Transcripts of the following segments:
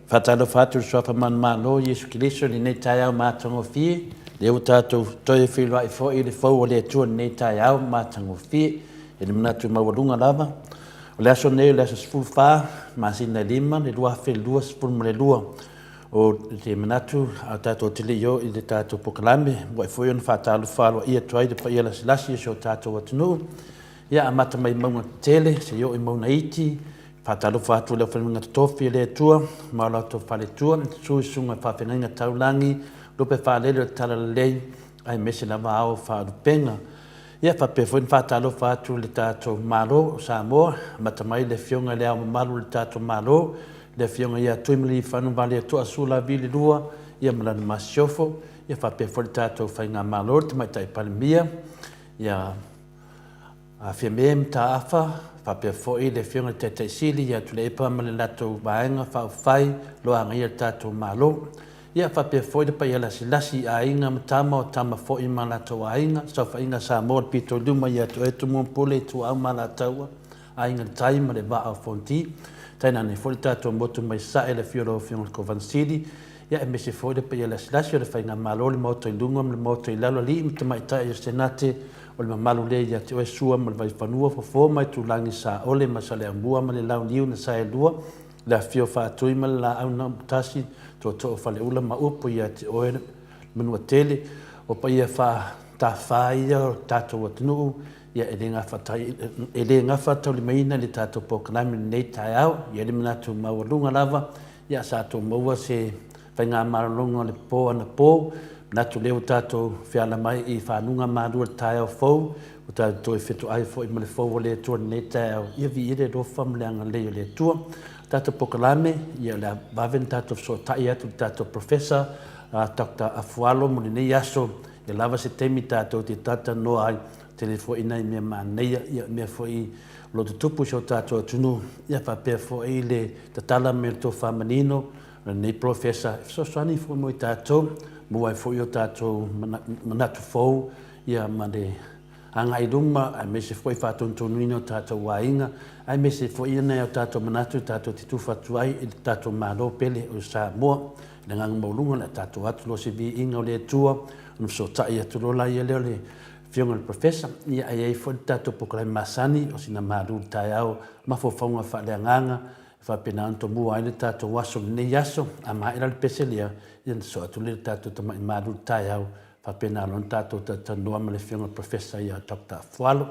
Faatalofa atu i le Suafa manumalo o Iesu Keriso i lenei taeao matagofie, lea ua tatou toe feiloai foi i le fou o le Atua i lenei taeao matagofie, i le manatu maualuga lava. O le aso lenei o le aso 14, masina e 5, le 2022. O te manatu a tatou te le i oo i le tatou polokalame, muai foi ona faatalofa aloaia atu ai i le paia lasilasi o si o tatou atunuu. Ia, amata mai mauga tetele seia oo i mauga iti. Faatalofa atu i le aufaigaluega totofi a le Atua ma o latou faletua, susu i susuga i faafeagaiga taulagi, lupe faalele o le Talalelei, aemaise lava ao o faalupega. Ia faapea foi ona faatalofa atu i le tatou Malo o Samoa, amata mai i le Afioga i Le Ao Mamalu o le tatou Malo, le Afioga ia Tuimalealiifano Vaaletoa Sualauvi II, ia ma lana Masiofo, ia faapea foi le tatou Faigamalo, le Tamaitai Palemia, ia Fiame Mataafa, faapea foi le Afioga i le Taitai Sili ia Tuilaepa ma le latou Vaega Faaupufai o lo o agaia le tatou Malo. Ia faapea foi le paia lasilasi i Aiga ma Tama, o Tama foi ma latou Aiga, saofaiga a Samoa o le pito i luma ia te oe Tumua ma Pule, Ituau ma Alataua, Aiga i le Tai ma le Vaa o Fonoti. Tainane foi le tatou motu mai Sasae i le afio o lau Afioga i le Kovana Sili, ia aemaise foi le paia lasilasi o le Faigamalo, le Maota i luga ma le Maota i lalo, alii ma tamaitai o le Senate, o le mamalu lea ia te oe Sua ma le Vaifanua, Fofo ma Aitulagi, Saole ma Saleaaumua ma le Launiu na Saelua, le afifio o Faatui ma le Laau na Amotasi, Tootoo o Faleula ma upu ia te oe le Manuatele. O paia faatafa ia o le tatou atunuu, ia e le gafataulimaina i le tatou polokalame i lenei taeao. E i ai le manatu maualuga lava, ia sa outou maua se faigamalologa o le po anapo. E manatu o lea ua tatou feala mai i faguga malua i le taeao fou, ua tatou toe fetoai foi ma le fou o le Atua i lenei taeao. Ia viia le alofa ma le agalelei o le Atua. O le tatou polokalame, ia o le a vave ona tatou fesootai atu i le tatou Professor Dr. Afualo mo lenei aso, ia lava se taimi tatou te talatalanoa ai, tele foi nai mea manaia, ia mea foi o lo o tutupu i si o tatou atunuu, ia faapea foi le tatala mai o le tofa manino o lenei Polofesa e fesoasoani foi mo i tatou, maua ai foi o tatou manatu fou, ia ma le agai i luma, aemaise foi le faatonutonuina o tatou aiga, aemaise foi nai o tatou manatu tatou te tufa atu ai i le tatou Malo pele o Samoa. I le agaga maualuga o le a tatou atu loa se viiga o le Atua, ona fesootai atu loa lea o le Afioga i le Polofesa. Ia, ae i ai foi le tatou polokalame masani o sina malu i le taeao, mafaufauga faaleagaga, e faapena ona tomua ai le tatou aso i lenei aso. A maea la le pese lea, ia ona sosoo atu lea i le tatou tamai malu i le taeao, faapena loa ona tatou talatalanoa ma le Afioga i le Polofesa ia Dr. Afualo.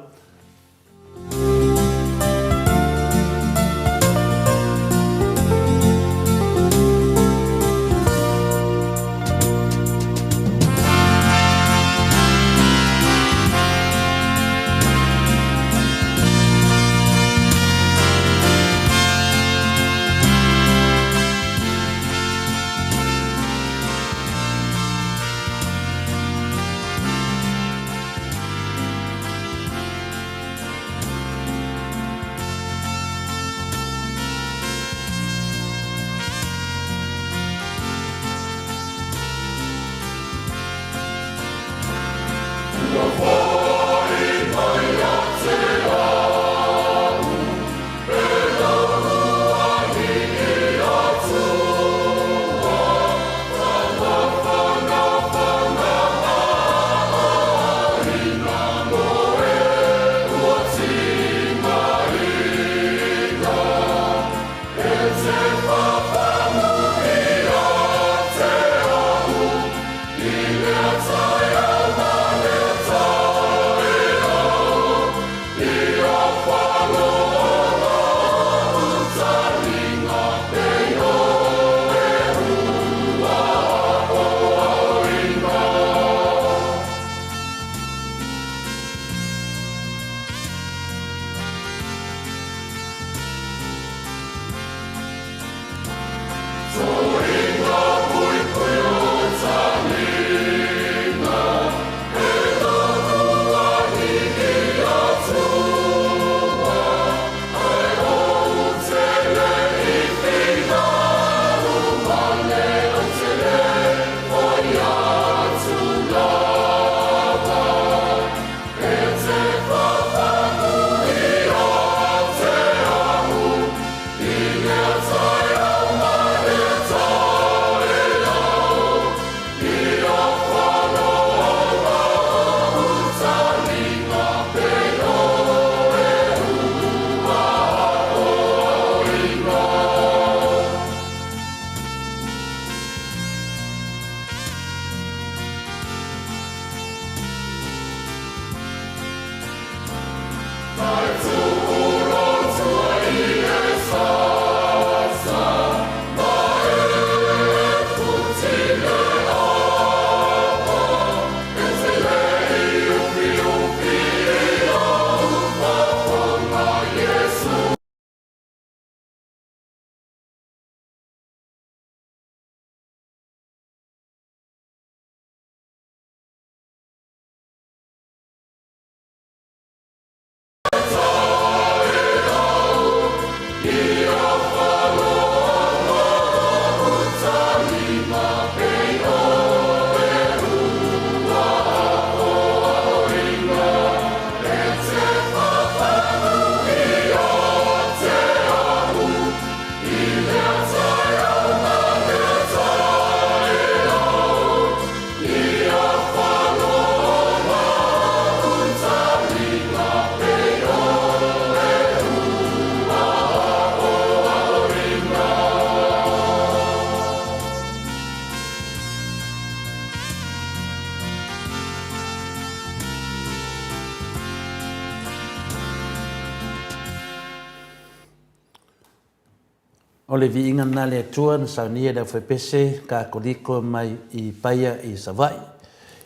O le viiga lena a le Atua na saunia e le aufaipese Katoliko mai i Paia i Savaii.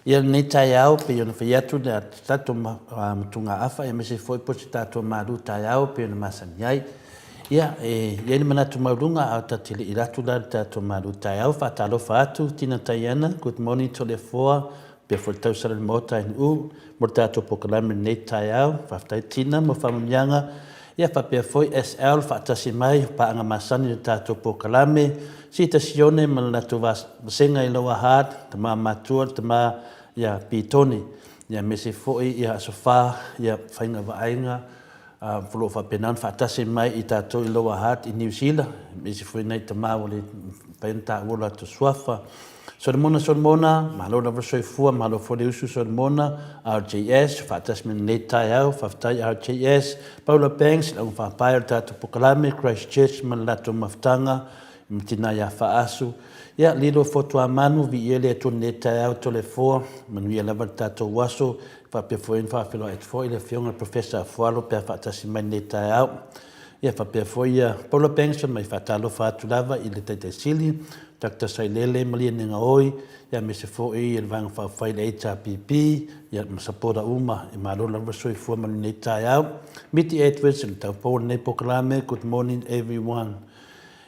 Ia lenei taeao pei ona fai atu le tatou matugaafa aemaise foi po o se tatou malu taeao pei ona masani ai. Ia e i ai le manatu maualuga a o ta te le i alu atu la i le tatou malu taeao, faatalofa atu Tina Taiana, good morning Toleafoa, faapea foi le tausala i le Maota i Nu'u mo le tatou polokalame i lenei taeao. Faafetai Tina mo faamanuiaga. Ia faapea foi SL faatasi mai o paaga masani i le tatou polokalame, Sita Sione ma le latou vasega i Lower Hutt, tama matua le tama ia Pitone, ia aemaise foi ia Aso Fa, ia faiga vaaiga o lo o faapena ona faatasi mai i tatou i Lower Hutt i Niu Sila, aemaise foi nai tama ua le mafai ona taua o latou suafa. Solomona Solomona, malo lava le soifua, malo foi le usu Solomona, RJS, faatasi mai lenei taeao, faafetai RJS, Paula Banks, le augafaapae o le tatou polokalame, Christ Church ma le latou mafutaga, ma tina ia Faasu. Ia, Lilo Fotuamanu, viia le Atua i lenei taeao, Toleafoa, manuia lava le tatou aso, faapea foi ona faafeiloai atu foi le Afioga i le Professor Afualo pe a faatasi mai lenei taeao. Ia faapea foi ia Paula Banks mai faatalofa atu lava i le Taitai Sili, Doctor Sailele Malielegaoi, ia aemaise foi le Vaega Faaupufai i le HRPP, ia ma sapota uma, e malo lava le soifua ma lenei taeao. Miti Edwards, le taupou o lenei polokalame, good morning everyone.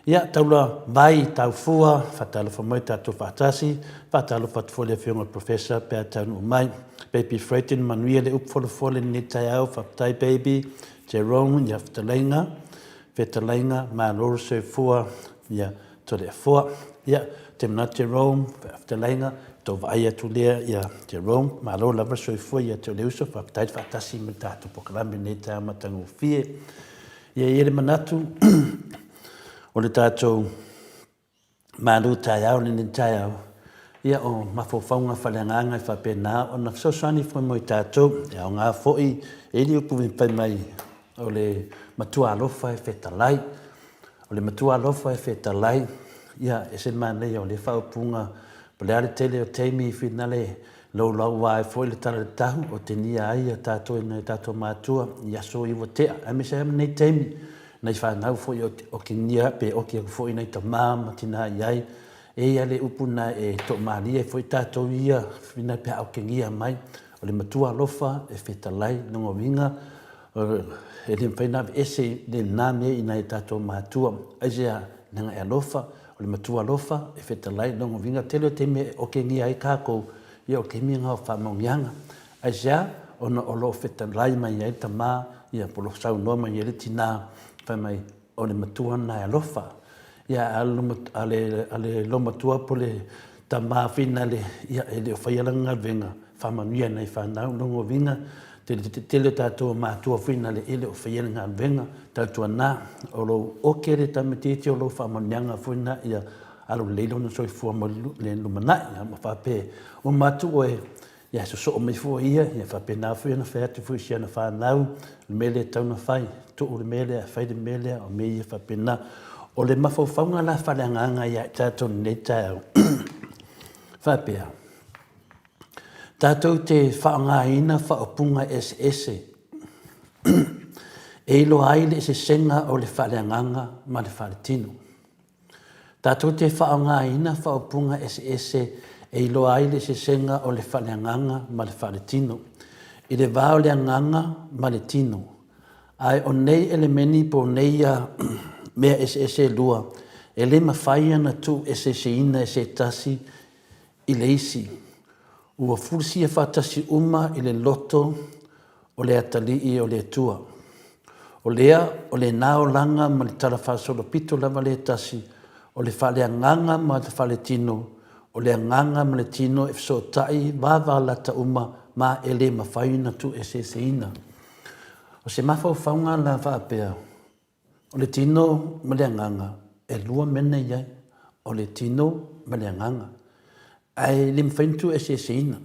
Ia, taula vai, taufua, faatalofa mai tatou faatasi, faatalofa atu foi i le Afioga i le Professor pe a taunuu mai. Baby Freighton, manuia le upu folafola i lenei taeao, faafetai baby. Jerome, ia fetalaiga, fetalaiga, malo le soifua, ia Toleafoa. Ia, ou te manatu Jerome, fetalaiga, tou vaai atu lea ia Jerome, malo lava le soifua ia te oe le uso, faafetai le faatasi ma le tatou polokalame i lenei taeao matagofie. Ia, e i ai le manatu o le tatou malu taeao lenei taeao, ia o mafaufauga faaleagaga e faapena ona fesoasoani foi mo i tatou. E aoga foi, e i ai le upu fai mai, o le matua alofa e fetalai. O le matua alofa e fetalai, ia, e ese le manaia o lea faaupuga, po o le a le tele o taimi finale laulauā ai foi le tala i le tahu, otegia ai a tatou e nai o tatou matua i aso ia ua tea, aemaise lava lenei taimi, nai fanau foi e otegia pe oki atu foi nai tama ma tina i ai. E i ai lava le upu lena e toamalie ai foi tatou ia finale pe a otegia mai, o le matua alofa e fetalai, lona uiga, E le mafai ona aveese lena mea i nai o tatou matua. Aisea? Leaga e alofa, o le matua alofa e fetalai, lona uiga tele o taimi e okegia ai tatou, ia o taimi na o faamaoniaga. Aisea? Ona o lo o fetalai mai ai le tama, ia po o lo o saunoa mai ai le tina, fai mai, o le matua lena e alofa. Ia, a le loomatua po o le tama foi lena, ia, e le o faia lana galuega, faamanuia i nai fanau. Lona uiga, tele o tatou matua foi na e le o faia le galuega, tautuana o lou oke le tamaitiiti o lou faamanuiaga foi lena ia alu lelei lona soifua mo le lumanai. Ma faapea uma atu oe, ia sosoo mai foi ia, ia faapena foi ona fai atu foi i si ana fanau, o le mea lea e tatau ona fai, tuu le mea lea, fai le mea lea, o mea ia faapena. O le mafaufauga la faaleagaga ia i tatou i lenei taeao, faapea, Tatou te faaaogaina faaupuga eseese e iloa ai le eseesega o le faaleagaga ma le faaletino. Tatou te faaaogaina faaupuga eseese e iloa ai le eseesega o le faaleagaga ma le faaletino i le va o le agaga ma le tino. Ae o nei elemeni po o nei mea eseese e lua, e le mafai ona tuueseeseina e se tasi i le isi, ua fulisia faatasi uma i le loto o le atalii o le Atua. O lea, o lena olaga ma le talafaasolopito lava lea tasi, o le faaleagaga ma le faaletino, o le agaga ma le tino e fesootai vavalata uma ma e le mafai ona tuueseeseina. O se mafaufauga la faapea, O le tino ma le agaga, e lua mea na i ai, o le tino ma le agaga. Ae le mafai ona tuueseeseina,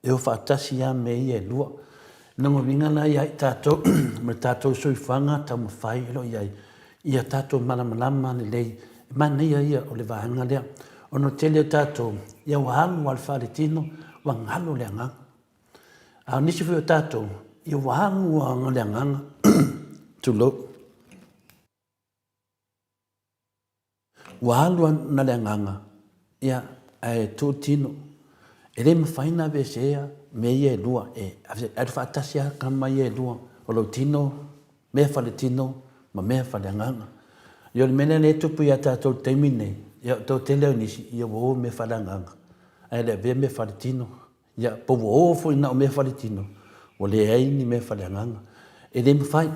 e o faatasi lava mea ia e lua. O lona uiga la ia i tatou ma le tatou soifuaga taumafai o lo o i ai, ia tatou malamalama lelei, e manaia ia o le vaega lea. Ona o le tele o tatou, ia ua alu lava i le faaletino, ua galo le agaga. A o nisi foi o tatou, ia ua alu lava le agaga, tulou. Ua alu na le agaga, ia, ae tuu le tino. E le mafai ona aveesea mea ia e lua, e alu faatasi lava tama ia e lua, o lou tino, mea faletino ma mea faleagaga. Ia o le mea lea lea e tupu ia tatou i le taimi lenei, ia o le toatele o nisi, ia ua o i mea faaleagaga, ae le avea mea faletino. Ia, po ua o foi na o mea faletino, ua leai ni mea faleagaga. E le mafai.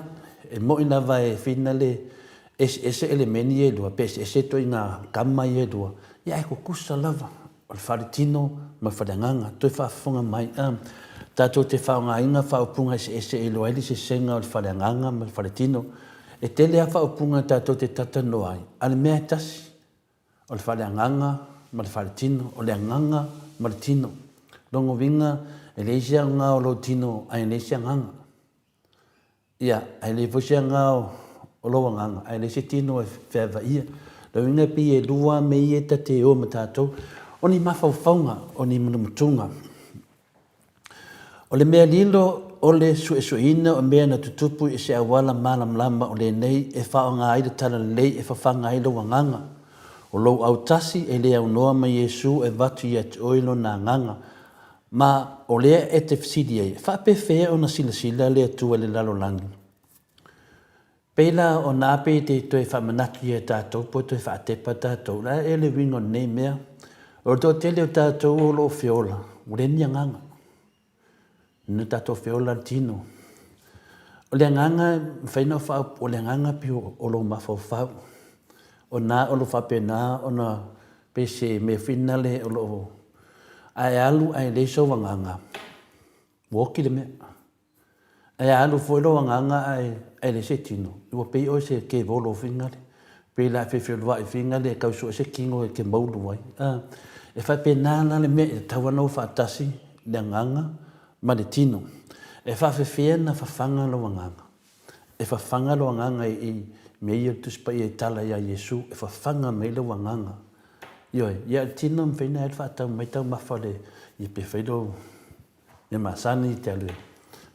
E moni lava e fina le eseese elemeni ia e lua, pe eseese ituaiga tama ia e lua, ia ae tutusa lava, o le faletino ma le faleagaga. Toe faafofoga mai, a, tatou te faaaogaina faaupuga eseese e iloa ai le eseesega o le faleagaga ma le faletino. E tele lava faaupuga tatou te talatalanoa ai, a o le mea lava e tasi. O le faaleagaga ma le faletino, o le agaga ma le tino. Lona uiga, e leai se aoga o lou tino ae leai se agaga. Ia, ae leai foi se aoga o lou agaga ae leai se tino e feavaia. Lona uiga e pei e lua lava mea ia ta te o ma tatou. O ni mafaufauga, o ni matumatuga. O le mea lilo o le suesueina o mea na tutupu i se auala malamalama o lenei e faaaoga ai le talalelei e fafaga ai lou agaga. O lou autasi e le aunoa ma Iesu e avatu ia te oe lona agaga. Ma o lea e te fesili ai, e faapefea ona silasila le Atua i le lalolagi? Pei la o na pei te toe faamanatu ia tatou po o toe faatepa tatou, la e le uiga o lenei mea. O le toatele o tatou o lo o feola, ua leai ni agaga. Na tatou feola le tino. O le agaga, e mafai ona faaupu, o le agaga pei o lou mafaufau. O na o lo o faapena ona pei se mea foi lena o lo o... Ae alu ae leai sou agaga, ua oti le mea. Ae a alu foi lou agaga ae leai se tino, ua pei oe se kevolo foi nale, pei la e feufeuluai foi nale e tau sue se tino e te moulu ai. A, e faapena la le mea e tatau ona o faatasi le agaga ma le tino. E faafefea ona fafaga lou agaga? E fafaga lou agaga i mea ia o le Tusi Paia i tala ia Iesu, e fafaga mai lou agaga. Ioe, ia o le tino e mafai ona e alu faatau mai taumafa o le, ia pe fai lou mea masani te alu e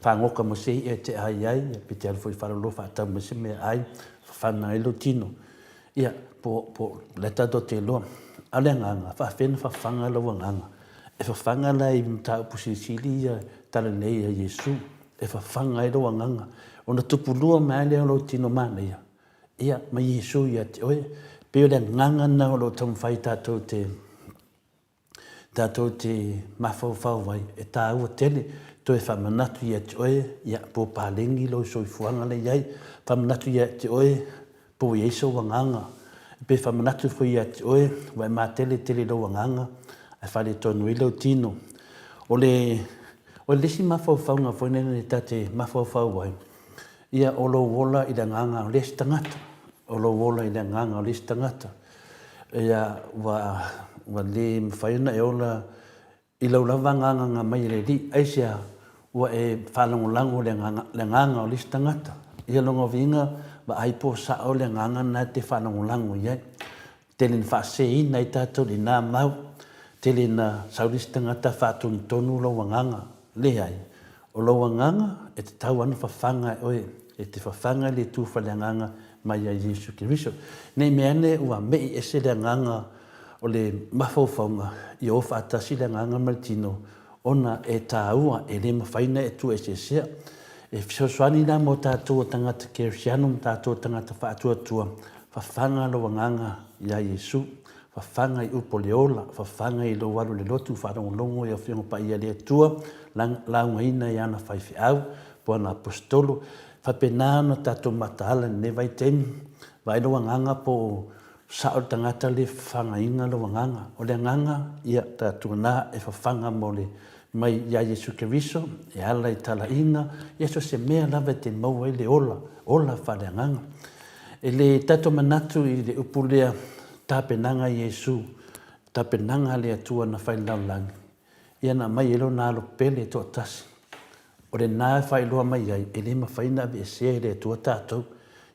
fagota mo se i'a e te ai ai, pe te alu foi i faleoloa faatau mai se meaai, fafaga ai lou tino. Ia, po, po, o lea tatou te iloa. A o le agaga, e faapefea ona fafaga lou agaga? E fafaga la i mataupu silisili ia tala lelei a Iesu, e fafaga ai lou agaga, ona tupulua mai lava lea o lou tino manaia, ia, ma Iesu ia te oe. E pei o le agaga lena o lo o taumafai tatou te tatou te mafaufau ai, e taua tele toe faamanatu ia te oe, ia, po o paleni lou soifuaga la e i ai, faamanatu ia te oe po ua i ai sou agaga, pe faamanatu foi ia te oe ua e matele tele i lou agaga ae faaletonu ai lou tino. O le, o le isi mafaufauga foi lele ta te mafaufau ai, ia o lou ola i le agaga o le isi tagata, o lou ola i le agaga o le isi tagata. Ia, ua, ua le mafai ona e ola i lau lava agaga na aumai e le Alii. Aisea? Ua e faalagolago i le agaga, le agaga o le isi tagata. Ia lona uiga, vaai po o sao le agaga lena e te faalagolago i ai. Tele ina faaseseina ai tatou i lena mau. Tele ina sau le isi tagata faatonutonu lou agaga. Leai. O lou agaga e tatau lava ona fafaga e oe, e te fafaga i le itu faaleagaga mai ia Iesu Keriso. Ne i mea ane ua me'i ese le agaga o le mafaufauga ia o faatasi le agaga ma le tino, ona e taua, e le mafai ona e tuueseesea. E fesoasoani la mo tatou o tagata kerisiano ma tatou o tagata faatuatua, fafaga lou agaga ia Iesu. Fafaga i upu o le ola, fafaga i lou alu i le lotu, faalogologo i Afioga Paia a le Atua, laugaina i ana faifeau, po ana Aposetolo. Faapena ona tatou mataala i lenei vaitaimi, vaai lou agaga po o sao le tagata lea e fafagaina lou agaga. O le agaga, ia tatou na e fafaga mo le mai ia Iesu Keriso, e ala i talaiga, ia so o se mea lava e te maua ai le ola, ola faaleagaga. E le tatou manatu i le upu lea tapenaga a Iesu, tapenaga a le Atua na fai i le lalolagi, ia na aumai ai Lona Alo pele e toatasi. O lena e faailoa mai ai, e le mafai ona aveesea e le Atua tatou.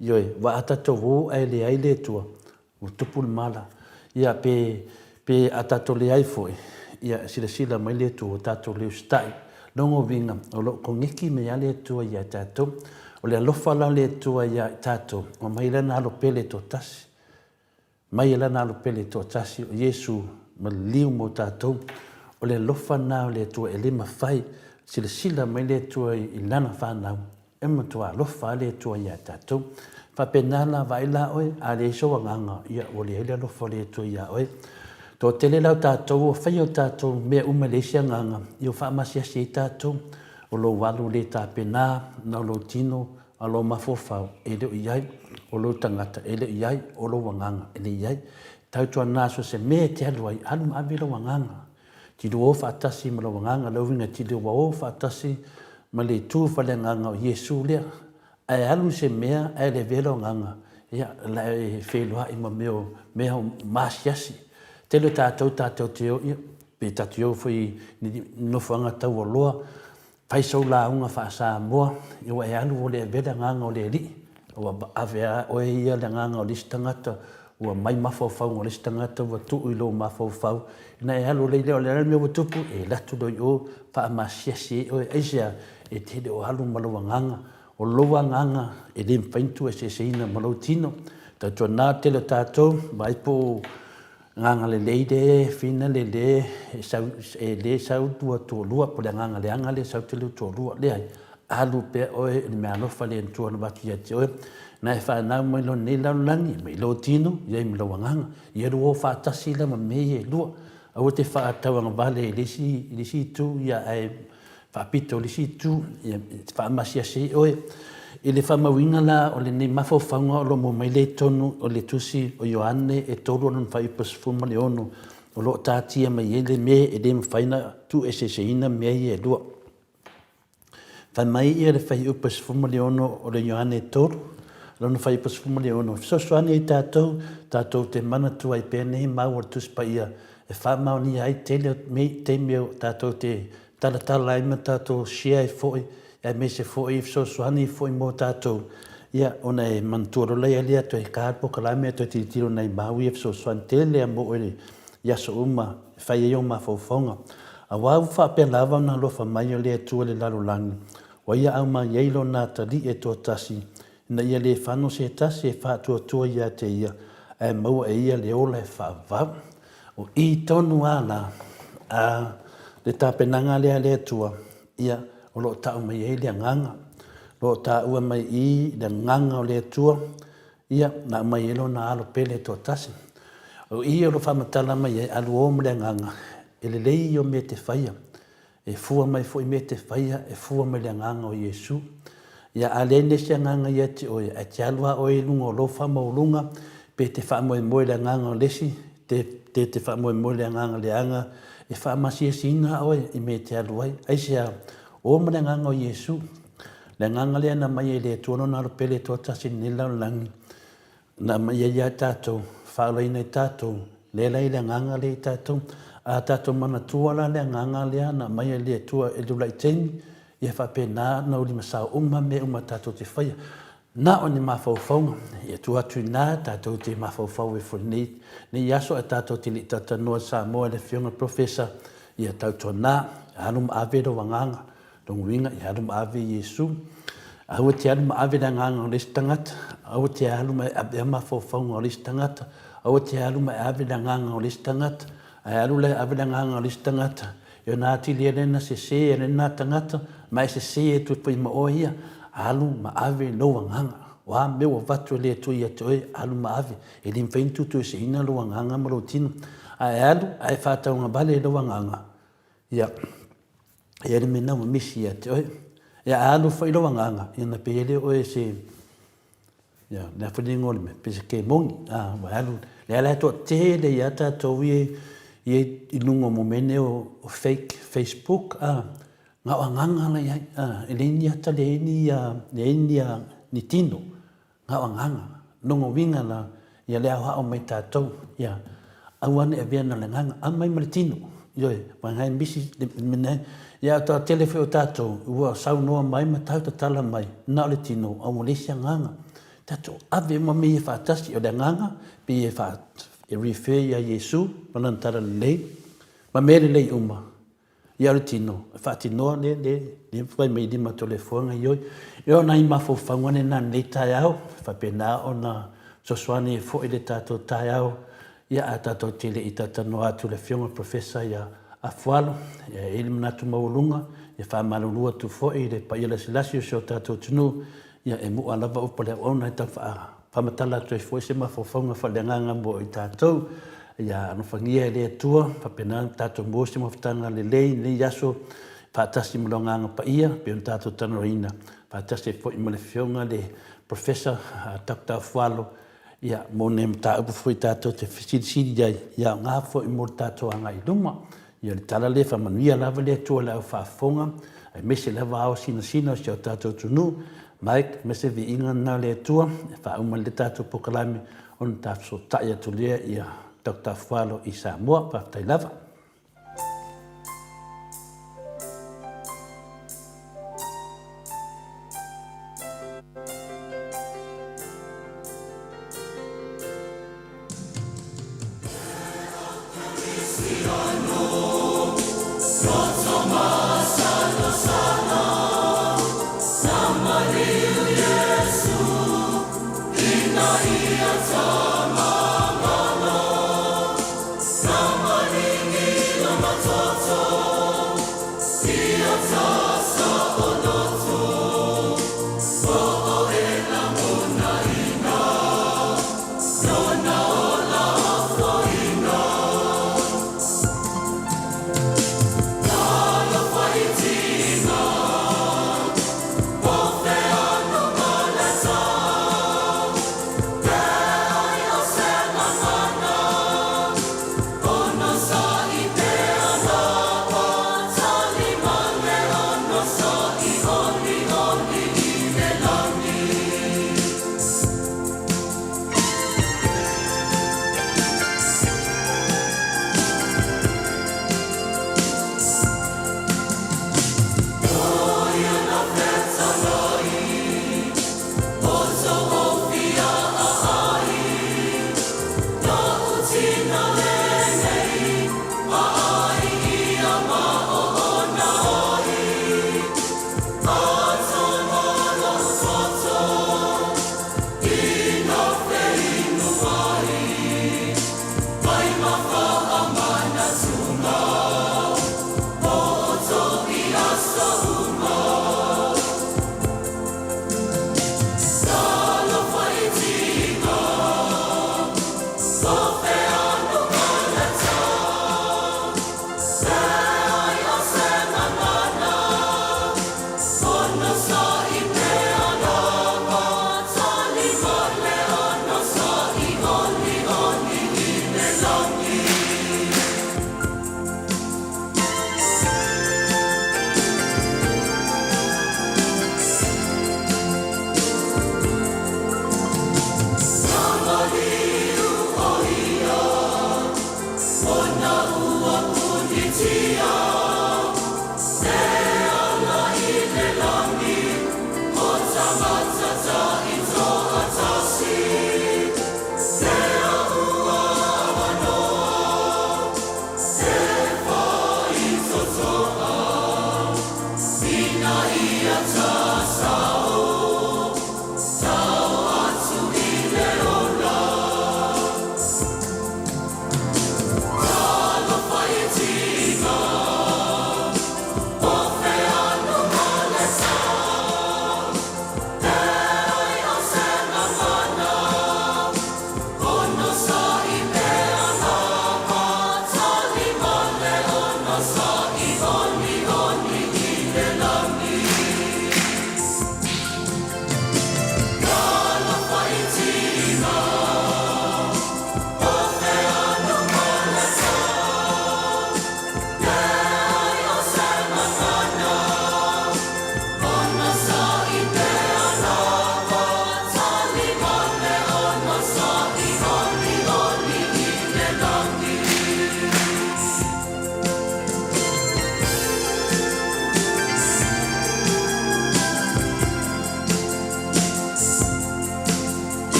Ioe, aua a tatou o ae leai le Atua, Ua tupu le mala. Ia, pe, pe a tatou leai foi, ia, e silasila mai le Atua, ua tatou le usitai. Lona uiga, o lo o koneki mai lava le Atua ia tatou. O le alofa la o le Atua ia i tatou, ua aumai Lana Alo pele e toatasi. mai e Lana Alo Pele e toatasi, o Iesu, ma liliu mo tatou. O le alofa lena o le Atua e le mafai, silasila mai le Atua i Lana fanau, e matua alofa lava le Atua ia tatou. E faapena la, vaai la oe, a leai sou agaga, ia ua leai le alofa o le Atua ia oe. Toatele la o tatou ua faia o tatou mea uma e leai se agaga, ia ua faamasiasi ai tatou, o lou alu le tapena, na o lou tino, a o lou mafaufau e le o i ai, o lou tagata e le o i ai, o lou agaga e le i ai. Tautuana so o se mea e te alu ai, alu ma ave lou agaga. Tilua o faatasi ma lou agaga, lou uiga tilua o faatasi ma le itu faaleagaga o Iesu lea. Ae alu i se mea ae le avea lou agaga, ia, o le a e feiloai ma mea o mea maasiasi. Tele o tatou tatou te o, ia, pe tatou te o foi i nofoaga taualoa, Fai sou lauga faa-Samoa, ia ua e alu ua le avea le agaga o le Alii, ua ave lava oe ia le agaga o le isi tagata, ua mai mafaufauga o le isi tagata ua tuu i lou mafaufau, ona e alu lea, o le a le mea ua tupu, e alu atu loa i o faamasiasi ai oe. Aisea? E te le o alu ma lou agaga. O lou agaga e le mafai ona tuueseeseina ma lou tino. Tautuana le tele o tatou, vaai po o Agaga lelei le fina le le sau e le sau lua toalua po le agaga leaga le sau te lua toalua leai alu pea oe i le meaalofa le Atua na avatu ia te oe na e fanau mai loa nei lalolagi mai lou tino iai ma lou agaga ia lua o faatasi la ma mea ia e lua aua te faatauagavale i le isi i le isi itu ia ae faapito i le isi itu, ia faamasiasi ai oe. I le faamauina la o lenei mafaufauga o lo o maua mai lea i totonu o le tusi o Ioane e 3 lona fuaiupu 16, o lo o taatia mai ai le mea e le mafai ona tuueseeseina mea ia e lua. Fai mai ia le fuaiupu 16 o le Ioane 3, lona fuaiupu 16, e fesoasoani ai tatou, tatou te manatua ai pea nei mau o le Tusi Paia e faamaonia ai tele o taimi o tatou te talatala ai ma tatou share ai foi, aemaise foi fesoasoani foi mo tatou, ia, ona e manatua loa lea lea toe ka le polokalame toe tilotilo nai mau ia fesoasoani tele lava mo oe i aso uma e fai ai ou mafaufauga. Aua ua faapea lava ona alofa mai o le Atua i le lalolagi, ua Ia aumai ai Lona atalii e toatasi, ina ia le fano se tasi e faatuatua ia te Ia, ae maua e ia le ola e faavavau. O i tonu lava la a le tapenaga lea a le Atua, ia, o lo o tau mai ai le agaga, o lo o taua mai i le agaga o le Atua, ia, na aumai ai Lona Alo pele e toatasi. O i o lo o faamatala mai ai, alu o ma le agaga, e lelei ia o mea e te faia. E fua mai foi mea e te faia, e fua mai le agaga o Iesu. Ia, a leai nisi agaga ia te oe, ae te alu lava oe i luga o lou faamaualuga, pe te faamoemoe i le agaga o le isi, te, te te faamoemoe i le agaga leaga, e faamasiasiina oe i mea e te alu ai. Aisea? O ma le agaga o Iesu. Le agaga lea na aumai e le Atua Lona Alo Pele e toatasi i lenei lalolagi, Na aumai ai ia tatou, faaolaina i tatou, lea la e i le agaga lea i tatou. A tatou manatua la le agaga lea na aumai e le Atua e ula'i taimi, ia faapena ona ulimasao uma mea uma tatou te faia. Na o ni mafaufauga, ia tua atu i ina tatou te mafaufau ai foi i lenei aso ae tatou te le i talatalanoa i Samoa i le Afioga i le Professor, ia tautuana, alu ma ave lou agaga. Lona uiga, e alu ma ave Iesu. Aua te alu ma ave le agaga o le isi tagata. Aua te alu ma e avea mafaufauga o le isi tagata. Aua te alu ma e ave le agaga o le isi tagata. Ae alu la e ave le agaga o le isi tagata, e ona atili ai lena sese a lena tagata, ma e sese atu ai foi ma oe ia. Alu ma ave lou agaga. O a mea ua avatu e le Atua ia te oe, alu ma ave. E le mafai ona tuutuueseina lou agaga ma lou tino. Ae alu ae faatauagavale i lou agaga, ia, E i ai le mea lena ua misi ia te oe. Ia a alu foi lou agaga, ia ona pei ai lea o oe se, ia, le a foi le igoa o le mea, pei se kemoni, a, ua alu, lea la e toatele ai lava tatou ia i luga o mea nei o fake facebook, a, na o agaga la e i ai, a, e leai ni ata, leai ni, leai ni tino. Na o agaga, lona uiga la, ia le aoao mai tatou, ia aua ne i avea na o le agaga, aumai ma le tino, ioe, aua na e misi le mea na, ia a toatele foi o tatou ua saunoa mai ma tau tatala mai, na o le tino, a ua leai se agaga. Tatou ave uma mea ia faatasi, o le agaga pei e faa, e refer ia Iesu ma lana talalelei ma mea lelei uma, Ia o le tino, e faatinoa le, le, le fai mai lima toleafoaga ioi. Ia o nai mafaufauga nena i lenei taeao, e faapena ona fesoasoani ai foi le tatou taeao. Ia, ae tatou te le i talatalanoa atu i le Afioga i le Professor ia Afualo, ia e i ai le manatu maualuga, ia faamalulu atu foi i le paia lasilasi o si o tatou atunuu, ia e mu'a lava upu a le auauna e tau faamatala atu ai foi se mafaufauga faaleagaga mo i tatou. Ia alofagia e le Atua, faapena ona tatou maua se mafutaga lelei i lenei aso faatasi ma lo Agaga Paia, pei ona tatou talanoaina faatasi ai foi ma le Afioga i le Professor Doctor Afualo, Ia, mo nai mataupu foi tatou te fesilisili ai, ia aoga foi mo le tatou agai i luma. Ia, o le tala lea, faamanuia lava le Atua i le aufaafofoga, aemaise lava ao sinasina o si o tatou atunuu. Mike, ma se viiga lena o le Atua, e faauma ai le tatou polokalame ona ta fesootai atu lea ia Doctor Afualo i Samoa. Faafetai lava.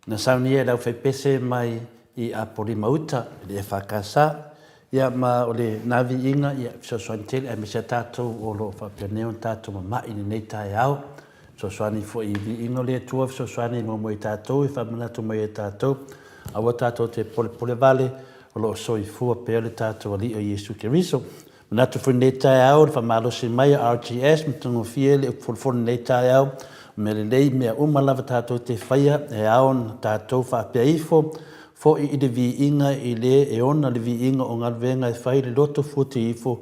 Na saunia e le aufaipese mai i Apolima Uta i le EFKS, ia ma o lena viiga ia e fesoasoani tele aemaise a tatou o lo o faapea nei ona tatou mama'i i lenei taeao. Fesoasoani foi i viiga o le Atua, fesoasoani mo mo i tatou e faamanatu mai e tatou, aua tatou te polepole vale, o lo o soifua pea le tatou Alii o Iesu Keriso. Manatu foi i lenei taeao le faamalosi mai a RGS matagofie le upu folafoli i lenei taeao. O mea lelei mea uma lava tatou te faia e ao ona tatou faapea ifo foi i le viiga i le e ona le viiga o galuega e fai le loto futi ifo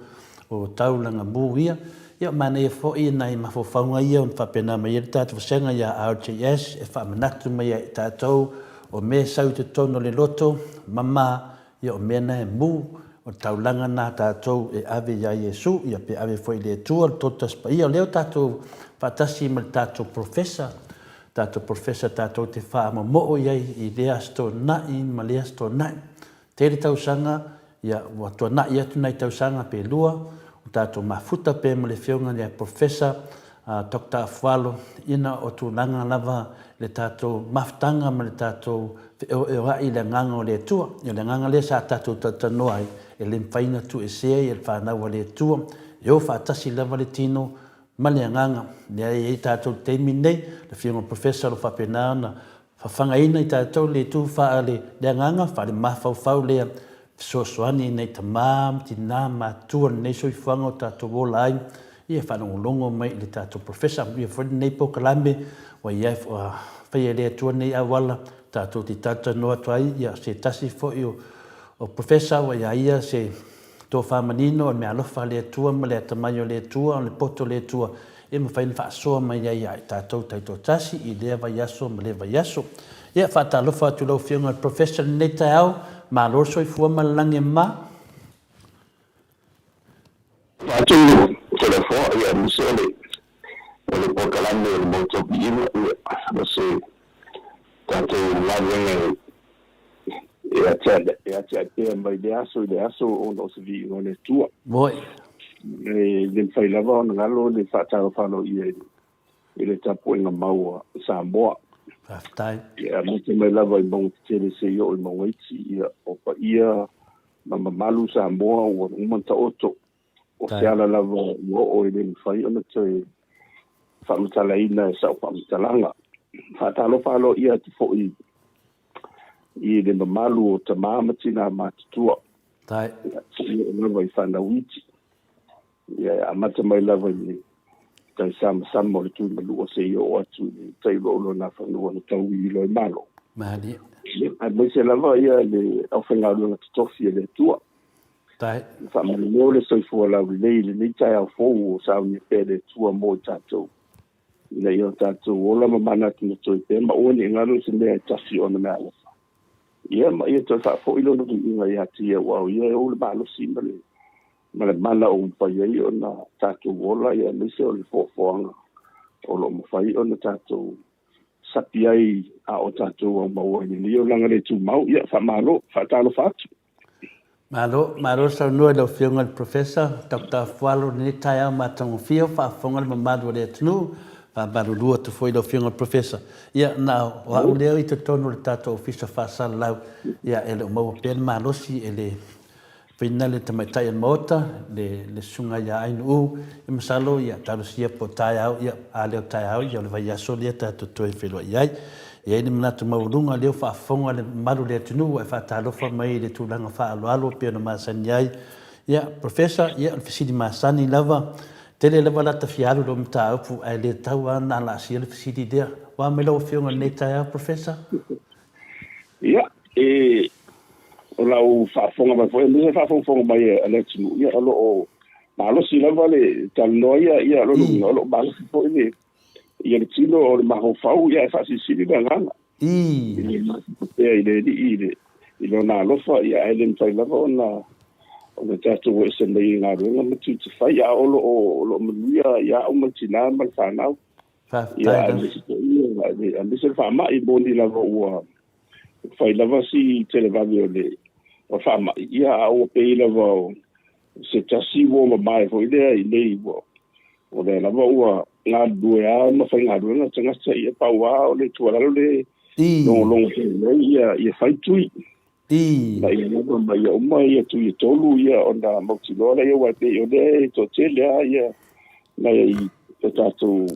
o taulaga mu ia. Ia manaia foi nai mafaufauga ia ona faapena mai ai le tatou vasega ia RGS e faamanatu mai ai i tatou o mea e sau i totonu o le loto mama Ia o mea na e mu, o le taulaga na a tatou e ave ia Iesu, ia pe ave foi i le Atua le Toatasi Paia. O lea ua tatou faatasi ma le tatou Professor, tatou Professor tatou te faamomoo i ai i lea Aso Toonai ma lea Aso Toonai. Tele tausaga, ia ua tuanai atu nai tausaga pe lua, o tatou mafuta pea ma le Afioga ia Professor Doctor Afualo ina o tulaga lava le tatou mafutaga ma le tatou feoeoa'i i le Agaga o le Atua. O le Agaga lea sa tatou talatalanoa ai, e le mafai ona tuuesea le fanau a le Atua, e o faatasi lava le tino ma le Agaga. Lea e i ai tatou i le taimi lenei, le Afioga i le Professor o lo o faapena ona fafagaina i tatou le itu faale agaga, faale mafaufau lea, fesoasoani i nai tama ma tina matutua i lenei soifuaga o tatou ola ai, ia faalogologo mai i le tatou Professor. Amuia foi lenei polokalame ua i ai, ua faia e le Atua lenei auala tatou te talatalanoa atu ai, ia se tasi foi o Professor ua ia ia se tofa manino o le meaalofa a le Atua ma le atamai o le Atua, o le poto o le Atua e mafai ona faasoa mai ai ia i tatou taitoatasi i lea vaiaso ma lea vaiaso. Ia, faatalofa atu i lau Afioga i le Professor i lenei taeao, malo le soifua ma le lagi e mama. Faatu Toleafoa, ia aemaise o le o le polokalame o le Maota o Viiga, ia o se tatou galuega e e atiae pea mai lea aso i lea aso ona o se viiga o le Atua. Moi. E le mafai lava ona galo le faatalofa aloaia i le tapuaiga mau a Samoa. Faafetai. E amata mai lava i mauga tetele seia oo i mauga iti, ia, o paia ma mamalu Samoa ua uma ona taoto. O se ala lava ua oo e le mafai ona toe faamatalaina e sau faamatalaga. Faatalofa aloaia atu foi i le mamalu o tama ma tina matutua. Seia oo lava i fanau iti. Ia e amata mai lava i le tai samasama o le Tuimalua seia oo atu i le tai uloauloa Nafanua na tauiloa i Malo. Malie. Aemaise lava ia le aufaigaluega totofi a le Atua. Faafetai. Faamanuia le soifua laulelei i lenei taeao fou o saunia pea le Atua mo i tatou, ina ia o tatou ola ma manatunatu ai pea ma aua ne i galo se mea e tasi o ana meaalofa. Ia, ma ia toe faafoi lona viiga ia te ia, aua o ia e ou le malosi ma le, ma le mana o mafai ai ona tatou ola, ia aemaise o le foafoaga o lo o mafai ona tatou sapi ai a o tatou aumau ai i lenei olaga le tumau. Ia, faamalo, faatalofa atu. Malo, malo le saunoa i lau Afioga i le Professor Doctor Afualo i lenei taeao matagofie o faafofoga le mamalu o le atunuu. Faamalulu atu foi i lau Afioga i le Professor, ia na o au lea i totonu o le tatou Ofisa Faasalalau, ia e le o maua pea le malosi e le Faina le tamaitai o le Maota, le Susuga ia Ainuu, ia masalo ia talosia po o taeao, ia a le o taeao, ia o le vaiaso lea tatou toe feiloai ai. E i ai le manatu maualuga lea ua faafofoga le mamalu o le atunuu ua e faatalofa mai i le tulaga faaaloalo e pei ona masani ai. Ia, Professor, ia o le fesili masani lava, tele lava la ta fia alu i lau mataupu ae le tatau lava ona alaasia le fesili lea. Ua a mai lau Afioga i lenei taeao, Professor? Ia, e, o lau faafofoga mai foi, aemaise le faafogafoga mai a le atunuu, ia, o lo o malosi lava le talanoa ia, ia, o lona uiga, o lo o malosi foi le, ia le tino o le mafaufau, ia, e faasilisili le agaga. I le pea i le Alii i le, i lona alofa, ia, ae le mafai lava ona, ona tatou o ese mai i galuega ma tiute fai, a o lo o, o lo o manuia ia au ma le tinā ma le fanau. Faafetai Ia, aemaise foi ia, aemaise le faamai, moni lava ua fai lava si televave o le o le faamai, ia, a ua pei lava o se tasi ua mamae foi lea i nei, ua, o lea lava ua galulue lava ma faigaluega tagata, ia, pau lava o le tuualalo le Logologo pea i ai ia, ia fai tui. Ina ia lava ma ia uma ia tui e tolu ia ona mautinoa lea aua e pei o lea e toatele lava ia nai o tatou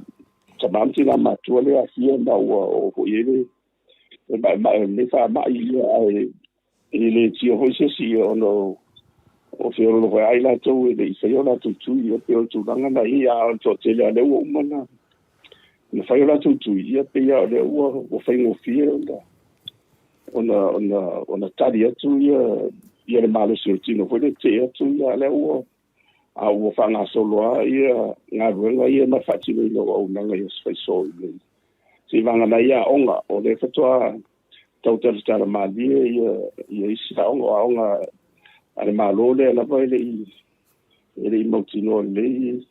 tama ma tina matutua lea e aafia ma ua oo foi i ai le maemae o lenei faamai ia ae e le tio foi se isi ia ona o feololo foi lava i latou e le i faia o latou tui ia pei o le tulaga na i ai a o le toatele lava lea ua uma ona fai o latou tui ia pei lava o lea ua faigofie ona ona tali atu ia le malosi o le tino foi lea tee atu ia lea ua a ua faagasolo lava ia galuega ia ma le faatinoina o auaunaga i aso faiso i inei. Seiavagana ai aoga, o lea faatoa tau talatala malie ia isi aoga, o aoga a le Malo lea lava e le i mautinoa lelei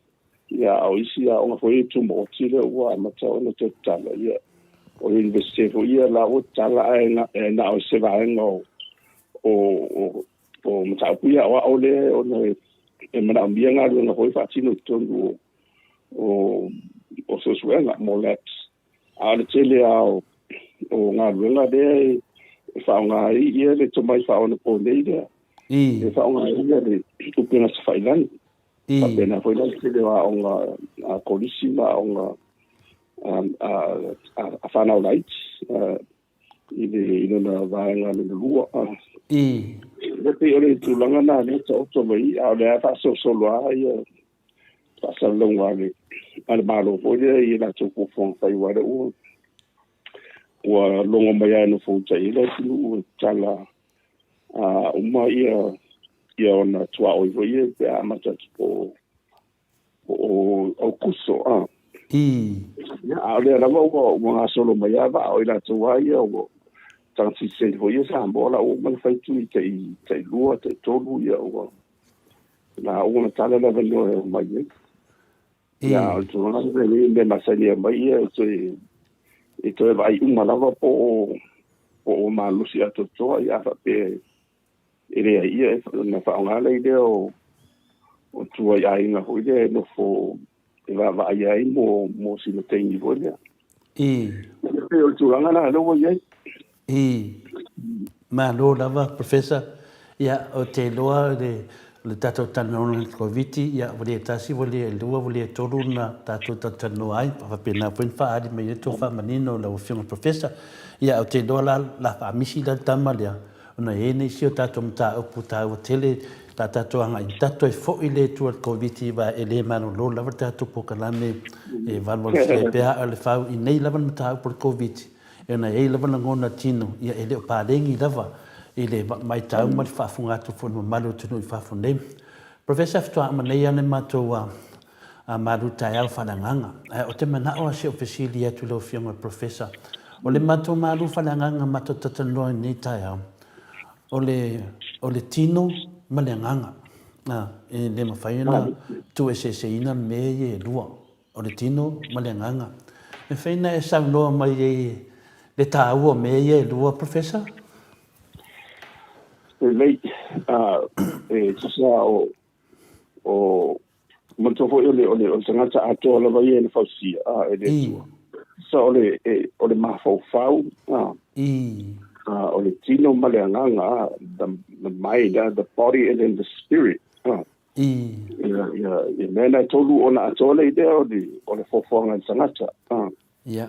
ia, a o isi aoga foi e tumaoti lea ua amata ona toe tatala ia. O le Iunivesite foi ia la ua tatala ae na o se vaega o mataupu ia aoao lea ona e manaomia galuega foi faatino i totonu o suesuega mo labs. A o le tele lava o galuega lea e faaaoga ai ia le tomai faaonaponei lea, e faaaoga ai ia le upega tafailagi. Faapena foi la le tele o aoga a kolisi ma aoga a fanau laiti i lona vaega lona lua. E pei o le tulaga lena lea e taoto mai, a o lea e faasolosolo lava ia faasalalauga a le Malo foi lea i latou fuafuaga fai, aua lea ua logo mai lava e nofo uta i ai le atunuu e tatala uma ia ona tuaoi foi ia pe a amata atu po o Aokuso. A o lea lava ua gasolo mai lava vaa o i latou lava ia ua tagata sitiseni foi ia Samoa la ua uma ona fai tui tai lua tai tolu ia ua la ua na tala le avanoa e omai ai. Ia, o le tulaga lea e le mea masani e aumai ia e toe vaai uma lava po o malosi atoatoa ia a faapea e leai ia ona faaaoga lea o tua i aiga foi lea e nofo e vaavaai ai mo sina taimi foi lea. E pei o le tulaga lena lea ua i ai. Malo lava, Professor. Ia, ou te iloa le tatou talanoaga i le Koviti, ia, ua le tasi, ua le lua, ua le tolu ona tatou talatalanoa ai, faapena foi ona faaali mai ai le tou faamanino lau Afioga i le Professor. Ia, ou te iloa la, la faamisi la le tama lea, ona e i ai nisi o tatou mataupu taua tele la tatou agai i tatou toe foi lea i tua i le Koviti aua e le malolo lava le tatou polokalame e valuvalusia ai pea aa o le fau i nei lava le mataupu o le Koviti. Ona e i ai lava lagona tino, ia e le o paleni lava i le matau ma le faafofoga atu foi i le mamalu o le atunuu i fafo nei. Professor, faatoa uma nei lava le matou malu taeao faaleagaga. Ae ou te manao lava se i ou fesili atu i lau Afioga i le Professor, o le matou malu faaleagaga matou te talanoa ai i lenei taeao, o le, o le tino ma le agaga. E le mafai ona tuueseeseina mea ia e lua. O le tino ma le agaga. E mafai ona e saunoa mai ai le taua o mea ia e lua, Professor? Lelei, e tusa o manatua foi o le tagata atoa lava ia na fausia e le Atua. So o le mafaufau, o le tino ma le agaga, the mind, the body and then the spirit. Ia, ia, ia mea na e tolu ona atoa le idea o le foafoaga i le tagata. Ia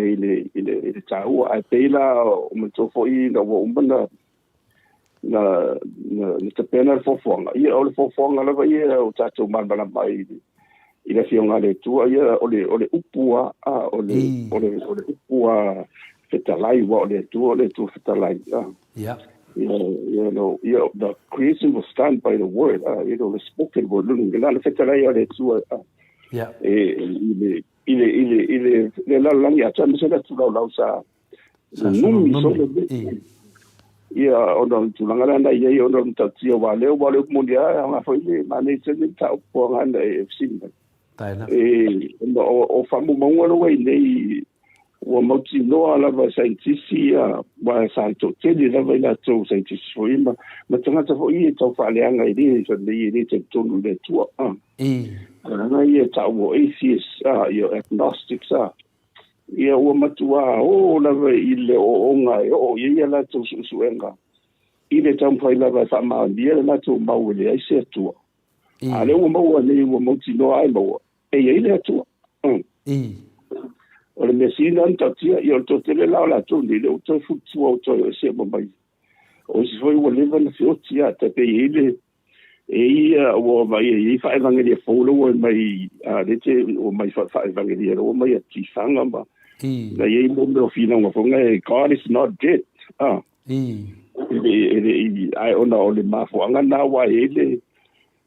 i le taua. Ae pei la o manatua foi ina ua uma na tapena le foafoaga. Ia o le foafoaga lava ia o tatou malamalama ai i le Afioga a le Atua, ia o le upu a, o le upu a fetalai, ua o le Atua, o le Atua fetalai. The creation was done by the word, the spoken word, na le fetalai a le Atua i le lalolagi atoa, aemaise le atu laulau sa numi solo ia ona o le tulaga lea na i ai ona o le matautia aua lea ua le upu moni lava e aoga foi le manaia tele le mataupu na e fesili mai. E, o faamaumauga lea ua i nei ua mautinoa lava e saienitisi ia, aua sa toatele lava i latou saienitisi foi ma tagata foi ia e tau faaleaga e le fai mai e le talitonu i le Atua. Leaga ia e taua o atheists, ia agnostics. Ia ua matuā ō lava i le ooooga e oo i ai a latou suesuega i le taumafai lava e faamaonia le latou mau e leai se Atua. A o lea ua maua nei ua mautinoa lava e maua e i ai le Atua. O le mea sili lena ona tautia, ia o le toatele la o latou nei lea ua toe fulitua ua toe o ese uma mai. O isi foi ua leva ona feoti lava, tai pei e i ai le e ia ua vaai e i ai faaevagelia fou la ua mai a le te ua mai faaevagelia la ua mai a Tifaga ma na i ai mo mea o finauga foi na e God is not dead ah e le i ai ona o le mafuaaga na ua i ai le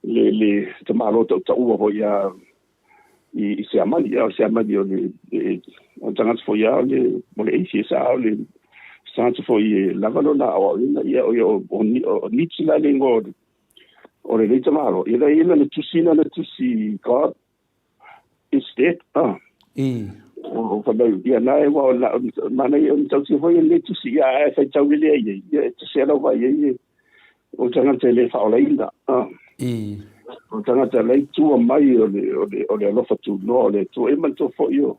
le le tamālo tautaua foi ia i Siamani, a o Siamani o le o le tagata foi a o le o le atheist, a o le tagata foi e lava lona aoaoina, ia o ia o Nietzsche la le igoa o lenei tamālo, ia la ia lana tusi lana tusi God is dead, ah. O fa mai ia na e wa la mana ia o tausi foi le tusi ia e faitau lelei ai ia e tasi lau vai ai o tagata e le faaolaina. O tagata la i tua mai o le, o le, o le alofa tunoa o le Atua. E manatua foi o,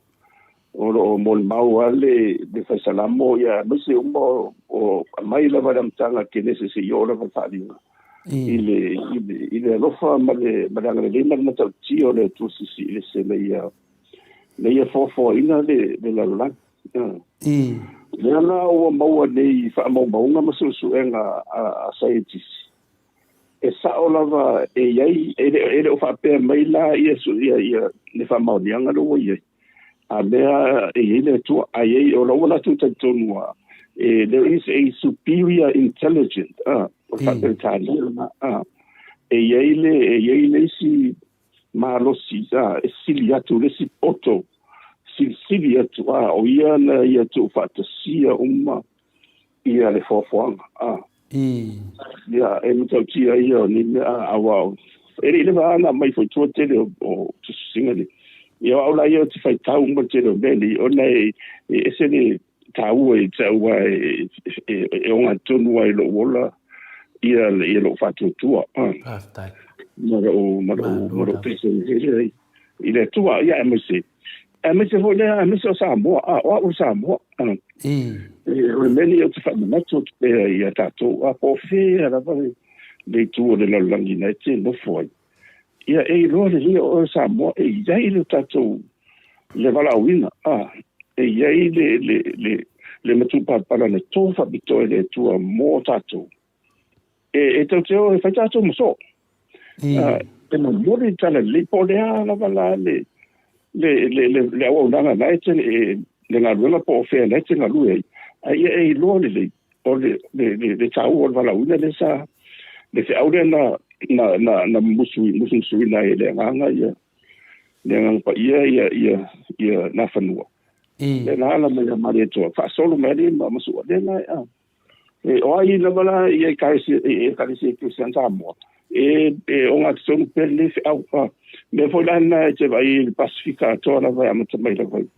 o lo o molimau lava le, le faisalamo, ia aemaise uma o, o mai lava le amataga Kenese seia oo lava le faaaliga i le, i le, i le alofa ma le, ma le agalelei ma le matautia o le Atua Silisili Ese na ia, na ia foafoaina le, le lalolagi. Lea la ua maua nei faamaumauga ma suesuega a saienitisi, e sao lava e i ai, e le o faapea mai la ia ia le faamaoniaga lea ua i ai, a mea e i ai le Atua, a i ai, o la ua latou talitonu lava, there is a superior intelligence, o le faa-Peretania lena, e i ai le, e i ai le isi malosi a e sili atu le isi poto silisili atu a o ia na ia tuufaatasia uma ia le foafoaga a ia e matautia ia o ni mea a aua e le i leva ana mai foi tua tele o tusitusiga nei. Ia o au la ia ou te faitau uma le tele o mea nei ona e ese le taua i te au a e ogatotonu ai lou ola ia ia lou faatuatua. Faafetai. Ma lou ma lou ma lou pese ai i le Atua ia aemaise aemaise foi lea aemaise o Samoa a o au o Samoa. O le mea lenei ou te faamanatu atu pea ia tatou a po o fea lava le itu o le lalolagi na e te nofo ai. Ia e iloa lelei o oe o Samoa e i ai lo tatou le valaauina, a, e i ai le, le, le, le matupalapala na tō faapitoa e le Atua mō tātou. E, e tau te o e whai tātou mo soo. E momoli tala lelei, po o le a lava la le, le, le, le, le auaunaga na e te, e, le galuega po o fea na e te galue ai, a ia e iloa lelei, o le, le, le, le taua o le valaauina lea sa, le feau lea na, na, na, na musumusuina ai e le Agaga ia, le Agaga Paia ia, ia, ia Nafanua. Lea na ala mai a Malietoa, faasolo mai alii ma Masua, lea na, a, e, o ai lava la ia ekalesia, e, ekalesia Kristiana Samoa, e, e ogatotonu pea lenei feau, a, mea foi la lena e te vaai i le Pasifika atoa lava e amata mai lava i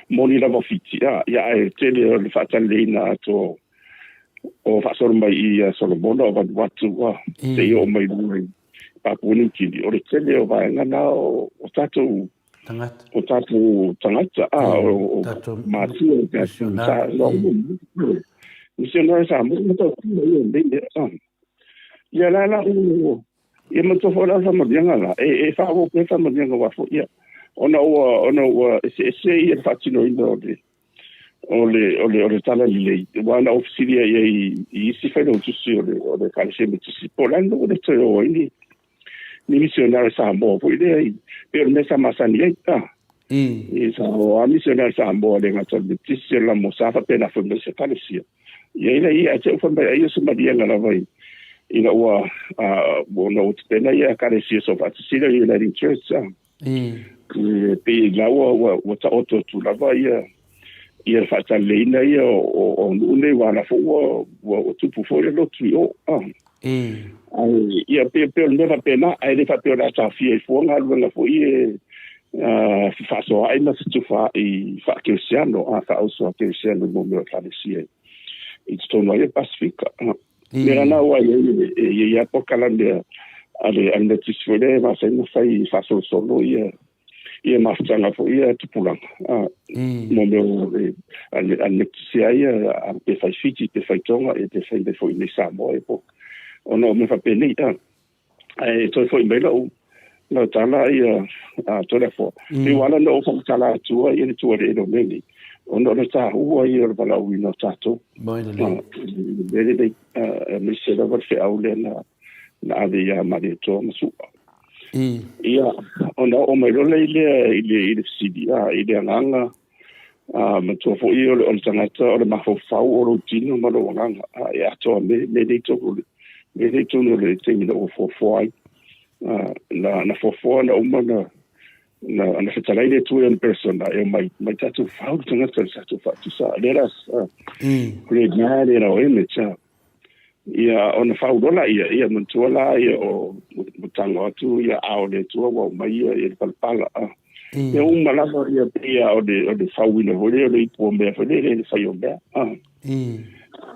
moni lava Fiti, a, ia ae tele o le faatalileina atoa o faasolo mai i ia Solomona o Vanuatu, a, seia oo mai luga i Papua New Guinea. O le tele o vaega na o tatou tagata, o tatou tagata, a, o matua o tatou sa, misionari Samoa ma tau ia nei mea, a. Ia la la u ia manatua foi la le faamanuiaga la, e, e faaauau pea faamanuiaga aua foi ia, ona ua, ona ua eseese ia le faatinoina o le, o le, o le, o le tala lelei, aua na ou fesilia i ai i isi failautusi o le, o le Ekalesia Metotisi, po o le a le mea ua le toe o ai ni, ni misionari Samoa foi lea i, pei o le mea sa masani ai, a. I sa o a misionari Samoa le gata o le Metotisi, o le Lamosa, faapena foi ma isi Ekalesia. Ia ina ia te ufa mai ai o se maliega lava i ina ua ua ua tapena ia Ekalesia so faatasina i Uniting Church a. E pei la ua ua ua taoto atu lava ia ia le faatalileina ia o o nuu nei aua la foi ua ua tupu foi le lotu i o a. Ai ia pei pei o le mea faapena ae le faapea o le a taofia ai fua galuega foi e fefaasoaai ma fetufaai faakerisiano, a faaauso a kerisiano i mea o ekalesia i totonu ai o Pasifika. Mea la na ua i ai e i ai polokalame a le a le Metotisi foi lea e masani ona fai faasolosolo ia. Ia mafutaga foi ia tupulaga mo mea o a nekisia ia pe fai Fiti pe fai Tonga ia pe fai mea foi i Samoa ia po ona o mea faapenei ae toe foi mai lau tala ia Toleafoa pei ua ala ona ou faamatala atua ia le tualeele o mea nei ona o le taua ia o le valaauina o tatou mea lenei aemaise lava le feau lea na ave ia Malietoa ma Su'a. Ia, ona oo mai loa lea i le fesili, i le agaga matua foi o le tagata o le mafaufau o lou tino ma lou agaga, e atoa mea nei tonu o le taimi na ua fuafua ai. Na fuafua na uma na fetalai le Atua i ona persona e omai mai tatou fau le tagata i le tatou faatusa. Let us create man in our image. Ia ona faulola ia, ia manatua la ia o tago atu ia ao le Atua ua aumai ia le palapala. Ia uma lava ia pei lava o le fauina foi lea o le ipu o mea foi lele le fai o mea.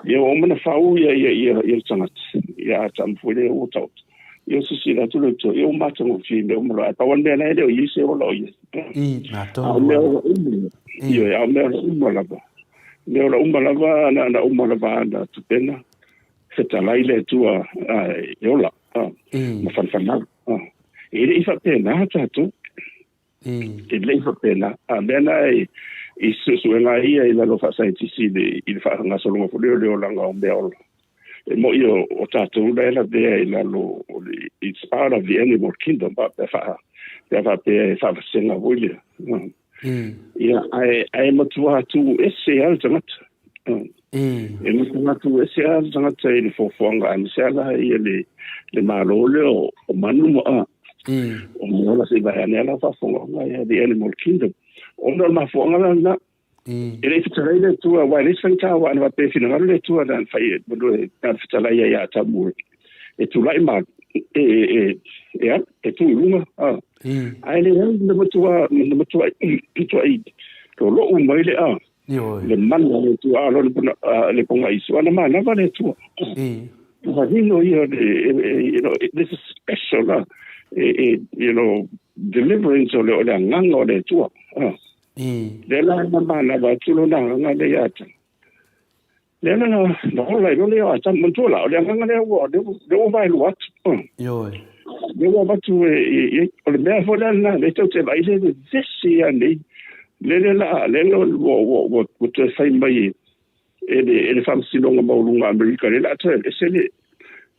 Ia ua uma ona fau ia le tagata, ia Atamu foi lea ua taoto. Ia silasila atu le Atua, ia ua matagofie i mea uma loa. Ae pau lava le mea la e le o i ai se ola o ia. A o mea ola uma, ioe, a o mea ola uma lava. Mea ola uma lava na uma lava ana tupena fetalai le Atua e ola ma fanafanalu. E le i faapena tatou. E le i faapena. A mea na i suesuega ia i lalo faasaienitisi i le faagasologa foi lea o le olaga o mea ola. E mo'i o tatou la e lavea i lalo o le, it's part of the animal kingdom, pe faapea e faavasega foi lea. Ia, ae matua tu ese lava le tagata. E matua tu ese lava le tagata i le foafoaga, aemaise lava la ia le Malo lea o manu ma a. O mea ola se i vae ane lava faafogafoga ia the animal kingdom. Ona o le mafuaaga la lena. E le i fetalai le Atua, aua e leai se faigata aua ana faapea e finagalo le Atua na fai na fetalai ai ia Atamu e tulai ma e alu, e tu i luga. Ae leai, na matua na matuai matuai lolou mai le a le mana o le Atua, a lona le pogaisu, ana manava le Atua. Manino ia le, you know, this is special, you know, deliverance o le agaga o le Atua. Lea la na manava atu lona agaga lea ia Atamu. Lea la na ola ai loa lea o Atamu. Manatua la, o le agaga lea ua, lea ua vaelua atu. Ioe. Lea ua avatu e, o le mea foi lea lena, lea tou te vaai le vevesi lava nei. Lea lea la, lea la ua, ua, ua, ua toe fai mai e le Faamasinoga Maualuga a Amerika, lea la a toe aveese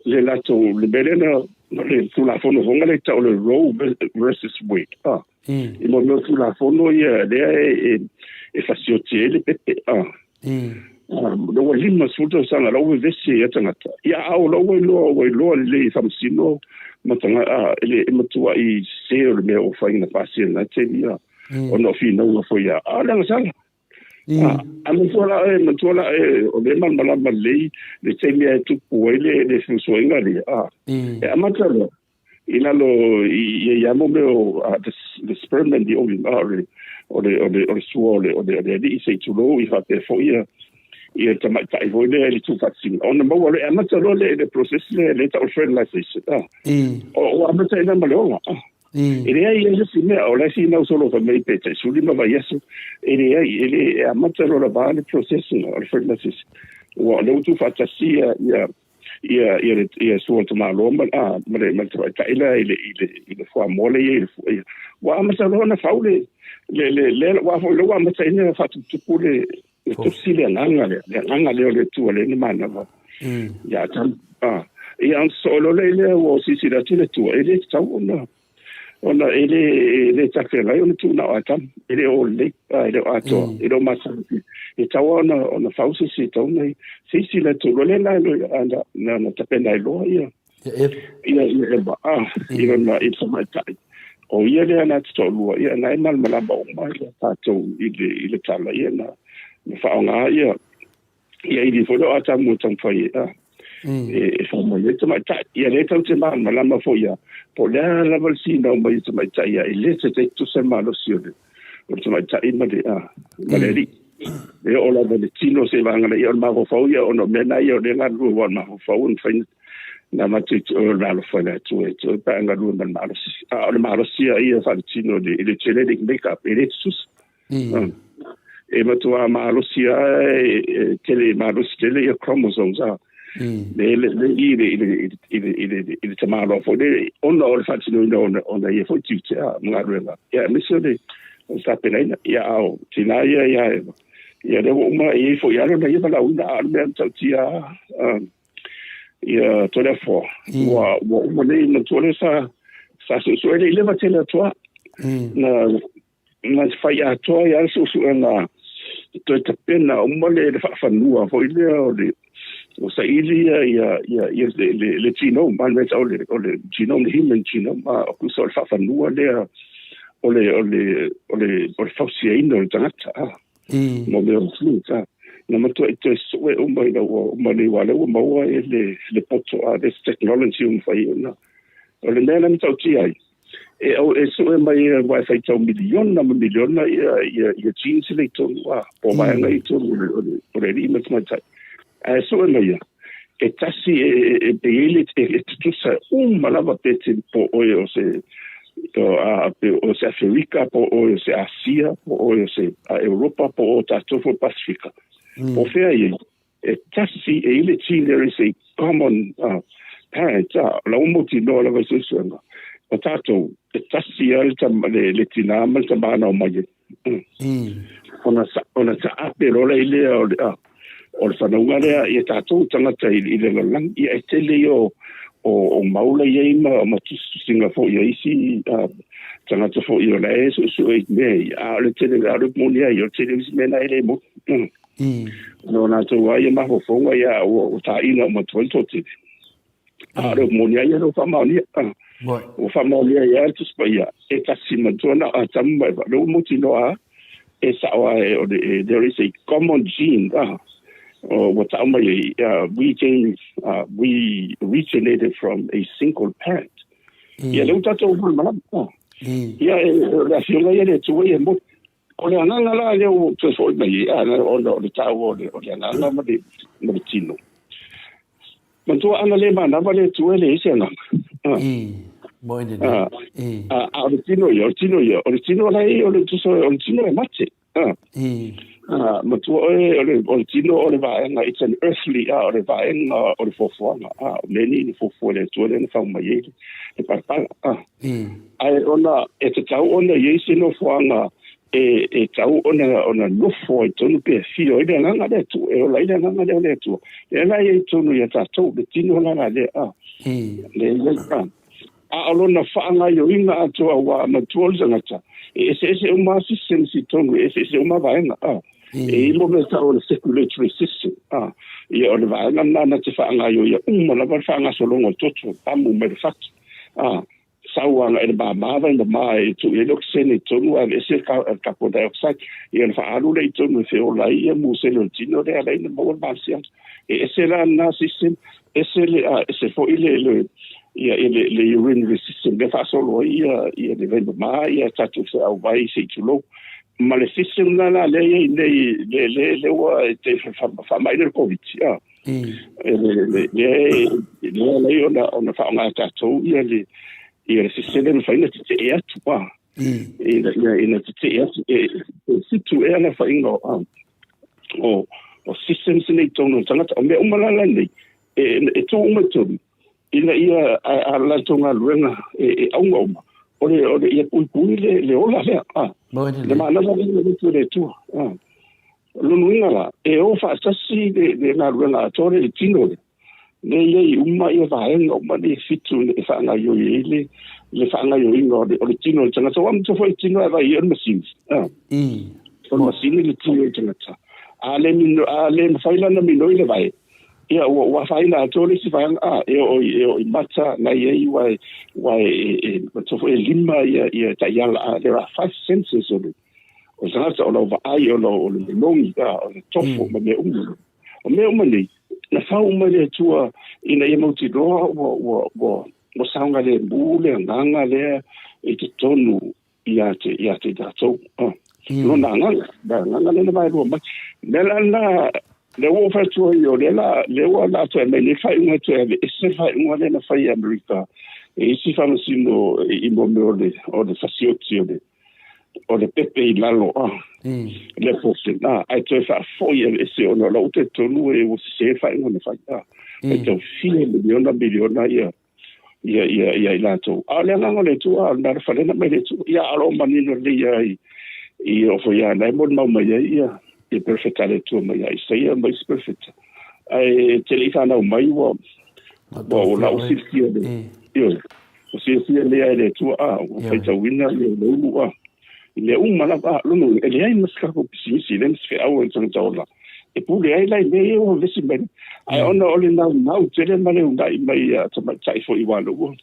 le latou, le mea lea na, le Tulafono foi lea e tau o le Roe versus Wade. I mo mea o Tulafono ia lea e fasioti ai le pepe. Lea ua 50 tausaga la ua vevesi ai tagata. Ia a o la ua iloa, ua iloa lelei e faamasino ma tagata e matuai sese o le mea ua fai na pasia i lena taimi ona o finauga foi ia. A o le agasala. A manatua la oe, manatua la oe, o lea e malamalama lelei le taimi e tupu ai le fesuiaiga lea. E amata loa i lalo i ia mo mea o the sperm and the ovum, o le sua o le alii se i tulou i faapea foi ia tamaitai foi lea i le tuufaatasiga. Ona maua loa, e amata loa le process lea e tau o le fertilization. O amata ai la ma le ola. E leai ai se isi mea, o la e finau solo fai mai pe tai 15 vaiaso, e leai, e le, e amata loa lava le process o le fertilization. Ua o lea ua tuufaatasi ia, ia, ia, ia, le, ia sua o le tamaloa ma, a, ma le, ma le tamaitai la i le, i le, i le fuamoa lea e i ai i le fua, ia. Ua amata loa ona fau le, le, le, le, ua foi lea ua amata ai ona faatuputupu le, le tusi le agaga lea, le agaga lea o le Atua lea na manava ia Atamu. Ia ona sosoo loa lea i lea ua silasila atu le Atua, e le tatau ona e le talafeagai ona tuu na o Atamu, e le o lelei, e le o atoa, e le o masani. E tatau ona fau se isi e tatau ona se isi le Atua. Lea la na tapena ai loa ia ia Eva, i lona i le tamaitai. O ia lea na te toalua, ia na e malamalama uma ia tatou i le tala, ia na faaaoga ia ia ili foi lea o Atamu e taumafai e fai mai ai tamaitai. Ia lea tatou te malamalama foi ia, po o le a lava le finau mai o tamaitai ia, e le taitai tutusa le malosi o le tamaitai ma le alii. E oo lava i le tino seivagana ia o le mafaufau ia, ona o mea na ia o lea e galulue aua o le mafaufau e mafai Na matou te oe o le alofa i le Atua e te oe pe a e galue ma le malosi. A o le malosi a ia faaletino i le genetic makeup, e le tutusa. E matuā malosi a e tele, malosi tele ia chromosomes a. Le le le i le i le i le i le i le tamaloa foi le ona o le faatinoina ona ona ia foi tiute a ma galuega. Ia aemaise o le o le tapenaina. Ia a o tina ia ia Eva. Ia lea ua uma e i ai foi alo na ia valaauina a o le mea matautia a ia Toleafoa ua uma nei manatua lea sa suesue le i leva tele atu a na fai atoa ia le suesuega toe tapena uma le faafanua foi lea o le o saili ia ia ia ia le genome a le o le genome, le human genome a o kusa o le faafanua lea o le fausiaina o le tagata a mo mea o flu a na matua i toe sue uma ina ua uma nei ua lea ua maua e le poto a this technology ua mafai ona o le mea na matautia ai e au e sue mai e ua e faitau miliona ma miliona ia genes le i tonu a po vaega i tonu o le alii ma le tamaitai ae sue mai ia e tasi e i le e tutusa uma lava pe te po oe o se o a pe o se Aferika po oe o se Asia po oe o se Europa po o tatou foi Pasifika po fea ia e tasi e i le gene. There is a common parent la ua mautinoa lava i suesuega o tatou e tasi a le tinā ma le tamā na omai ai ona taape loa i lea o le fanauga lea ia tatou tagata i le lalolagi. Ia e tele ia o maula i ai ma tusitusiga foi a isi tagata foi o la e suesue i mea ia a o le tele a o le moni ai o le tele o isi mea na e le moni no latou ai ia mafaufauga ia ua taina uma atu ai le toatele a o le moni ai ia le ua faamaonia ua faamaonia ia le Tusi Paia e tasi matua na o Atamu ma Eva le ua mautinoa e sao a e o le there is a common gene o ua tau mai ai we came we originated from a single parent. Ia le ua tatou malamalama ia e o le afioga ia le Atua ia mo o le agaga la lea ua toe foi mai ai ona o le taua o le agaga ma le tino. Matua ana le manava le Atua e leai se agaga. Mo ine A o le tino ia, o le tino ia, o le tino la e o le tuso o le tino e mate. Matua oe o le tino o le vaega, it's an earthly o le vaega o le foafoaga o mea nei na fuafua e le Atua lea na fau mai ai le palapala. Ae ona e tatau ona i ai se nofoaga e tau ona nofo ai tonu pe fio ai le agaga le Atua e ola ai le agaga lea o le Atua. Lea la i ai tonu ia tatou le tino la lea le i ai a o lona faagaioiga atoa ua matua o le tagata e eseese uma systems i tonu e eseese uma vaega e i mo mea tau o le circulatory system ia o le vaega lena na te faagaioia uma lava le faagasologa o le toto pamu mai le fatu sau aga e le mamā vai mamā e tuu i ai le okesene i tonu ae aveese le carbon dioxide ia ona faaalu lea i tonu e feola ai ia musele o le tino lea ala ai na maua le malosiaga e ese la lena system ese le ese foi le ia le urinary system lea faasolo ai ia le vai mamā ia tatou feau vai se i tulou ma le system la lea i ai nei le ua te faamaina le Covid le le le lea ona faaaoga tatou ia le system le mafai ona tetee atu ina tetee atu e fitu ea na faiga o systems nei tonu o tagata o mea uma la nei e tu uma i tonu ina ia a latou galuega e auga uma o le ia puipui le ola lea le manava le le le Atua lona uiga la e o faatasi le galuega atoa le tino le le iai uma ia vaega uma le fitu e faagaioi ai le faagaioiga o le tino o le tagata ua matua foi tino e vai o le masini o le masini le tino o le tagata a le mino a le mafai lana minoi le vai ia ua afaina atoa le isi vaega e o i mata na iai ua e matua foi e lima ia taiala there are five senses o le tagata o lau vaai o lau o le menogi o le tofo ma mea uma o mea uma nei na fau uma le Atua ina ia mautinoa ua saoga lemu le agaga lea i totonu ia te tatou lona agaga le agaga lea na vaelua mai mea la na. Lea ua ou fai atu ai, o lea la, lea ua la toe aumai nei le faaiuga e toe aveese le faaiuga lea na fai e Amerika e isi faamasino i mea o le, o le fasioti o le, o le pepe i lalo a le abortion a, ae toe faafoi e aveese ona o lou talitonu e ua sese le faaiuga na fai a. E tau fia miliona miliona ia ia ia ia i latou. A o le agaga o le Atua, o le mea alofa lea na aumai le Atua. Ia, a o lo o manino lelei lava i i o foi lava na e molimau mai ai ia ia perofeta a le Atua mai ia Isaia ma isi perofeta. Ae te le i fanau mai ua ua ua lau silafia le ioe. Ua silafia lelei lava e le Atua a ua faitauina ia le ulu a i mea uma lava a lona uiga e leai ma se tatou pisinisi, e leai ma se feau a le tagata ola e pule ai la i mea ia ua vevesi mai nei. Ae ona o le naunau tele ma le una'i mai a tamaitai foi aua ua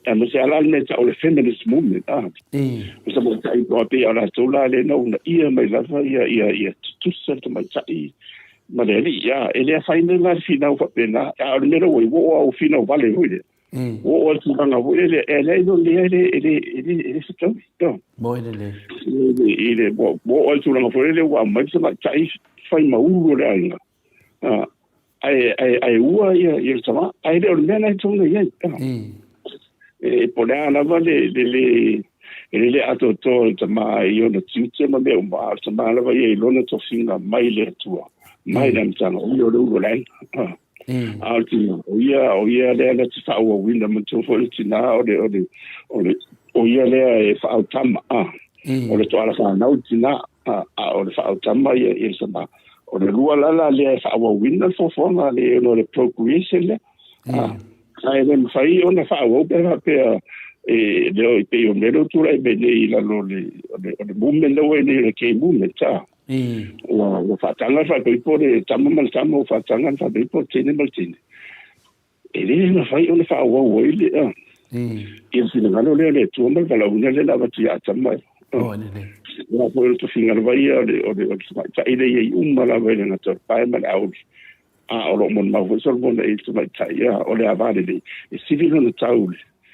aemaise lava la le mea e ta'u o le feminist movement a o tamaitai e pei o latou la lea na uunaia mai lava ia ia ia tutusa le tamaitai ma le alii a e le afaina la le finau faapena a o le mea lea ua i ai ua oo lava ua finau vale foi lea. Ua oo i le tulaga foi lele, e leai no lea e le e le e le e le fetaui. No. Mo i lelei. I le ua oo i le tulaga foi lele ua aumai le tamaitai fai ma ulu o le aiga. Ae ae ae ua ia ia le tama, ae le o le mea lena e tatau ona i ai. E po o le a lava le le le e le le atoatoa o le tama i ona tiute ma mea uma, a o le tama lava ia i lona tofiga mai le Atua, mai le amataga, o ia o le ulu o le aiga. A o le tina, o ia, o ia lea na te faaauauina, manatua foi le tina o le, o le, o le, o ia lea e faaautama, a. O le toala fanau le tina, a, a o le faaautama ia, ia le tama. O le lua la la lea e faaauauina le foafoaga le, ona o le procreation lea. A, ae le mafai ona faaauau pe a faapea e le o i pei o mea lea ua tulai mai nei i lalo o le, o le, o le movement lea ua i ai nei o le gay movement, a. Ua, ua faataga le faaipoipo le tama ma le tama, ua faataga le faaipoipo le teine ma le teine. E le mafai ona faaauau ai le, ia le finagalo lea o le Atua ma le valaauina lea na avatu ia Atama ma Eva. Oh, lelei. Aua foi o le tofiga lava ia o le, o le, o le tamaitai lea e i ai uma lava i le gata o le pae ma le auli. A o lo o molimau foi Solomona i le tamaitai, a o le ava lelei, e sili lona tau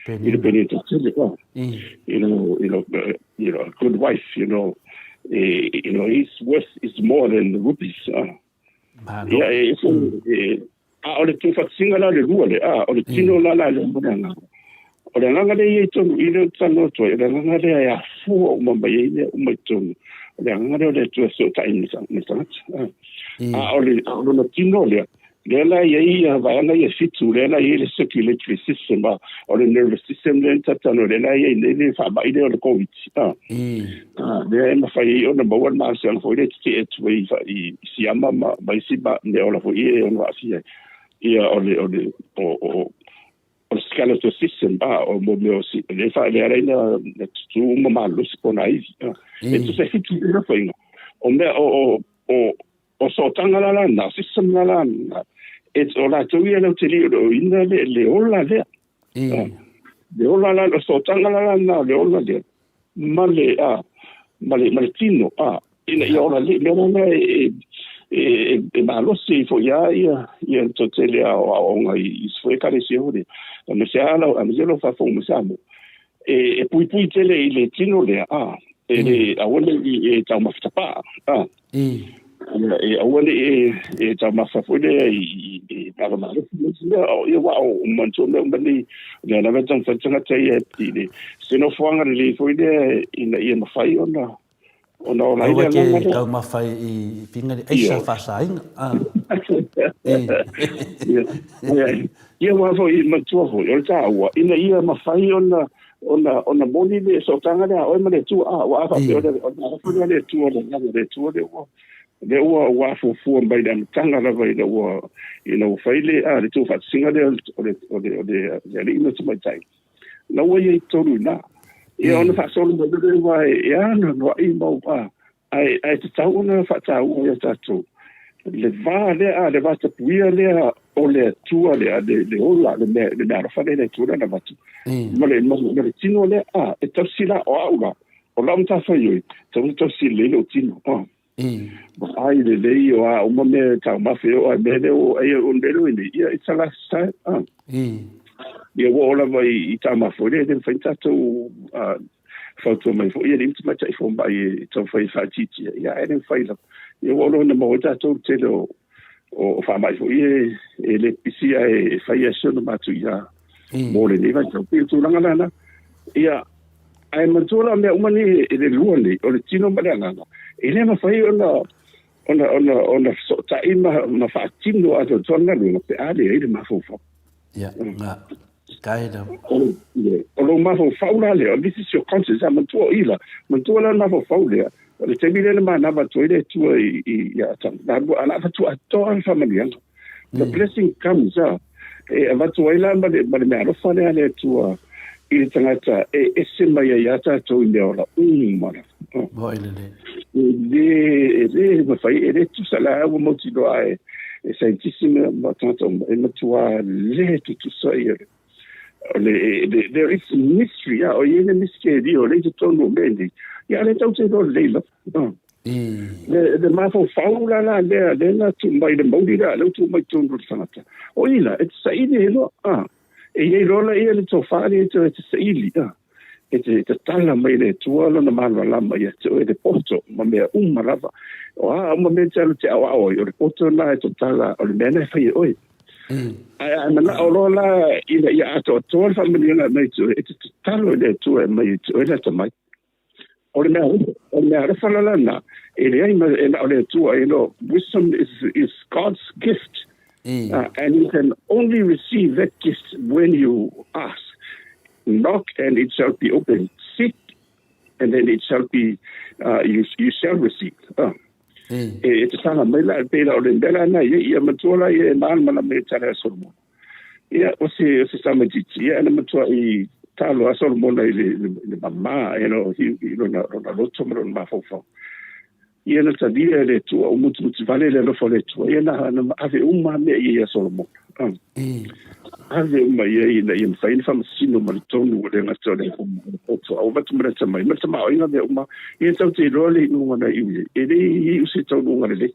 i le penina toatele. Oh. You know, you know, you know, a good wife, you know, you know, his worth is more than the rupees. Ia, e, e, a o le tuufaatasiga la o le lua lea, a o le tino la la lea ma le agaga. O le agaga lea e i ai tonu i lea ou te talanoa atu ai, o le agaga lea e afua uma mai ai mea uma i totonu. O le agaga lea o le Atua e fesootai ma le tagata. A o le, a o lona tino lea, lea la e i ai ia vaega ia e fitu, lea la e i ai le circulatory system, a o le nervous system lea na tatou talanoa, lea la e i ai nei le faamai lea o le Covid. A, lea e mafai ai ona maua le malosiaga foi lea e tetee atu ai i siama ma, ma isi mea ola foi ia e ono aafia ai. Ia o le, o le, o, o, o le skeletal system, a, o mo mea o si, lea fa, lea ala ai na tutū uma malolosi po o nā ivi. A, e tusa e fitu i faiga. O mea, o, o, o, o sootaga la la na, system la la na, e, o latou ia lau te li o le oina le, le ola lea. A, le ola la, o sootaga la la na, le ola lea. Ma le, a, ma le, ma le tino, a, ina ia ola lelei. O le mea lena e, e, e malosi ai foi lava ia, ia le toatele o aoaoga i isi foi ekalesia foi lea. Aemaise lava lau, aemaise lou faafofoga mai Samoa. E, e puipui tele i le tino lea, a, e le, aua ne i e taumafa tapaa, a. Ia, e aua ne i e, e taumafa foi lea i, i, i kava malosi ma isi mea, o, ia, aua o manatua mea uma nei, o lea lava e taumafai le tagata ia i le, se nofoaga lelei foi lea ina ia mafai ona, ona ola ai le agaga lea. Aua e te taumafa i figari aisa faasaina. Ia, aua foi, manatua foi, o le taua, ina ia mafai ona, ona, ona moni le sootaga lea a oe ma le Atua. A, aua a faapea o le, o le alofa lea o le Atua, le agaga o le Atua lea ua, lea ua, ua afuafua mai le amataga lava ina ua, ina ua fai le, a, le tuufaatasiga lea o le, o le, o le, o le alii ma le tamaitai. La ua i ai i totonu i ina. Ia ona faasolo mai lea aua e anoanoai mau, a, ae, ae tatau ona faataua ia tatou le va lea, a, le va tapuia lea o le Atua lea, le, le ola, le mea, le mea alofa lea le Atua lea na avatu. Ma le, ma, ma le tino lea, a, e tausi la, o au la, o lau matafaioi, tatau ona tausi lelei lou tino, a. Vaai lelei o a uma mea e taumafa e oo ai mea lea ua ai o le mea lea ua i nei, ia, it's a lifestyle, a. Ia ua oo lava i, i taumafa foi lea, e le mafai ona tatou fautua mai foi alii ma tamaitai fomai e taumafai e faaitiitia, ia ae le mafai lava. Ia ua oo loa ina maua ai tatou le tele o. O faamai foi e lē pisi ae e faia e si ona matuia mo lenei vaitau. Pei o tulaga lana. Ia, ae manatua la mea uma nei e le lua nei, o le tino ma le agaga, e le mafai ona ona ona ona fesootai ma ma faatino atoatoa le galuega pe a leai le mafaufau. Ia, na, tai la. O lou mafaufau la lea, this is your conscience, a manatua o i la, manatua la le mafaufau lea, o le taimi lea na manava atu ai le Atua i, i, ia Atamu, na alu, na avatu atoa le faamanuiaga. The blessing comes, a, e avatu ai la ma le, ma le meaalofa lea a le Atua i le tagata e ese mai ai iā tatou i mea ola uma lava. Oh. Moi lelei. E lē, e lē mafai, e lē tusa la ua mautinoa e, e saientisi ma, ma tagata uma, e matuā lē tutusa ia le, o le, le, there is mystery, a, o i ai le misikerio, o lea i totonu o mea nei, ia a lea tatou te iloa lelei lava. Oh. Le, le mafaufau la la lea, lea na tuu mai le mauli lea, lea ua tuu mai totonu o le tagata. O i la, e te saili ai loa, a, e i ai loa la ia le tofa lea e te, e te saili, a, e te tatala mai le Atua lona malamalama ia te oe le poto ma mea uma lava. O a uma mea e te alu te aoao ai, o le poto lena e tatala, o le mea lena e fai e oe. Ae a e manao loa la ina ia atoatoa le faamanuiaga e aumai i te oe, e te tatalo i le Atua e aumai i te oe le atamai. O le mea, o le mea alofa la lana, e leai ma e na o le Atua, you know, wisdom is, is God's gift. And you can only receive that gift when you ask. Knock and it shall be opened. Seek and then it shall be, you, you shall receive. E, e te tala mai la, pei la o le mea la na ia, ia matua la ia e malamalama i tala a Solomona. Ia, o se, o se tamaitiiti, ia, na matuai talo a Solomona i le, le, le mamā, you know, i, i lona, lona loto ma lona mafaufau. Ia na talia e le Atua, ua mutumutu vale le alofa o le Atua, ia na, na ave uma mea ia ia Solomona. Ave uma ia ina ia mafai ona faamasino ma le tonu o le gata o le poto, a ua avatu ma le atamai, ma le tamaoaiga mea uma, ia tatou te iloa le iuga na iu i ai. E le iu se taunuuga lelei.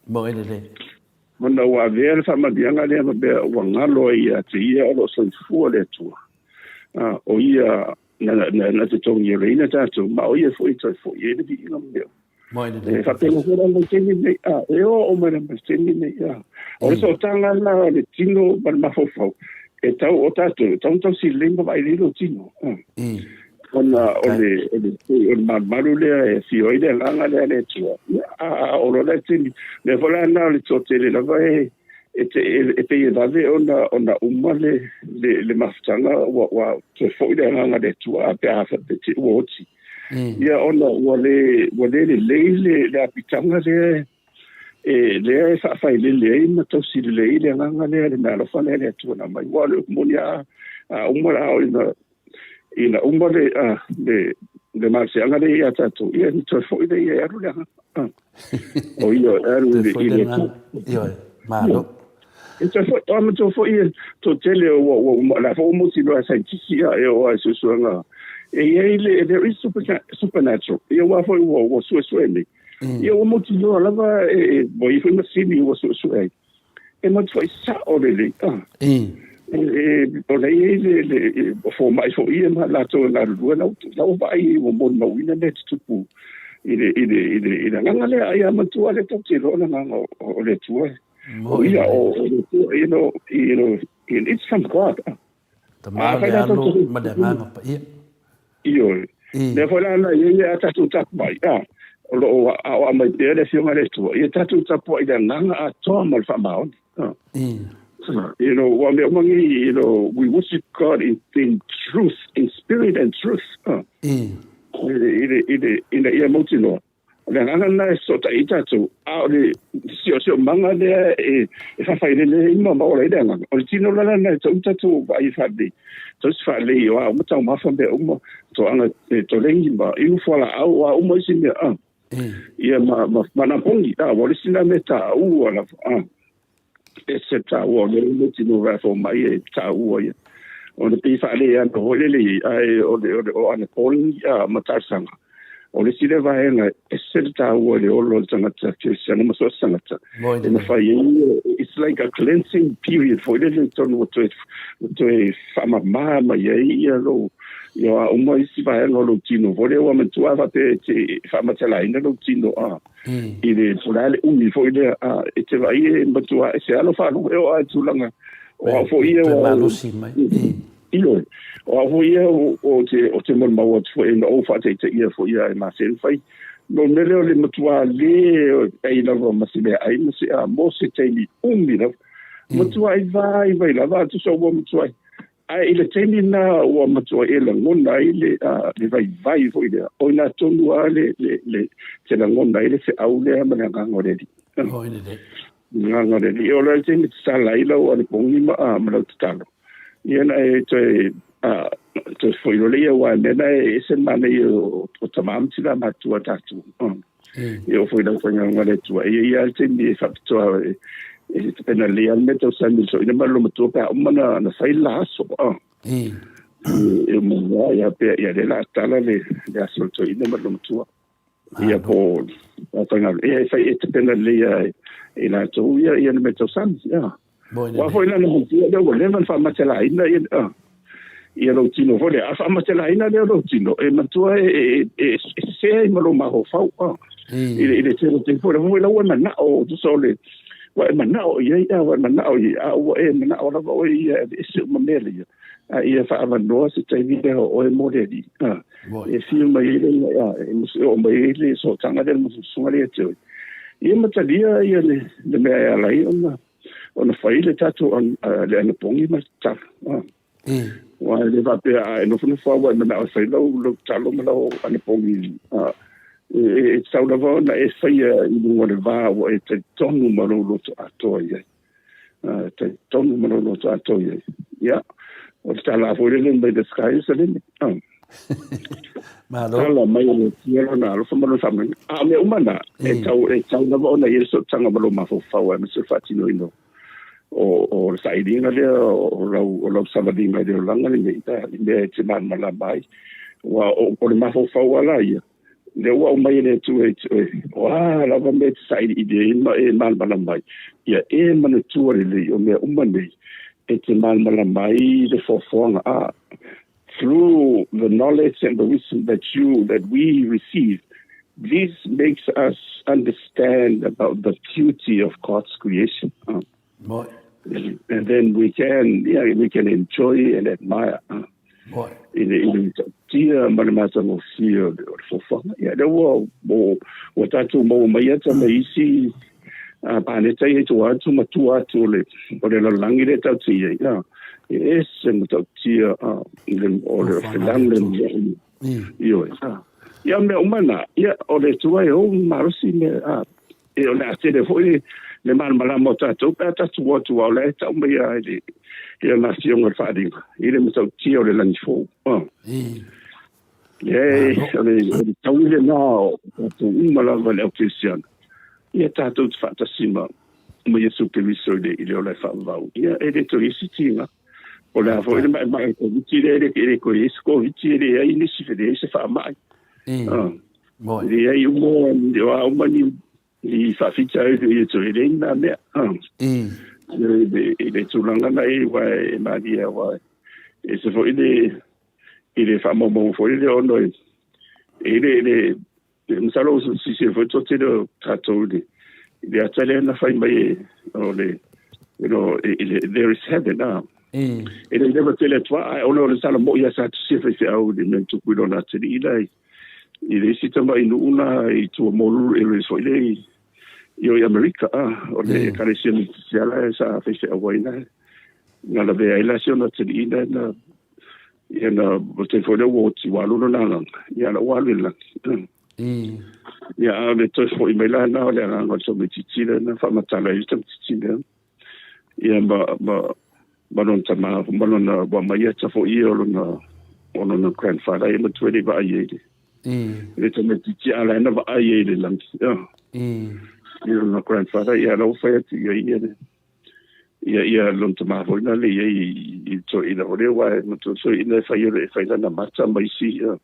Moe lelei. Ona ua avea le faamanuiaga lea ma mea ua galo ai ia te ia o lo o soifua le Atua, a, o ia na, na, na te togiolaina tatou, ma o ia foi e toe foi ai le viiga ma mea. E faapena foi la le taimi lenei, a, e oo mai lava i le taimi lenei, a. O le sootaga lena o le tino ma le mafaufau, e tau o tatou, e tau ona tausi lelei ma vaai lelei lou tino. A. Ona o le, o le, o le malumalu lea e afio ai le agaga lea a le Atua. Ia, a, a oo loa la i le taimi, mea foi la lena o le toatele lava e, e, te, e, e pei e vave ona, ona uma le, le, le mafutaga ua, ua toe foi le agaga a le Atua, a pe a faapea te ua oti. Ia, ona ua le, ua le lelei le, le apitaga lea e, lea e faafailele ai ma tausi lelei ai le agaga lea, le meaalofa lea a le Atua na aumai. Aua o le upu moni lava, a uma a oo ina ina uma le, a, le, le malosiaga lea ia tatou, ia ona toe foi lea e alu le agaga. O ia e alu i le, i le Atua. Ioe, malo. E toe foi, o matua foi e toatele ua, ua, ua, la foi ua mautinoa e saientisi ia e oo lava i suesuega. E i ai le, there is supernatural. Ia aua foi ua, ua suesue nei. Ia ua mautinoa lava e, e, ua i ai foi masini ua suesue ai. E matuai sao lelei. Ah. E, e, o la e i ai le, le, e, o fomai foi ia ma latou e galulue, la, la ua vaai ai ua molimauina mea tutupu i le, i le, i le, i le agaga lea. Ai a manatua lea tatou te iloa le agaga o, o le Atua. O ia, o, o le Atua, you know, you know, it's from God. Ah. Tama le alo ma le agaga paia. Ioe. Mea foi la na ia ia a tatou tapuai, a, o lo o aoao mai pea le Afioga a le Atua, ia tatou tapuai i le agaga atoa ma le faamaoni. You know, ua mea uma nei, you know, we worship God in, in truth, in spirit and truth. I le, i le, i le, ina ia mautinoa. O le agaga lena e fesootai ai tatou, a o le siosiomaga lea e faafailele ai ma ola ai le agaga, o le tino la lena e tatau ona tatou vaai faalelei, tausi faalelei, o a uma taumafa mea uma, toaga tolegi ma inu fualaau, o a uma isi mea, a. Ia ma, ma, ma napogi, a, ua o le isi lena mea taua lava, a. E se taua o lea le tino vae fomai e taua ia. Ona pei faaleano foi lele i ai, ae o le, o le, o ana polling a ma talosaga. O le isi lea vaega e ese le taua i le ola o le tagata kerisiano ma so o se tagata. E mafai ai, it's like a cleansing period foi lele i totonu ua toe, ua toe faamama mai ai ia lou, Ia o a uma isi vaega o lou tino foi lea ua manatua a faapea e te faamatalaina lou tino a i le po o le a le umi foi lea a e te vaai e matua ese lava lou faalogo e oo lava i tulaga o au foi ia ua malosi mai. Ioe, o au foi ia ou te ou te molimau atu foi na ou faataitaia foi ia e masani fai no le mea lea o le matua le ai lava ma se meaai ma se a mo se taimi umi lava matuai vaivai lava a tusa ua matuai. Ae i le taimi lena ua matua e lagona ai le, le vaivai foi lea, o i ina tonu lava le, le, le, te lagona ai le feau lea ma le agaga o le Alii. Oi lelei. Le agaga o le Alii. O le taimi tatala ai lau anapogi ma, ma lau tatalo, ia na e toe, toe foi loa lea, aua o le mea lena e ese le manaia o, o tama ma tina matutua tatou. E oo foi i lau faigaluega a le Atua, e i ai lava le taimi e faapitoa e, e tapena lelei lava le mea tausami i le soina ma le lomatua pe a uma na, na fai le la aso. Ah. E uma loa, ia pea, ia lea o le a tala le, le aso o le toeaina ma le lomatua. Ia po o faigaluega. Ia e fai e tapena lelei lava e, e latou ia, ia le mea tausami. Ia. Aua foi la na matua lea ua leva ona faamatalaina ia, ia lou tino foi lea. A faamatalaina lea o lou tino, e matua e, e, e, e sese ai ma lou mafaufau. I le, i le tele tele foi, foi la ua e manao, tusa o le, ua e manao i ai, ua e manao i ai, a ua e manao lava oe ia e aveese uma mea ia, a ia faaavanoa se taimi lea o oe mo le Alii. E fiu mai ai le, e oo mai ai le sootaga lea, le musumusuga lea ia te oe. Ia ma talia ia le, le mea e ala ai ona ona fai le tatou le anapogi ma le tatalo. Aua e le faapea a e nofonofo lava ua e manao e fai lau, lau tatalo ma lau anapogi, e tatau lava ona e faia i luga o le va ua e talitonu ma lou loto atoa i ai. Talitonu ma lou loto atoa i ai. Ia, o le tala foi lele mai the sky is the limit. Malo. Tala mai e le Atua lona alofa ma lona faamanuiaga. A o mea uma na, e tau, e tau lava ona i ai le sootaga ma lou mafaufau aemaise le faatinoina o, o le sailiga lea o lau, o lau savaliga i le olaga lenei, i mea e te malamalama ai. Aua o, o le mafaufau lava la ia, lea ua aumai e le Atua e te oe, o a lava mea e te sailiili ai ma e malamalama ai, ia e manatua lelei o mea uma nei e te malamalama ai le foafoaga a through the knowledge and the wisdom that you that we receive this makes us understand about the beauty of God's creation. And then we can, yeah, we can enjoy and admire. I le, i le tia ma le matagofie o le fofoga. Ia, lea ua, ua, ua tatou maua mai ata ma isi paneta ia i tua atu ma tua atu o le, o le lalolagi lea tatou te i ai. Ia, e ese matautia o le felang le mea. Ioe. Ia, mea uma na, ia, o le Atua e ou malosi mea, e o le a tele foi le malamalama o tatou pe a tatou o atu, aua o la e tau mai lava i le, i lana Afioga i le Faaaliga, i le matautia o le lagi fou. Leai, o le, o le taui lena o tatou uma lava le au kerisiano, ia tatou te faatasi ma, ma Iesu Keriso i le, i le ola e faavavau. Ia, e le toe i ai se tiga. O le a foi le maemae o Koviti lea, e le, e le toe i ai se Koviti, e leai nisi, e leai se faamai. E leai uma, o a uma ni, ni faafitauli e toe leai ni mea. I le tulaga na i aua e malie aua e se foi le i le faamaumauga foi lea ona e le le masalo o silasila foi toatele o tatou i le i le ata lea na fai mai e o le you know i le there is heaven ah e le leva tele atu ae ona o le tala mo'i a sa tusia faifeau i le mea na tupu i lona atalii la i i le isi tamai nuu la i tua mo le foi le i o i Amerika a o le ekalesia Metisiala e sa faifeau ai la na lavea ai la si ona atalii la na ia na o te foi le ua oti ua alu lona agaga ia la ua alu i le lagi. Ia a le toe foi mai la na o le agaga o le tamaitiiti lea na faamatala ai le tamaitiiti lea ia ma ma ma lona tama ma lona ua mai ata foi ia o lona o lona grandfather ia matua le vaai ai le le tamaitiiti a la na vaai ai le lagi ia ia lona grandfather ia la ua fai atu ia ia le ia ia lona tama foi na le ia i toeaina foi lea aua e matua toeaina e fai e fai lana mata ma isi ia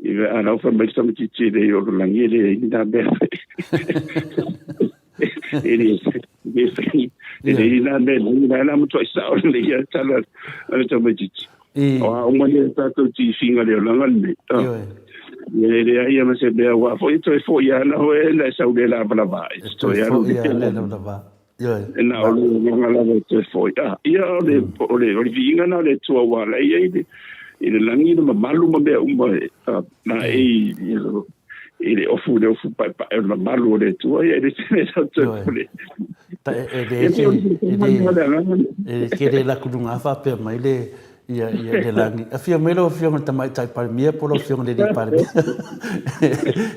I le a lau fai mai le tamaitiiti e le o le lagi e leai ni nā mea e le e leai ni nā mea lagi na la matuai sao lelei lava le tala a le tamaitiiti. O a uma nei tatou tifiga le olaga lenei. Ia e leai ia ma se mea aua foi e toe foi ana oe na e sau le lavalava ai. E toe foi a le lavalava. Ioe. E na o le agaga lava e toe foi. Ah, ia o le o le o le viiga na le Atua ua ala ai i le i le lagi le mamalu ma mea uma e na e i le ofu le ofu paepae o le mamalu o le Atua ia e le se mea tatou pule. Ta e le se e le e le tele la kuluga faapea mai le ia ia le lagi. Afio mai lau Afioga i le Tamaitai Palemia po o lau Afioga i le Alii Palemia.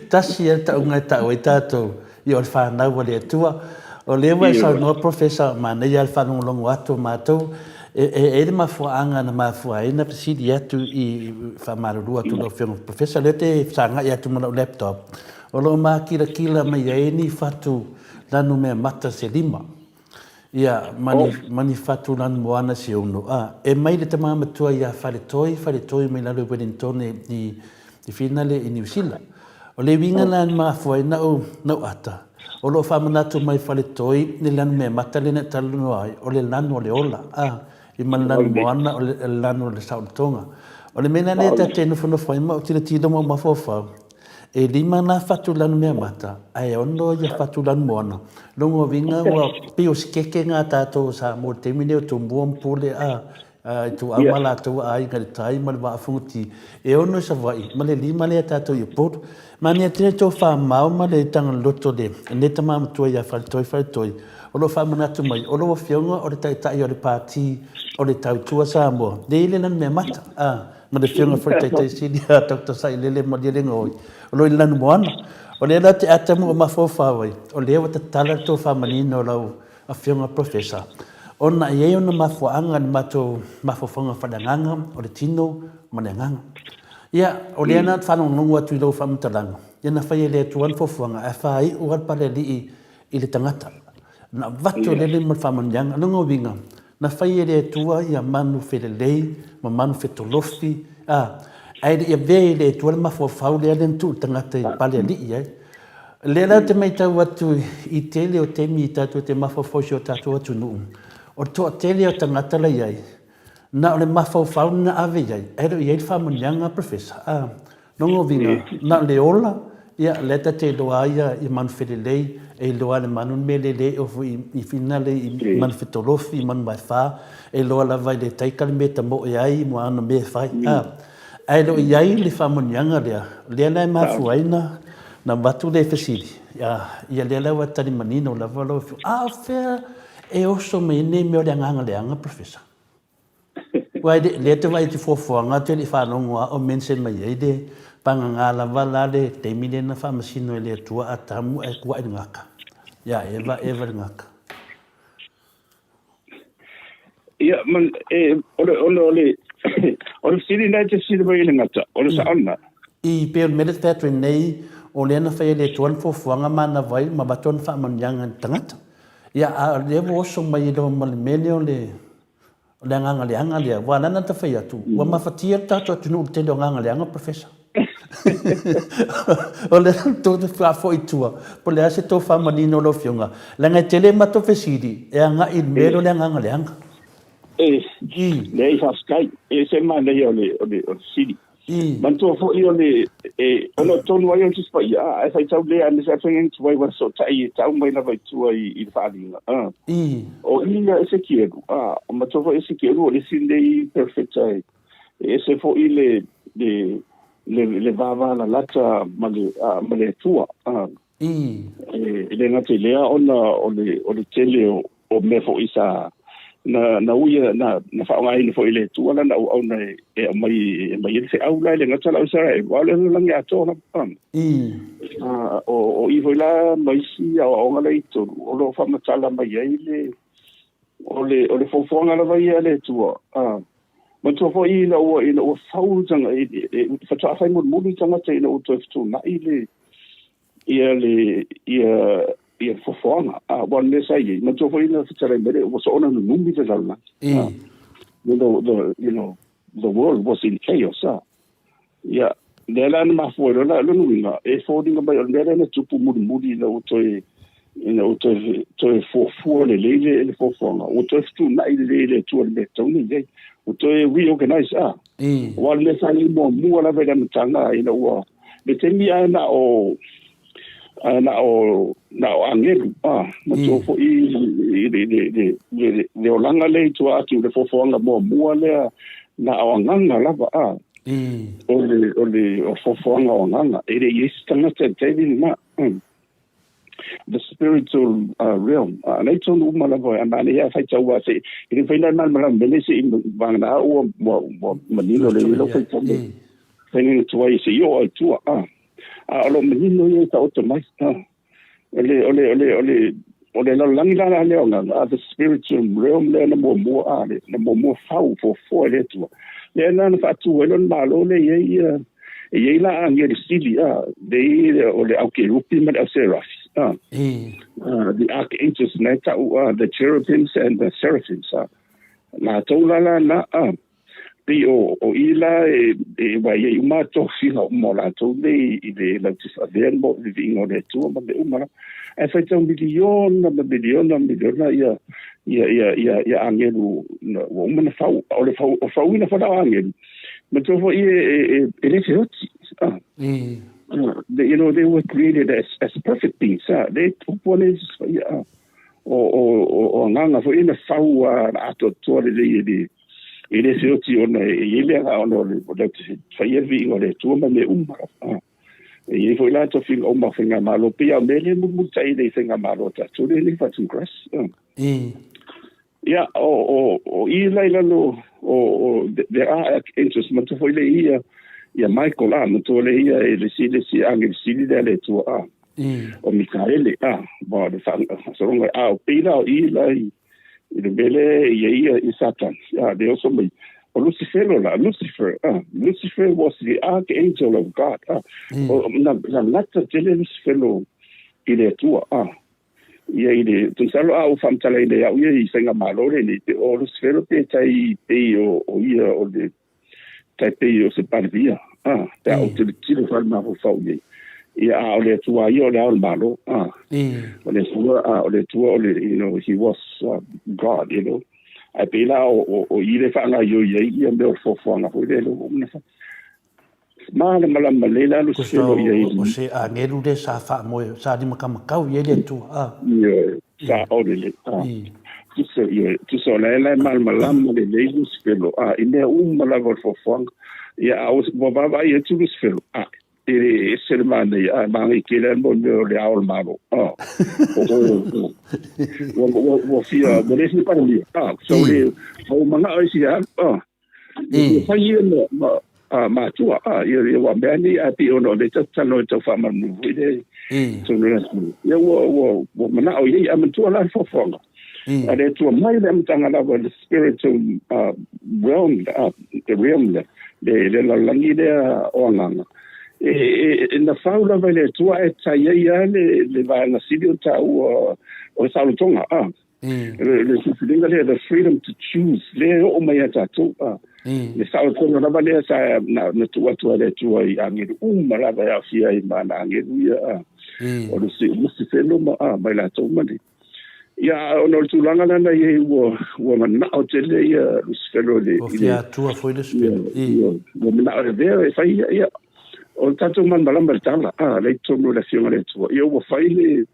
Tasi ia le tauga e tau ai tatou, ia o le fanau a le Atua. O lea ua e saunoa Professor, manaia le faalogologo atu o matou. E i ai le mafuaaga na mafua ai na fesili atu i faamalulu atu lau Afioga Professor, lea ou te fesagai atu ma lau laptop, o lo o makilatila mai ai ni fatu lanumeamata se lima. Ia, ma ni, ma ni fatu lanumoana se ono. A, e mai le tama matua iā Faletoi, Faletoi mai lalo i Wellingtone i, i Finale i Niu Sila. O le uiga la na mafua ai na'u, na'u ata, o lo o faamanatu mai Faletoi le lanumeamata lea na e talanoa ai, o le lanu o le ola, a, i ma le lanumoana o le, o le lanu o le saolotoga. O le mea la lea ta te nofonofo ai ma ou tilotilo ma ou mafaufau, E lima nā fatu lanumeamata, ae ono ia fatu lanumoana. Lona uiga ua pei o se keke ngā tātou o Samoa i le taimi nei o Tumua ma Pule a, a Ituau ma latou a Aiga i le Tai ma le Vaa o Fonoti. E ono i Savaii ma le lima lea tātou i Upolu. Manaia tele tō whamao ma le tagaloto le nei tama matua ia Faletoi Faletoi o lo o faamanatu mai o lou afioga o le Taitai o le Pāti o le Tautua Samoa lea i le lanumeamata a ma le Afioga foi Taitai Sili a Dr. Sailele Malielegaoi, o lo o i Lanumoana. O lea la te ata mua mafaufau ai, o lea ua tatala le tofa manino o lau Afioga Professor, ona e i ai ona mafuaaga i le matou mafaufauga faaleagaga, o le tino ma le agaga. Ia, o lea na faalogologo atu i lau faamatalaga, ia na fai e le Atua le fuafuaga, ae faaiu lava le Palealii i le tagata. Na avatu e le Alii ma le faamanuiaga. O lona uiga, na fai e le Atua ia manu felelei ma manu fetolofi, a, ae le i avea e le Atua le mafaufau lea na tuu i le tagata i pale alii ai. O lea la ou te matau atu i tele o taimi tatou te mafaufau i si o tatou atunuu, o le toatele o tagata la i ai, na o le mafaufau na ave i ai, ae le o i ai le faamanuiaga, Professor. A, Lona uiga, na o le ola, ia, lea ta te iloa ai ia manu felelei, e iloa e le manu le mea lelei e ofu i finale i manu fetolofi, i manu maefa, e iloa lava i le taika le mea e tamoe ai ma ana mea e fai. A, ae le o i ai le faamanuiaga lea, lea la e mafua ai na avatu le fesili, ia lea la ua tali manino lava lau Afioga. A o fea e oso mai ai nei mea o le agaga leaga, Professor? Aua e lea te vaai i te fuafuaga atu e le i faalogo a o mention mai ai le pagagā lava la le taimi lea na faamasino e le Atua Atamu ae kuaʻi le gaka. Ia Eva, Eva le gaka. Ia, man, e, o le, o le, o le, o le fesili lena e te fesili mai i le gata, o le saona. I pei o le mea lea te fai atu ai nei, o lea na fai e le Atua le fuafuaga ma ana vai ma avatu ana faamanuiaga i le tagata. Ia, a o lea ua oso mai ai lava ma le mea lea o le, O le agaga leaga lea, aua lana ta fai atu, ua mafatia le tatou atunuu i le tele o agaga leaga, Professor. O le tou te faafoi i tua, po o le a se tou faamanino lau Afioga, leaga e tele matou fesili e agai i le mea lea o le agaga leaga. E, leai faafetai, e ese le manaia o le, o le, o le fesili. Manatua foi o le, e, ona o tonu ai o le Tusi Paia, ae faitau lea aemaise a faiga tuai ua fesootai e tau mai lava i tua i, i le faaaliga. O i ia Esekielu, a, o matua foi Esekielu o le isi lenei perofeta e, e ese foi le, le, le, le vavalalata ma le, a, ma le Atua. A, E, e le gata i lea ona o le, o le tele o, o mea foi sa na, na uia, na, na faaaogaina foi e le Atua lana auauna e, e aumai, e aumai ai le feau la e le gata la o Isaraelu, a o le lalolagi atoa lava. A, o, o i foi la ma isi aoaoga la i totonu, o lo o faamatala mai ai le, o le, o le fuafuaga lava ia a le Atua. A, manatua foi ina ua, ina ua fau tanga, e, e, faatoa fai mulimuli tagata ina ua toe fetuunai le, ia le ia ia fofoaga a ua le mea sa i ai manatua foi na fetalai mai le ua soona nunumi le lalolagi you know the you know the world was in chaos ah ia lea la na mafua ai loa lona uiga e foliga mai o le mea lea na tupu mulimuli ina ua toe Ina ua toe, toe fuafua lelei le, le fuafuaga, ua toe fetuunai lelei e le Atua le mea e tatau ona i ai. Ua toe reorganize, a. Aua o le mea sa i ai muamua lava i le amataga, ina ua, le taimi ae na o, ae na o, na o agelu, a, matua foi i le, le, le, le, le olaga lea i tua atu i le fuafuaga muamua lea, na o agaga lava, a. O le, o le, o fuafuaga o agaga, e le i ai se tagata i le taimi lena. The spiritual realm. A nei tonu uma lava, a manaia ia faitau a se, i le whaina mana mana mele se i wangana ua, ua, ua manino le ilo faitau le. Whaina ni tua i se i o ai tua, a. A o lo manino ia i ta oto mai, a. O le, o le, o le, o le, o le lalolagi la la lea o nganga, a the spiritual realm lea na muamua, a, le, na muamua fau, fuafua e le Atua. Lea na na whaatua ai lona malo le i ai ia, E i ai la agelu sili, a, le i o le au kerupi ma le au serafi, a. The archangels na e ta'u, a, the cherubims and the seraphims, a. Latou la la na, a, pei o, o i la e, e wai ai uma tofiga uma o latou nei i le lau te whaavea mo le viiga o le Atua ma mea uma la. Ae faitau miliona ma miliona miliona ia, ia, ia, ia, ia agelu na, ua uma na fau, o le fau, o fauina foi la o agelu. Matua foi e, e, e, e le feoti. Ah. They, you know, they were created as perfect beings. Ah. They upu ane ia, ah. O, o, o, o anganga foi ina fau a atoatoa lelei e le, e le feoti ona e i ai le agaga ona o le, o le te whai e viiga o le Atua ma mea uma. Ah. E i ai foi la tofiga uma o faigamalo, pei a o mea le mulimulitai nei faigamalo a tatou le nei faatū Christ. Ah. Ia, o, o, o i la i lalo, o, o, there are archangels, matua foi le ia, ia Michael, a, matua le ia e le si, le si angel sili lea le Atua, a, o Mikaele, a, ma le whaasoroga, a, o pei la o i la i, i le mele ia ia i Satan, a, le oso mai, o Lucifero la, Lucifer, a, Lucifer was the archangel of God, a, o, na, na lata tele Lucifero i le Atua, a, Ia i le masalo a ou faamatalaina iā au ia i faigamalo lenei pe o Lusifelo pe tai pei o o ia o le tai pei o se Palemia a pe a ou tilotilo foi i le mafaufau i ai ia a o le Atua ia o le Ao o le Malo a o le Atua a o le Atua o le you know he was God you know ae pei la o o o i le faagaoioi ai ia mea o le fuafuaga foi lea ua uma ona Malamalama lelei la Lusifelo i ai. O se agelu lea sa faamoe, sa limakamakau i ai le Atua, a. Ioe, sa o lelei, a. Tusa, ioe, tusa o la e la e malamalama lelei Lusifelo, a, i mea uma lava o le fuafuaga. Ia, a ua vaavaai atu Lusifelo, a, e le ese le manaia, a, e manaia tele lava le mea o le Ao o le Malo, a. O, o, ua, ua, ua fia, ua le fia palemia, a, so le, ua manao ai sia, a. Ia fai ia ma, ma, a, matua, a, ia, ia ua mea nei a pei ona o le tau talanoa i tau faamanu foi le tonu le atunuu. Ia ua, ua, ua manao i ai, a matua la le fuafuaga. A le Atua mai le amataga lava le spiritual realm, the realm le, le, le lalolagi lea o agaga. E, e, e na fau lava i le Atua e tai ai lava le, le vaega sili o taua o le saolotoga, a. Le, le filifiliga lea, the freedom to choose, lea e oo mai ia tatou. A. Le saolotoga lava lea sa na, na tuu atu ai le Atua i agelu uma lava e aofia ai ma ana agelu ia, a. O le Lusifelo ma, a, ma i latou ma le. Ia, ona o le tulaga lena i ai ua, ua manao tele ia Lusifelo i le... Ua fia Atua foi Lusifelo. Ia, ua manao e avea e fai ia, ia. O le tatou malamalama i le tala, a, lea i totonu o le Afioga a le Atua. Ia, ua fai le...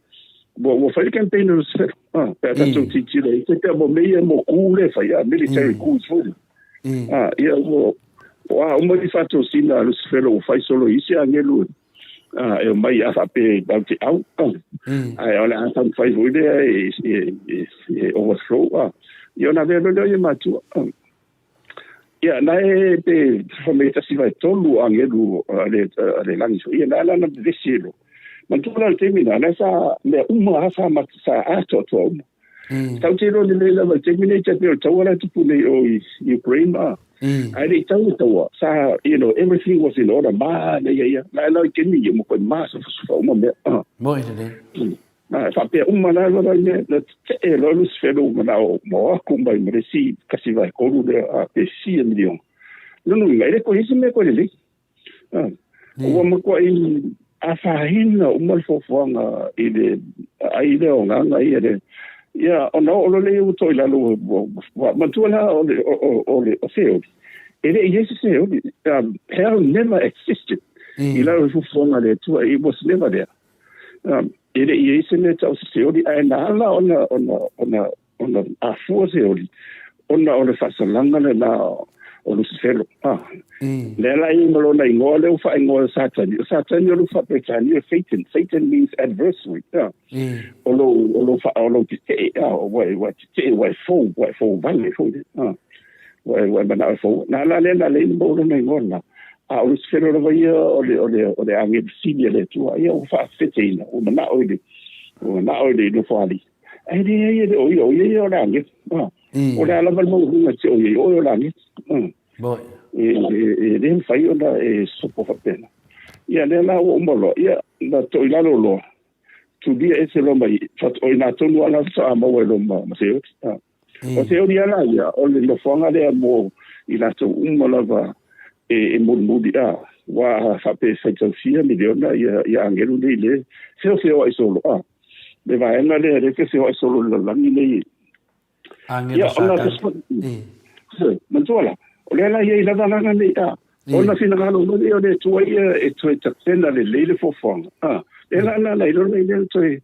Ua, ua fai le campaign a Lusifelo, a, pe a tatou tilotilo i te pea mo mea ia mo coup lea e fai, a, military coups foi lea. A, ia, ua, o a uma ni faatosina a Lusifelo ua fai solo i isi agelu, a, e omai a faapea e au te au, a, ae o le a taumafai foi lea e, e, e, e overthrow, a, ia ona avea loa lea o ia matua, a. Ia, na e pe fai mai tasi vae tolu o agelu a le, a le lagi foi, ia na ala na vevesi e loa. Manatua la le taimi na, na sa mea uma lava sa, sa atoatoa uma. Tau te iloa lelei lava i le taimi nei, tai pei o le taua la e tupu nei o i Ukraine, a. Ae le i tau le taua, sa, you know, everything was in order, manaia ia. La e la i taimi ia, ua matua masofasofa uma mea, a. Moi lelei. Na, e faapea uma la lava i mea, na tetee loa Lusifelo ua manao ma o atu mai ma le isi kasi vae tolu lea, a, pe fia miliona. Lona uiga, e le toe i ai se mea toe lelei. A, ua matuai afaina uma le fuafuaga i le ai lea o agaga ia le ia ona oo loa lea ua to'i lalo ua manatua la o le o le o Seoli e le i ai se Seoli. Hell never existed i lalo o le fuafuaga a le Atua. It was never there. E le i ai se mea tau se Seoli, ae na ala ona ona ona ona afua Seoli ona o le faasalaga lena o Lusifelo. Ah. Lea la i ma lona igoa lea ua faaigoa e Satani. O Satani o le faa-Peretania Satan. Satan means adversary. Ah. O lou, o lou, o lou tetee, ah, ua e, ua e tetee, ua e fou, ua e fou vale foi. Ah. Ua e, ua e manao e fou. Na la lea na leai na maua lona igoa lena. A o Lusifelo lava ia o le, o le, o le agelu sili a le Atua. Ia ua faafeteina, ua manao i le, ua manao i le nofoalii. Ae leai e le o ia, o ia ia o le agelu. Ah. O le a lava le maualuga e te o i ai, o oe o le agelu. Ah. E, e, e le mafai ona e sopo faapena. Ia, lea la ua uma loa, ia, na to'i lalo loa, tulia ese loa mai, o i nā tonu lava la faatoa maua ai loa ma, ma Seoli. Ah. O Seoli lava la ia, o le nofoaga lea mo i latou uma lava e, e mulimuli, a, ua faapea e faitau fia miliona ia, ia agelu nei le feofeoai solo, a. Le vaega lea le feofeoai solo i le lalolagi nei. Agelu Satani. Manatua la, o lea la e i ai lava agaga nei, a, ona finagalo mai lea o le Atua ia e toe tapena lelei le fuafuaga, a, lea la na i lona lea toe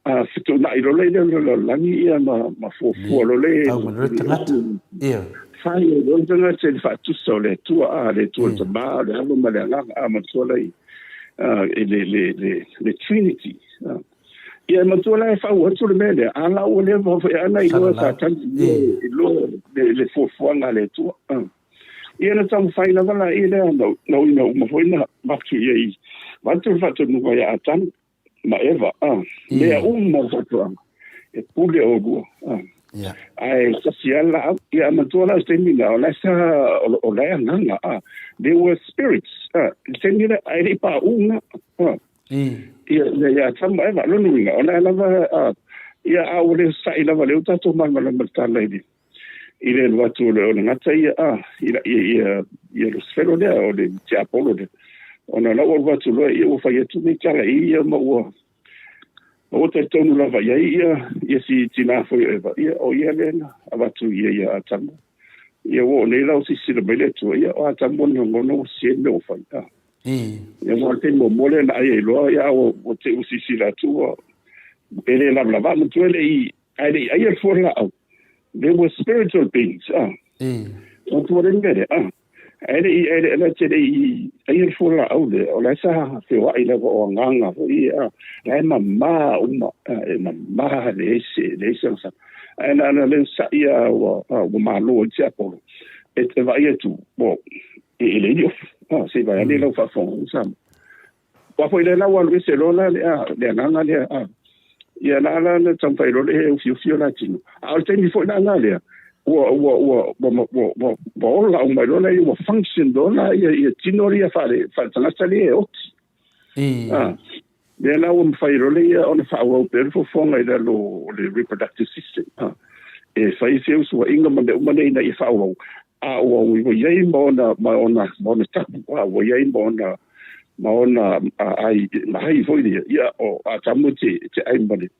fetuunai loa lea o le lalolagi ia ma fuafua loa lea. Tau mai loa le tagata. Ia. Fai ai loa le tagata i le faatusa o le Atua, a, le Atua le Tama, le Alo ma le Agaga, a, manatua la i le Trinity. Ia e matua la e fau atu le mea lea, a la ua leva foi ana iloa Satani iloa le fuafuaga a le Atua. Ia na taumafai lava la ia lea na ina uma foi na avatu i ai, avatu le faatonuga ia Atamu ma Eva, mea uma o le faatoaga, e pule oulua. Ae tasi lava le laau. Ia matua la i le taimi lena, o la e sa, o la e agaga, there were spirits, i le taimi lea, ae le i paʻū na. Ia, ia, ia Atamu ma Eva, lona uiga, o la e lava, ia, a ua le sa'i lava lea ua tatou malamalama i le tala i le, i le alu atu o le, o le gata ia, ia, ia, ia Lusifelo lea, o le tiapolo lea. Ona o la ua alu atu loa, ia ua fai atu nei tala i ia ma ua, ma ua talitonu lava i ai ia, ia si tinā foi o Eva, ia, o ia lea na avatu ia ia Atamu. Ia ua oo nei la o silasila mai le Atua, ia o Atamu ona lagona ua sese le mea ua fai. Ia ua le taimi muamua lea na ai ai loa, ia ua, ua te i ua silasila atu ua, e le lavalava, manatua e le i, ae le i aia le fua o le laau. There were spiritual beings. Manatua le mea lea. Ae le i, ae le, na te le i aia le fua o le laau lea, o la e sa feoai lava o agaga foi ia, la e mama uma, e mama leai se, leai se agasala. Ae na ona le sa'i a ua, ua malo ai le tiapolo, e te vaai atu, bo, e leai ni ofu. Se i vaai ane lau faafofoga i Samoa. Aua foi lea la ua alu ese loa la le, le agaga lea, a. Ia la la na taumafai loa le ufiufi o la tino. A o le taimi foi la la lea, ua, ua, ua, ua, ua, ua, ua ola uma loa la ia, ua function loa la ia, ia tino ia faale, faale-tagata lea e oti. A, lea la ua mafai loa lea ona faaauau pea le fofoga i lalo o le reproductive system. A, e fai feusuaiga ma mea uma nei ina ia faaauau. A ua, ua i ai ma ona, ma ona, ma ona tapu, a ua i ai ma ona, ma ona ai, ma ai foi lea, ia, o Atamu te, te ai ma le,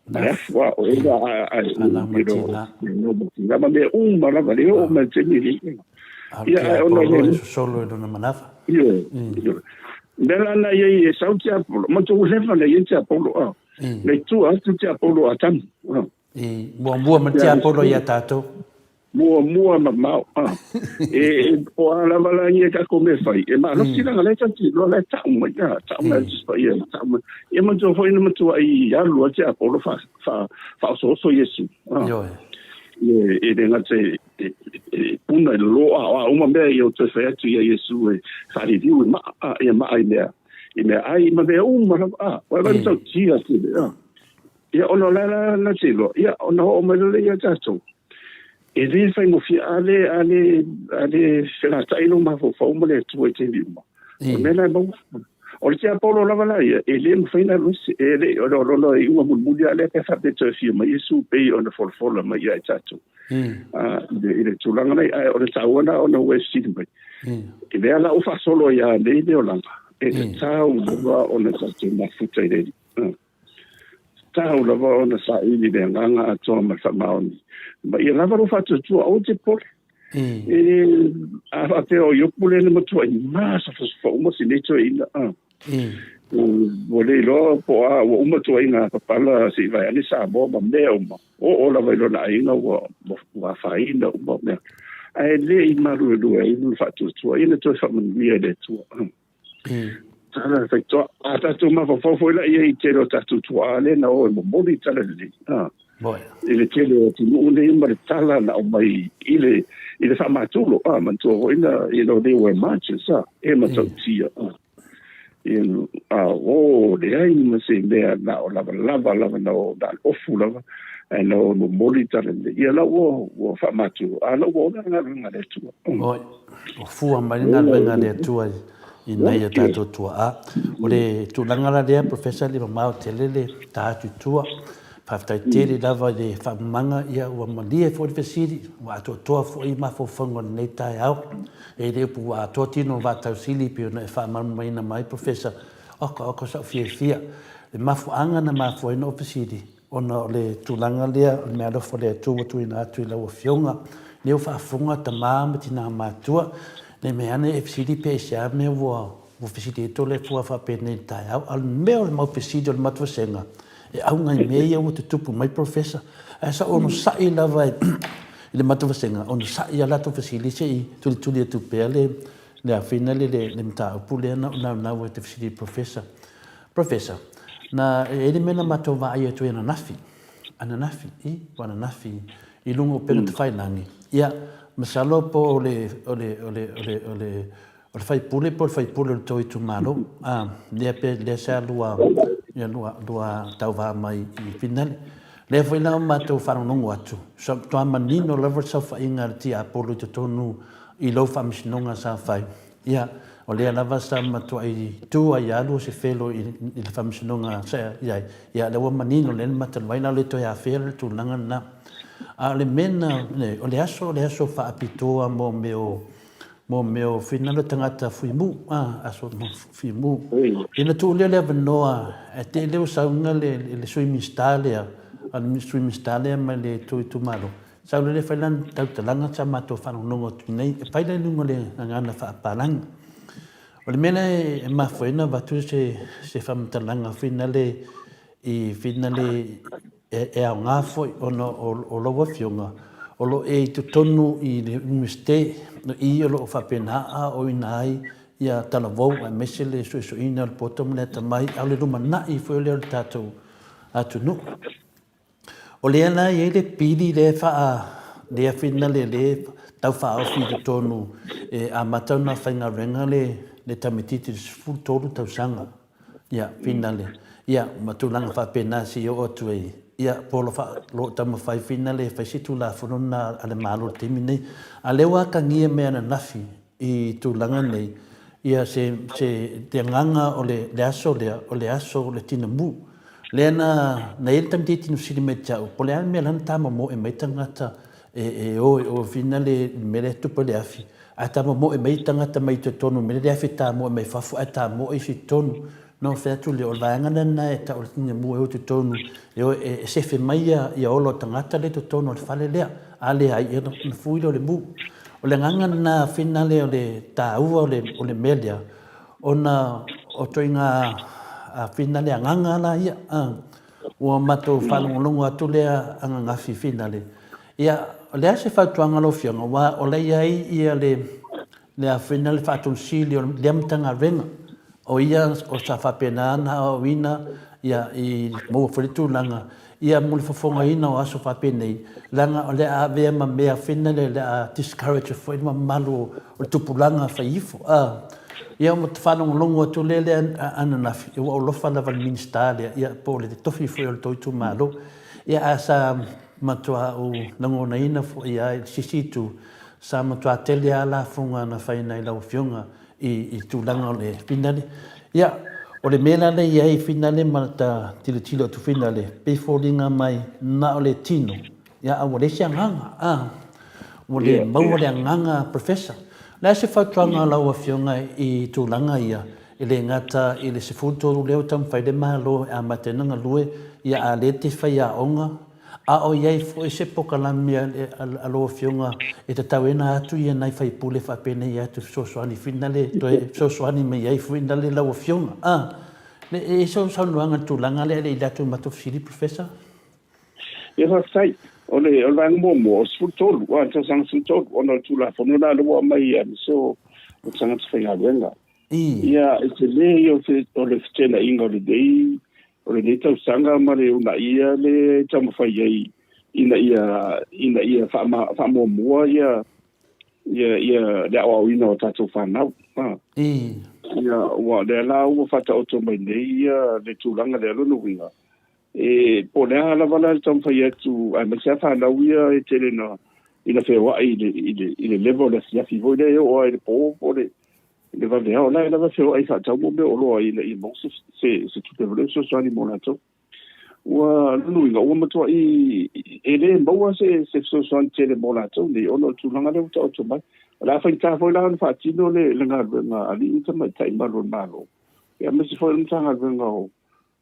ma le afu, a, o Eva a, a, you know, ma mea uma lava, le oo mai le taimi lenei. Ia, ae ona le sosolo i lona manava. Ioe, ioe. Mea la na i ai e sau tiapolo, ma tou leva na i ai tiapolo, a. Na i tua atu tiapolo a Atamu, a. I muamua ma le tiapolo ia tatou. Muamua mamao. Ah. E, o a lava la ia tatou mea fai, e malosi laga lea tatou te iloa la e ta'u mai, ah, ta'u mai le Tusi Paia, ta'u mai. Ia manatua foi na matua'i alu a tiapolo fa, fa, faaosooso Iesu. Ah. Ioe. E, e le gata e, e, e puna i le loa, o a uma mea ia o toe fai atu ia Iesu e faaliliu i maa, ah, ia maa i mea, i mea ai ma mea uma lava, ah, ua e matautia tele, ah. Ia ona o le a la na te iloa, ia ona oo mai loa lea ia tatou. E le faigofie, a le, a le, a le felata'i lou mafaufau ma le Atua i taimi uma. O le mea la e maua. O le tiapolo lava la ia, e le mafai ona alu ese, e le, o lona iuga mulimuli lava lea pe faapea e toe afio mai Iesu pei ona folafola mai ia i tatou. I le tulaga nei, ae o le taua lena ona ua e fesili mai. I lea la ua faasolo ai lava nei le olaga, e tatau lava ona tatou mafuta i le Alii. tatau lava ona saili le agaga atoa ma le faamaoni, ma ia lava lou faatuatua, aua e te popole. E le, a faapea o Iopu lea na matuai masafasafa uma si nei toeaina, a. Ua le iloa po o a, ua uma tuaiga papala se i vaeane Samoa ma mea uma. Oo lava i lona aiga ua, ua afaina uma mea. Ae le i maluelue ai lona faatuatua, ia na toe faamanuia e le Atua. Tala le faitoa. A tatou mafaufau foi la i ai i tele o tatou tuaa lea na o e momoli tala lelei. I le tele o atunuu nei ma le tala na aumai i le, i le faamatulo. A, manatua foi na, you know, they were martyrs, a, e matautia. A. You know, a, o, leai ma se mea na o lavalava lava na o, na o le ofu lava, ae na o momoli tala lelei. Ia la ua, ua faamatulo, a la ua ola le galuega a le Atua. Oi, ua fua mai le galuega a le Atua i nai a tatou tuaa. O le tulaga la lea, Professor, le mamao tele le ta atu i tua. Faafetai tele lava i le faamamaga, ia ua malie foi le fesili, ua atoatoa foi mafaufauga o lenei taeao. E le upu ua atoa tino o vaatausili pei ona e faamalamalamaina mai, Professor, oka oka sau fiafia. Le mafuaaga na mafua ai ona ou fesili, ona o le tulaga lea o le meaalofa o le Atua ua tuuina atu i lau Afioga, lea ua faafofoga tama ma tina matutua, ne i mea ane e fesili pe aisea mea ua fesili ai Toleafoa faapenei i le taeao. A o le mea o le mau fesili o le matuasega, e auga i mea ia ua tutupu mai Professor. Ae sa ou onosai lava i le matuasega, onosai a latou fesili se i tulituli atu pea le afina le le mataupu lea na ou naunau ai ou te fesili i le Professor. Professor, na e i ai le mea na matou vaai atu ai ananafi, ananafi, i, po ananafi i luga o upega tafailagi, ia, masalo po o le, o le, o le, o le, o le, o le faipule po o le faipule o le tou itumalo, a, lea pe, lea sa lua, ia, lua, lua tauva mai i Finale. Lea foi la ua matou faalogologo atu, sa matua manino lava le saofaiga a le tiapolo i totonu i lou faamasinoga sa fai. Ia, o lea lava sa matuai tu ai alu o se felo i le faamasinoga sa i ai, ia lea ua manino lea le mata mai la le toe afea le tulaga lena. A o le mea na, o le aso, o le aso faapitoa mo mea o, mo mea o finagalo tagata fuimu, a, aso mo fuimu. Ina tuu lea le avanoa, e te lea ua sauga le, le Sui Minisita lea, a le Sui Minisita lea mai le tou itumalo, Sau lele fai lana tautalaga sa matou faalogologo atu nei, e fai la i luga o le gagana faapalagi. O le mea lea e mafua ai ona avatu se, se faamatalaga finale i finale e, e aoga foi ona o, o lau Afioga o lo o e i totonu i le Iunivesite, o i o lo o faapena a aoaoina ai ia talavou aemaise le suesueina o le poto ma le atamai, a o le lumanai foi lea o le tatou atunuu. O lea la e i ai le pili lea e faa, lea finale lea e tau faaofi i totonu e amata ona faigaluega le, le tamaitiiti i le 13 tausaga. Ia, finale. Ia, ma tulaga faapena se i oo atu ai. Ia, po o lo o taumafai finale e fai se Tulafono lena a le Malo i le taimi lenei. A o lea ua atagia mai ananafi i tulaga nei, ia se, se, te agaga o le, le aso lea, o le aso o le tineimu. Lea na, na i ai le tamaitiiti na fesili mai ia te au, po o le a le mea la na tamomoe mai tagata e, e o e o whina le mea lea e tupu ai le afi, ae tamomoe mai tagata mai totonu i le mea lea le afi e tamoe mai fafo ae tamoe isi i totonu. Na ou fai atu lea, o le vaega lena e tau o le tineimu e o i totonu, e o e sefe mai ia ola o tagata lea i totonu o le fale lea. A leai, ia ona fui lea o le mu. O le agaga lena finale o le taua o le, o le mea lea, ona o ituaiga finale agaga la ia. Ua matou faalogologo atu lea ananafi finale. Ia, o le a se fautuaga lau Afioga, aua o la e i ai ia le, le afina le Faatonu Sili o lea Matagaluega, o ia o sa faapena ona aoaoina ia i maua foi le tulaga ia mo le fofogaina o aso faapenei, leaga o le a avea ma mea fina lea o le a discourage foi le mamalu o le tupulaga fai ifo. A ia ua faalogologo atu lea lea ananafi, ua ou alofa lava i le Minisita lea, ia po o le tofi foi o le tou itumalo. Ia ae sa matua ou lagonaina foi lava i se isi itu, Sa matua tele lava lafoga na faina i lau Afioga i le tulaga o le finale. Ia, o le mea la lea e i ai finale ma ta tilotilo atu finale, pei e foliga mai na o le tino, ia a ua leai se agaga, a, ua le maua le agaga Professor. O le a se fautuaga a lau Afioga i tulaga ia E le gata i le 13 lea ua taumafai le Malo e amata ai ona galue, ia a lea e te faiaoga, a o i ai foi se polokalame a lau Afioga e tatau ai ona atu ia nai faipule faapenei atu e fesoasoani foi na le toe fesoasoani mai ai foi na le lau Afioga. A, e i ai sau saunoaga i le tulaga lea e le i alu atu i le matou fesili, Professor? Ia faafetai. O le o le vaega muamua, o le 13, aua o le tausaga 13, ona o le Tulafono la lea ua aumai aemaise o o tagata faigaluega. Ia, e tele ia o se o le feteenaiga o lenei o lenei tausaga ma le uunaia le taumafai ai ina ia ina ia faamuamua ia ia ia le aoaoina o tatou fanau. Ia, ua lea la ua faataoto mai nei ia le tulaga lea lona uiga E po o le a lava la le taumafai atu, aemaise lava fanau ia e tele ina, ina feoai i le, i le, i le leva o le afiafi foi lea e oo lava i le po po o le, le vaveao, o la e lava feoai faatau mo mea oloa ina ia maua se, se, se tupe foi lea e fesoasoani mo latou. Ua, lona uiga, ua matuai e le maua se, se fesoasoani tele mo latou nei ona o le tulaga lea ua taoto mai. O le a faigata foi la ona faatino le, le galuega a alii ma tamaitai malu o le Malo, aemaise foi o le Matagaluega o,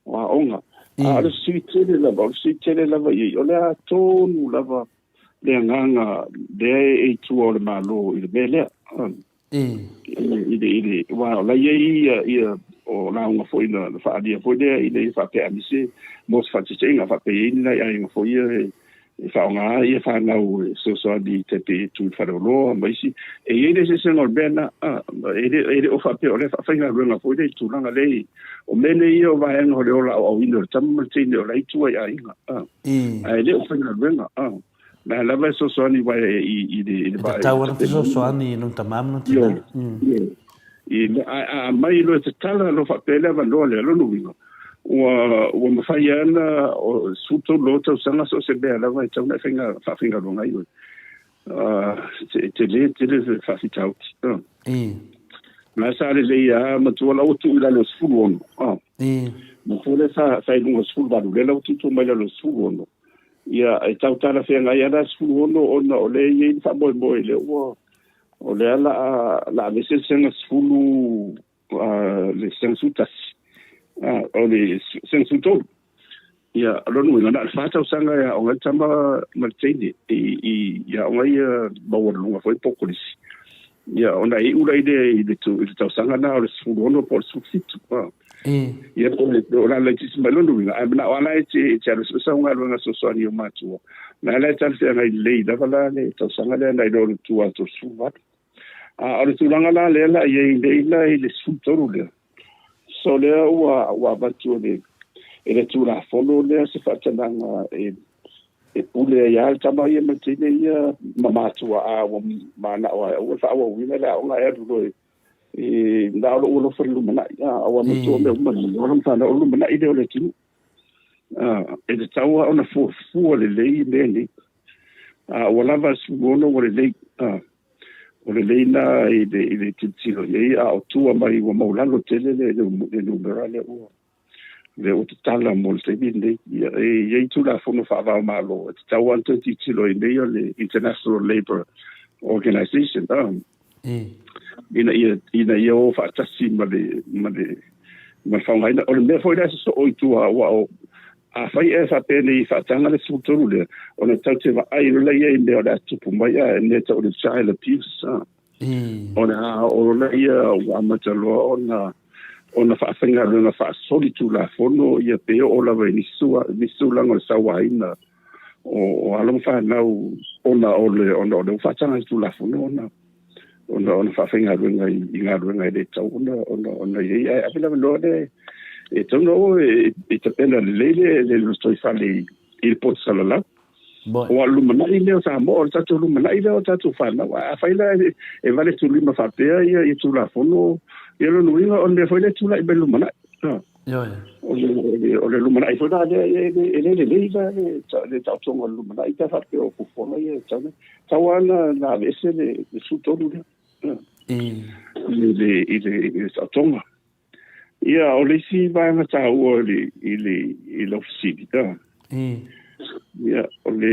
o aoga. A o le fesili tele lava, o le fesili tele lava i ai, o le a tonu lava le agaga lea e i tua o le Malo i le mea lea. I le, i le, aua o la e i ai ia, ia o lauga foi na, na faaalia foi lea ina ia faapea aemaise mo se faataitaiga, faapea e i ai ni nai aiga foi ia e, e faaaoga ai ia fanau e fesoasoani i tai pei e tu i le faleoloa ma isi. E i ai le eseesega o le mea lena, e le, e le o faapea o lea e faafaigaluega foi lea i tulaga lea i, o mea nei ia o vaega o le ola aoaoina o le tama ma le teine o la e i tua i aiga, ae le o faigaluega. Na lava e fesoasoani i, i, le, i le E tatau ona fesoasoani i lona tama ma lona tina. I, a, a aumai loa e tatala loa faapea le avanoa lea, lona uiga, ua, ua mafai lava ona, o 13 loa tausaga so o se mea lava e tatau ona e faiga, faafaigaluega ai oe. E tele tele le faafitauli. Na sa lelei lava matua la ua tuu i lalo o le 16. Matua lea sa, sa i luga o le 18, lea la ua tuutuu mai i lalo o le 16. Ia, e tau talafeagai lava la 16 ona o lea e i ai le faamoemoe lea ua O lea la a la aveese le sega 10 le sega 11 o le sega 13. Ia, o lona uiga, na o le fa tausaga e aoga ai le tama ma le teine i, i, i aoga ia maualuluga foi po o kolisi. Ia, ona e iu lai lea i le, i le tausaga na o le 16 po o le 17. Ia, po o le a laitiiti mai lona uiga, ae manao lava la e te, e te alu e sue sau galuega fesoasoani i ou matua. Na la e talafeagai lelei lava la le tausaga lea nai lo le tua atu o le 18. A o le tulaga la lea la i ai nei la i le 13 lea, so lea ua, ua avatu e le, e le Tulafono lea se faatanaga e, e pule ai lava le tama ia ma le teine ia ma matua a ua manao ai aua le faaauauina le aoga ae alu loa e, na o lou alofa i le lumanai, a, aua matua mea uma nei, o le fanau o le lumanai lea o le atunuu. E tatau lava ona fuafua lelei mea nei. Ua lava le 16 ua lelei. O lelei na i le, i le tilotilo i ai, a o tua mai ua maualalo tele le, le, le numera lea ua, lea ua tatala mo le taimi lenei. Ia, e i ai Tulafono faava-o-Malo e tatau lava ona toe tilotilo i mea ia o le International Labour Organization, ina ia, ina ia o faatasi ma le, ma le, ma le faaaogaina. O le mea foi lea e sosoo i tua, aua o, afai e faapea nei faataga le 13 lea, ona tatou te vaai loa lea i mea o le a tupu mai, a mea e tau o le child abuse, a. O le a oo loa lea ua amata loa ona ona faafaigaluega faasolitulafono ia pe oo lava i nisi nisi tulaga o le sauaina o, o alo ma fanau ona o le ona o le ua faataga i le Tulafono ona ona ona faafaigaluega i, i galuega e le tatau ona ona ona i ai. Ae ave lava loa le e tatau ona oo e, e tapena lelei le le lotoifale i, i le poto salalau. Aua o le lumanai lea o Samoa, o le tatou lumanai lea o tatou fanau. Ae afai la e, e valetulima faapea ia, ia Tulafono, ia lona uiga o le mea foi lea e tulai mai le lumanai. Ioe. O le, o le, o le lumanai foi la lea, e, e, e le lelei la le, le taotoga o le lumanai pe a faapea o fuafuaga ia e tatau ona, tau lava na, na aveese le, le 13 lea. I le, i le, i le taotoga. Ia, o le isi vaega taua i le, i le, i lau fesili, ia, o le,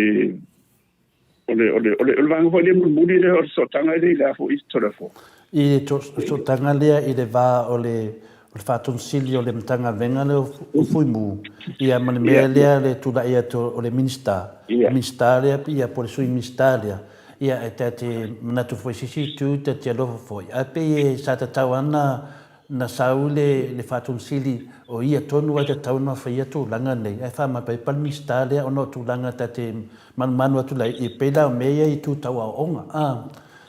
O le, o le, o le, o le vaega foi lea mulimuli lea o le sootaga lea i le a foi Tolafono. I le sootaga lea i le va o le o le Faatonu Sili o le Matagaluega lea o Fuimu, ia ma le mea lea le tulai atu o le Minisita, le Minisita lea ia po o le Sui Minisita lea, ia e ta te manatu foi i se isi itu ta te alofa foi, ae pei e sa tatau lava ona na sau le le Faatonu Sili o ia tonu lava e tatau ona faia tulaga nei, ae faamaepaepa le Minisita lea ona o tulaga ta te manumanu atu la i pei la o mea ia i itu tau aoaoga a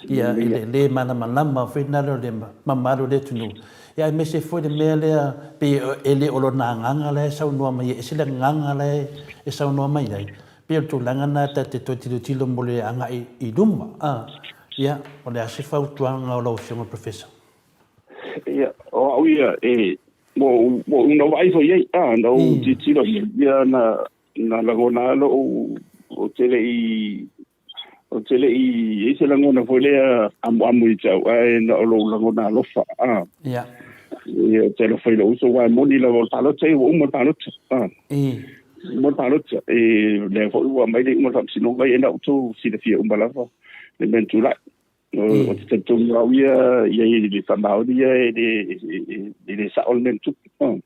ia i le le malamalama foi lena o le mamalu o le atunuu ia aemaise foi le mea lea pei e le o lona agaga la e saunoa mai ai, e ese le agaga la e saunoa mai ai. Pei o le tulaga lena ta te toe tilotilo mo le agai i luma a ia o le a se fautuaga o lau Afioga Professor? Ia, o au ia, e, mo, mo una vaai foi ai, a, na ou tilotilo ia na, na lagona lou, ou te le i, ou te le i i ai se lagona foi lea amoamo ia te au, ae na o lou lagona alofa, a. Ia. Ia, ou te alofa i lou uso, aua e moni lava o le palota ia ua uma le palota, a. Uma le palota, e, lea foi ua aumai le iuga o le faamasinoga, ia na outou silafia uma lava le mea na tulai. O te talitonu au ia, ia i le faamaoni ia e le, e le sao le mea na tupu.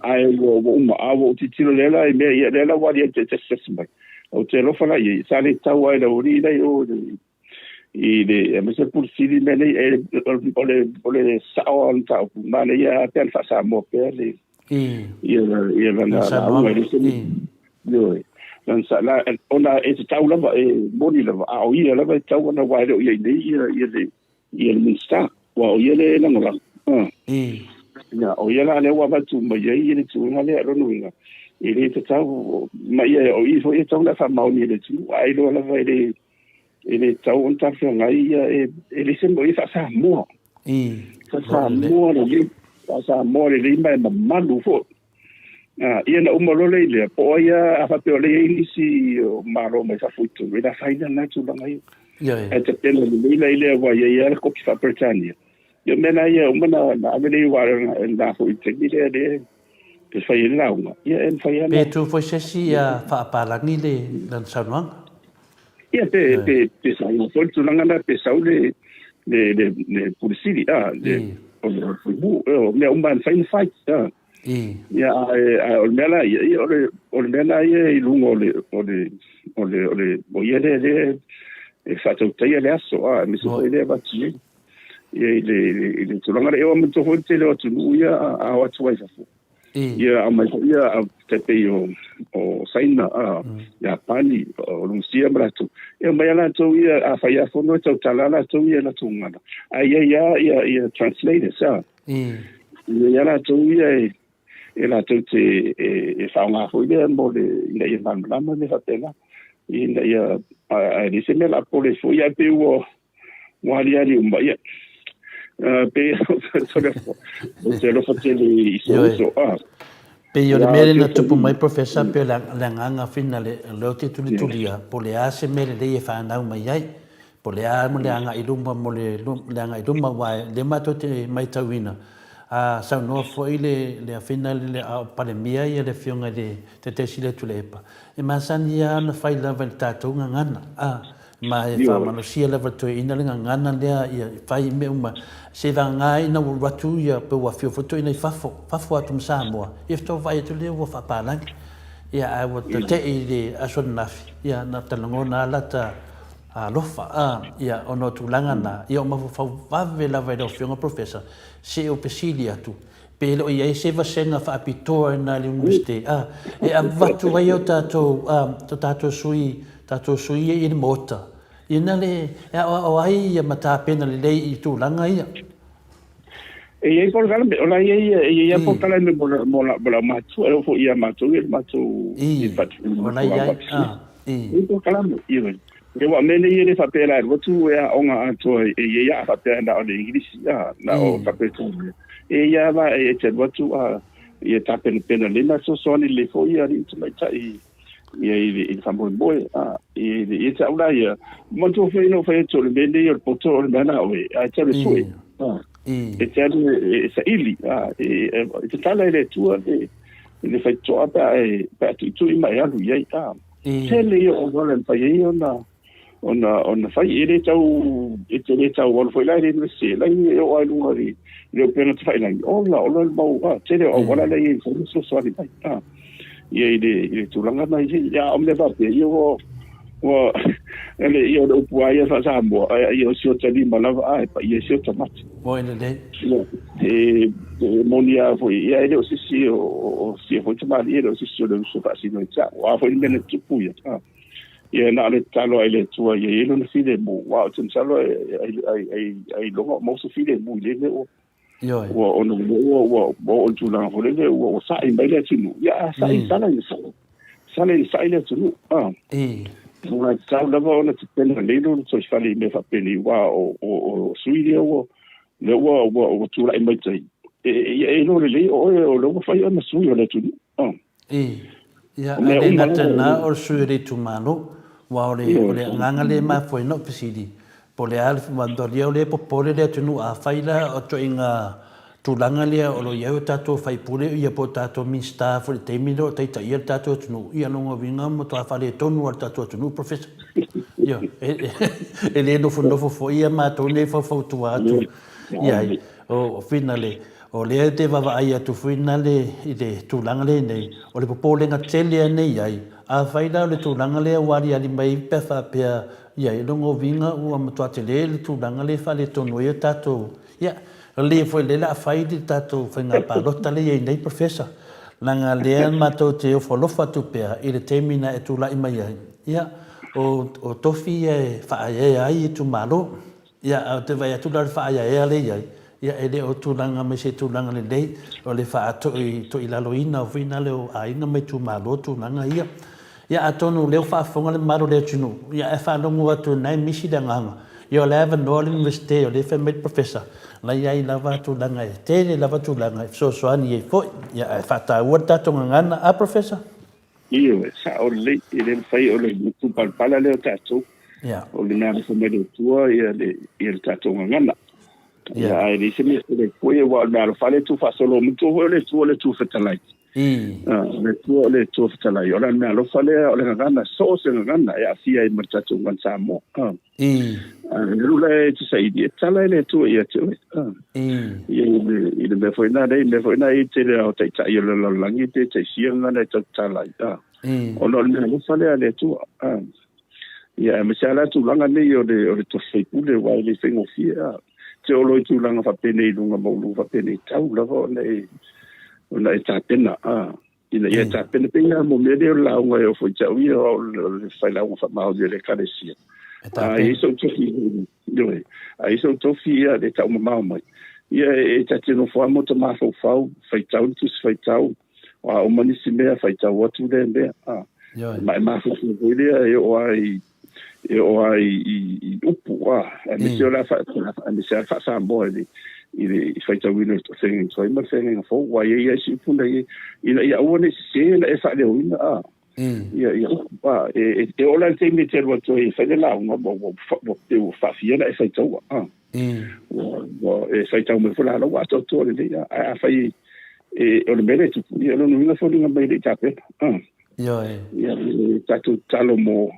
Ae ua uma, a ua ou tilotilo lea la i mea ia, lea la ua aliali taitasitasi mai. Ou te alofa la i ai, sa le tatau lava i le aualii la i o i le, aemaise le Pule Sili mea nei, e, o le, o le sao lava o le mataupu, manaia lava pe ana faa-Samoa pea le, ia, ia lana lauga, e le se, Ioe. Lana sa, la, ona e tatau lava, e moni lava, a o ia lava e tatau ona aua e le o i ai nei ia, ia le, ia le Minisita, aua o ia lea e lagolago. Ia, o ia la lea ua avatu mai ai ia le tulaga lea, o lona uiga, e le tatau, ma ia, o i foi e tatau ona faamaoni e le atunuu, ae iloa lava e le, e le tatau ona talafeagai ia, e, e le se mea o ia faa-Samoa. Faa-Samoa lelei, faa-Samoa lelei ma e mamalu foi. Ia na uma loa lea i lea, po o ai a faapea o lea e i ai nisi o Malo mai fafo i totonu, e le afaina lena tulaga ia. Ae tapena lelei la i lea aua e i ai lava le kopi faa-Peretania. Ia o mea la ia e uma ona ave lea i aua lena foi i le taimi lea lea e fai ai le lauga, ia e mafai lava ona. Pe tu foi se isi ia faapalagi le lana saunoaga. Ia pe pe pe sau foi le tulaga lena pe sau le le le le Pule Sili a le o le Fuimu, o mea uma e mafai ona fai. Ia, ae o le mea la ia, ia o le, o le mea la ia i luga o le, o le, o le, o le, o ia lea, lea e faatautaia le aso, a, aemaise foi lea avatu i ai. Ia, i le, i le tulaga lea, e o manatua foi le tele o atunuu ia a o atu ai i fafo. Ia, aumai foi ia, tai pei o, o Saina, a, Iapani, o Rusia ma latou. E omai lava latou ia, a fai lava fono e tautala lava latou ia i latou gagana. Ae i ai lava ia, ia translators, a. Ia ia latou ia e, e latou te e, e faaaoga foi lea mo le, ina ia malamalama mea faapena. Ina ia, ae leai se mea o le a popole foi, ae pei ua, ua aliali uma, ia. Pei ou te alofa tele i si ou uso. Pei o le mea lea na tupu mai Professor, pei o le agaga fina lea ou te tulitulia, po o le a se mea lelei e fanau mai ai. Po o le a mo le agai i luma mo le agai i luma aua o lea matou te maitauina, a saunoa foi le le afioga i le a o Palemia ia le afioga i le Taitai Sili o Tuilaepa, e masani lava ona fai lava i le tatou gagana, a, ma e faamalosia lava e le toeaina le gagana lea ia fai mea uma, seivagana ina ua alu atu ia pe ua afio foi le toeaina i fafo, fafo atu ma Samoa, ia faatoa vaai atu lea ua faapalagi. Ia ae ua tate'i i le aso ananafi, ia na ta lagona lava lata Alofa, a, ia, ona o tulaga na, ia o mafaufau vave lava i lau Afioga Professor, se o fesili atu, pe le o i ai se vasega faapitoa i na le Iunivesite, a, e avatu ai o tatou, a, to tatou sui, tatou sui ia i le Maota, ia na le, e aoao ai ia ma tapena lelei i tulaga ia. E i ai polokalame, o la e i ai, e i ai lava polokalame mo le, mo la, mo le aumatua, e oo foi ia matou ia le matou, i le O la e i ai, a, i. E i ai polokalame, ioe. Ia aua o mea nei e le faapea la e alu atu e aoga atoa e i ai a faapea na o le Igilisi, a, na o faapea E i ai lava e te alu atu a, ia tapenapena lelei ma fesoasoani lelei foi ia alii ma tamaitai ia i le, i le faamoemoe. A, i le, ia te au la ia, manatua foi na ou fai atu o le mea nei o le poto o le mea na oe, ae te alu e sue. A, e te alu e, e saili, a, e, e, e tatala e le Atua le, le faitotoa pe a e, pe a tuitui ma e alu i ai. A, tele ia o auala e mafai ai ona, ona ona fai e le tau e te le tau alu foi la i le Iunivesite la e oo ai luga i le upega tafailagi ola ola le mau a tele o auala la i ai fesoasoani mai a ia i le i le tulaga na ia o mea faapea ia ua ua ele ia o le upu a ia faa-Samoa ia o si ota lima lava a e paia i si ota mata. Moi lelei. E moni lava foi, ia e le o se isi o sia foi tamalii, e le o se isi o le uso faasino i te au. O a foi le mea na tupu ia. Ia na o le tatalo lava i le Atua ia i ai lona filemu, aua ou te masalo ailoga o maua se filemu i lea mea ua ua ona ua ua ua oo i le tulaga foi lele ua ua sa'i mai le atunuu. Ia a sa'i sala ina sa'i. Sala ina sa'i le atunuu. Ua tatau lava ona tapena lelei lou lotoifale i mea faapenei, aua o o o sui lea ua lea ua ua ua tulai mai tai. E e iloa lelei o oe o lea ua fai oe ma sui o le atunuu. Ia, ae le gata i lena, o le sui o le itumalo, aua o le, o le agaga lea e mafua ai na ou fesili, po o le a le aua o lea e popole le atunuu, afai la o ituaiga tulaga lea o lo o i ai o tatou faipule ia po o tatou Minisita foi i le taimi lea o taitaia le tatou atunuu, ia lona uiga ua matua faaletonu lava le tatou atunuu Professor. Ia, e le nofonofo foi ia matou nei e faufautua atu i ai. O finale, o lea e te vaavaai atu foi nale i le tulaga lenei, o le popolega tele lava nei ai, afai la o le tulaga lea ua aliali mai pe a faapea i ai, lona uiga ua matua tele le tulaga lea e faaletonu ai a tatou, ia, lelei foi lea o le a fai le tatou faiga palota lea e i ai nei Professor, leaga lea matou te ofo alofa atu pea i le taimi na e tulai mai ai, ia, o tofi ia e faaeaea ai itumalo. Ia, ae ou te vaai atu la i le faaeaea lea e i ai, ia e le o tulaga mai se tulaga lelei, o le faatoilaloina foi lea o aiga ma itumalo tulaga ia. Ia atonu o lea ua faafofoga le mamalu o le atunuu, ia ae faalogo atu o lena e misi le agaga, ia o la e avanoa le Iunivesite o lea e fai mai le Professor, o la e i ai lava tulaga e tele lava tulaga e fesoasoani ai foi, ia ae faataua le tatou gagana, a Professor? Ioe, sao lelei, e le mafai o le matupalapala lea o tatou. O le mea alofa mai le Atua ia le, ia le tatou gagana. Ia, ae leai se mea e tele foi, aua o le mea alofa le Atua faasolo, manatua foi o le Atua o le Atua fetalai. O le Atua o le Atua fetalai. O le mea alofa lea o le gagana, so o se gagana e aafia ai ma le tatou gagana Samoa. Alu la e te saili, e tala e le Atua ia te oe. Ia i le mea foi na, le mea foi na e tele o taitai o le lalolagi pe taisia ngana e tautala ai. Ona o le mea alofa lea a le Atua. Ia, aemaise lava la tulaga nei o le, o le tofi faipule, aua e le faigofie. Te oo loa i tulaga faapenei i luga maualuga faapenei, tau lava ona e, ona e tapena. Ina ia tapena pei lava mo mea lea o le lauga e ofo i te au ia o le failauga faamaoni o le Ekalesia. A i ai sou tofi, ioe, a i ai sou tofi ia le taumamao mai, ia e ta te nofo lava ma ota mafaufau, faitau le tusi faitau, o a uma nisi mea, faitau atu lea mea, a. Ma e mafaufau foi lea e oo lava i e oo lava i upu, a, aemaise o le a aemaise lava le faa-Samoa i le i le faitauina o le feagaiga tuai ma le feagaiga fou, aua e i ai lava isi upu na i ai, ina ia aua ne i sese ona e faaleoina, a, ia, ia upu, a, e, e oo la i le taimi e te alu atu ai e fai le lauga, ua, ua, ua, pei ua faafia ona e faitaua, a, ua, ua e faitau mai foi la, la ua atoatoa lelei, a, ae afai e, o le mea lea e tupu, ia, o lona uiga e foliga mai e le i tapena, a. Ioe. Ia, e tatou tatalo mo,